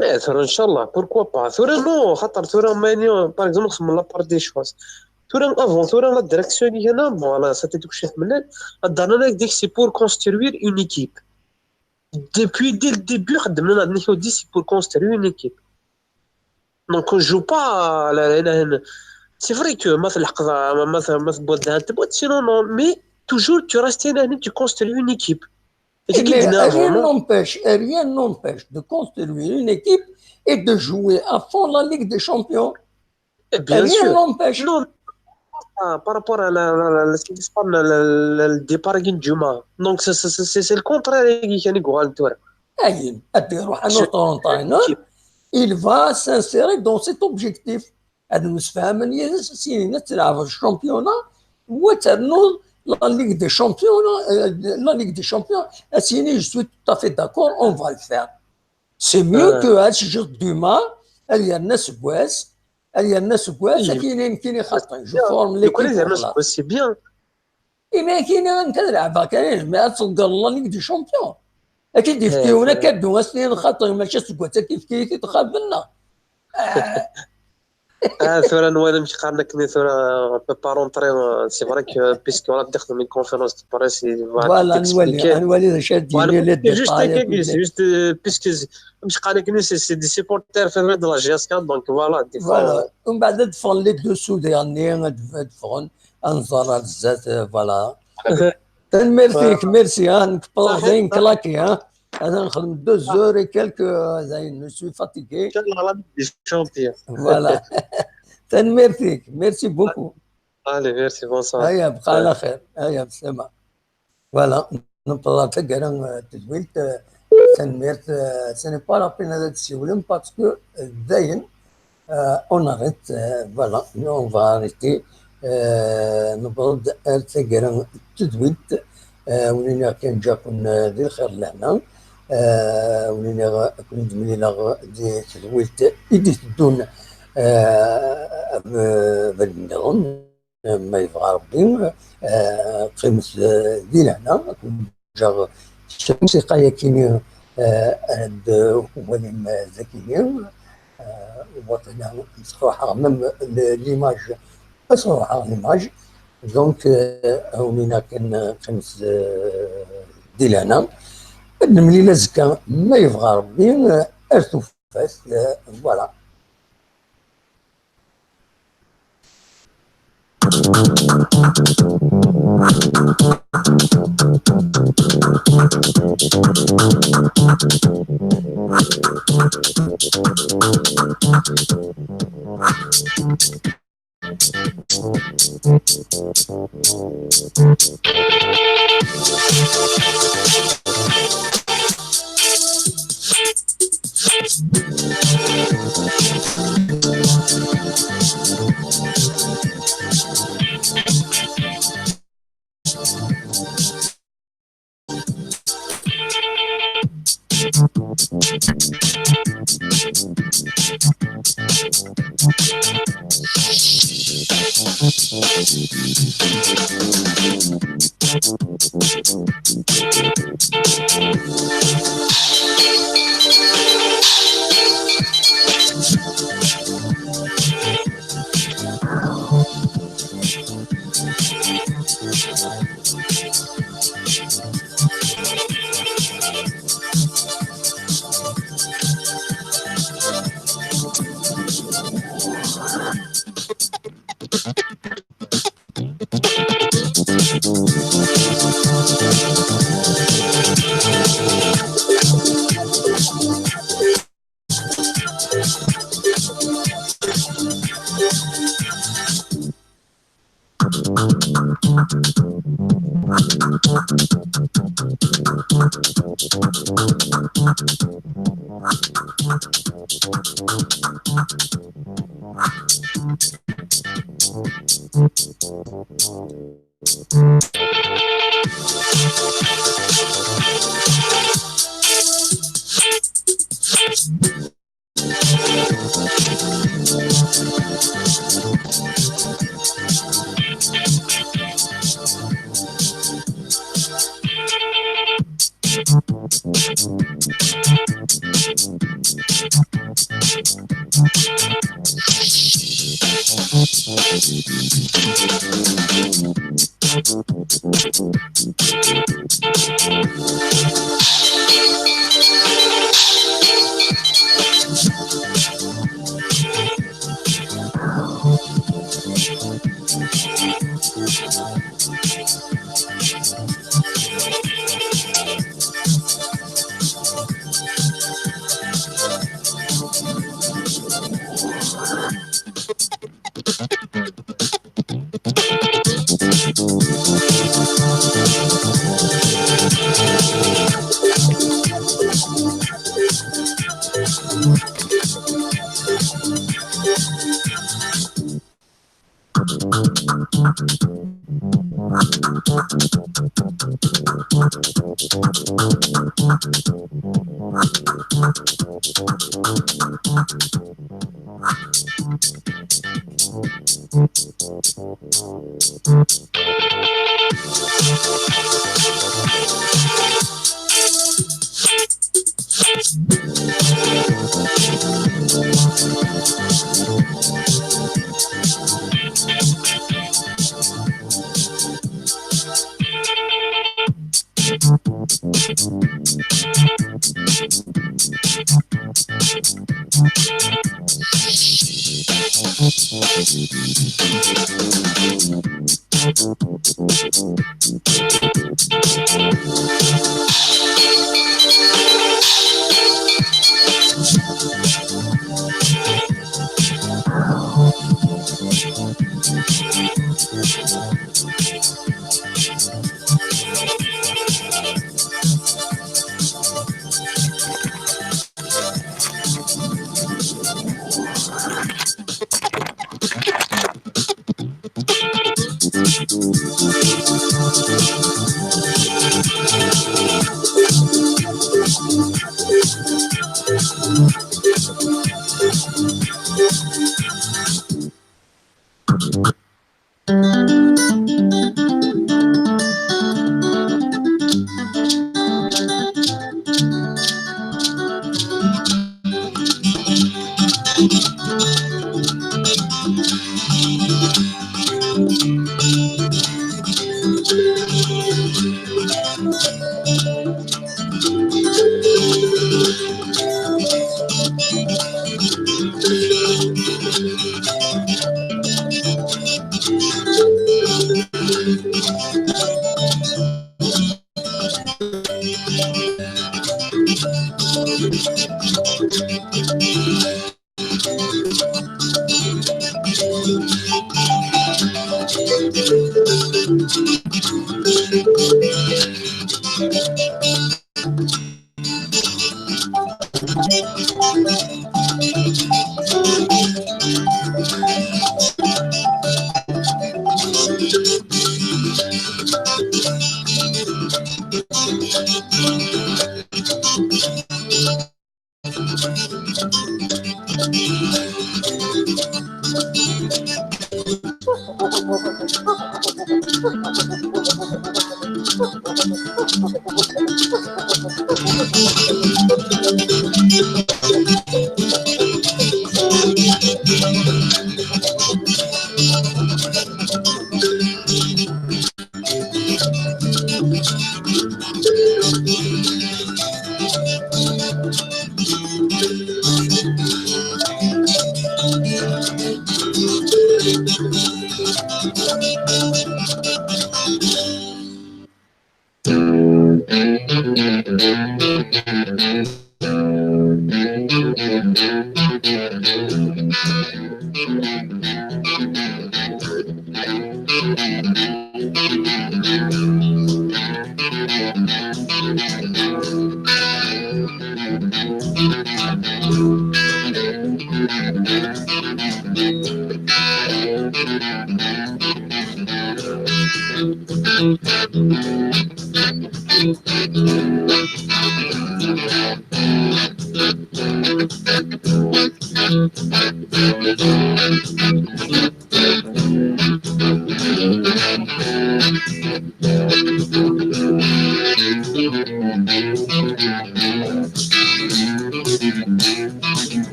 ايه ثورة ان شاء الله, pourquoi pas. ثورة non خاطر ثورة ماني par exemple نخمم la part des choses ثورة avant ثورة la direction اللي هنا, voilà, c'était دوك الشيخ ملال درنا ديك c'est pour construire une équipe. Depuis dès le début, خدمنا dit c'est pour construire une équipe. Donc on joue pas c'est vrai que مثل مثل بود sinon non mais toujours tu restes là tu construis une équipe. Rien n'empêche de construire une équipe et de jouer à fond la Ligue des Champions. Bien rien sûr. N'empêche. Non, par rapport à ce qui se passe le départ de Djuma. Donc c'est le contraire qui est un entraîneur, il va s'insérer dans cet objectif. Le championnat, la Ligue des Champions, la Ligue des Champions, je suis tout à fait d'accord, on va le faire. C'est mieux que Dumas, il y a je forme l'équipe. C'est bien. إما كاين أنت تلعب كاين ما تصدر la Ligue des Champions. أكيد يفكيونا كادو سنين خاطر ماشي سكوت كيف كي تخاف منا. ثورة نوال مش قارنا كني ثورة با رونطري c'est vrai que puisque راه تخدم من conférence de presse voilà نولي شاد les détails juste puisque مش قارنا كني c'est des supporters في de la JSK donc voilà des voilà ومن بعد دفن les deux derniers دفن انظر بزاف voilà merci merci نكبر زين كلاكي ها انا نخدم 2 heures et quelques زين je suis fatigué ان شاء الله des champions voilà merci merci beaucoup allez merci bonsoir هيا بقى على خير هيا بسلامه voilà نبقى تكرا تدويلت تنميرت ce n'est pas la peine هذا تسولم parce que داين on arrête voilà on va arrêter نبغض تكرا تدويلت ولينا كان جاكم دي الخير لهنا ولينا كنت ملينا دي تدويلت إدي تدون بالنظام ما يبغى ربي قيمة دي لهنا كنت جا الموسيقى كيني عند وليم زكيني وطنا نصروحها même l'image نصروحها l'image donc ولينا كان قيمة ديالنا ملي لازكا ما يبغى ربي ارتفاس voilà.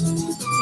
Thank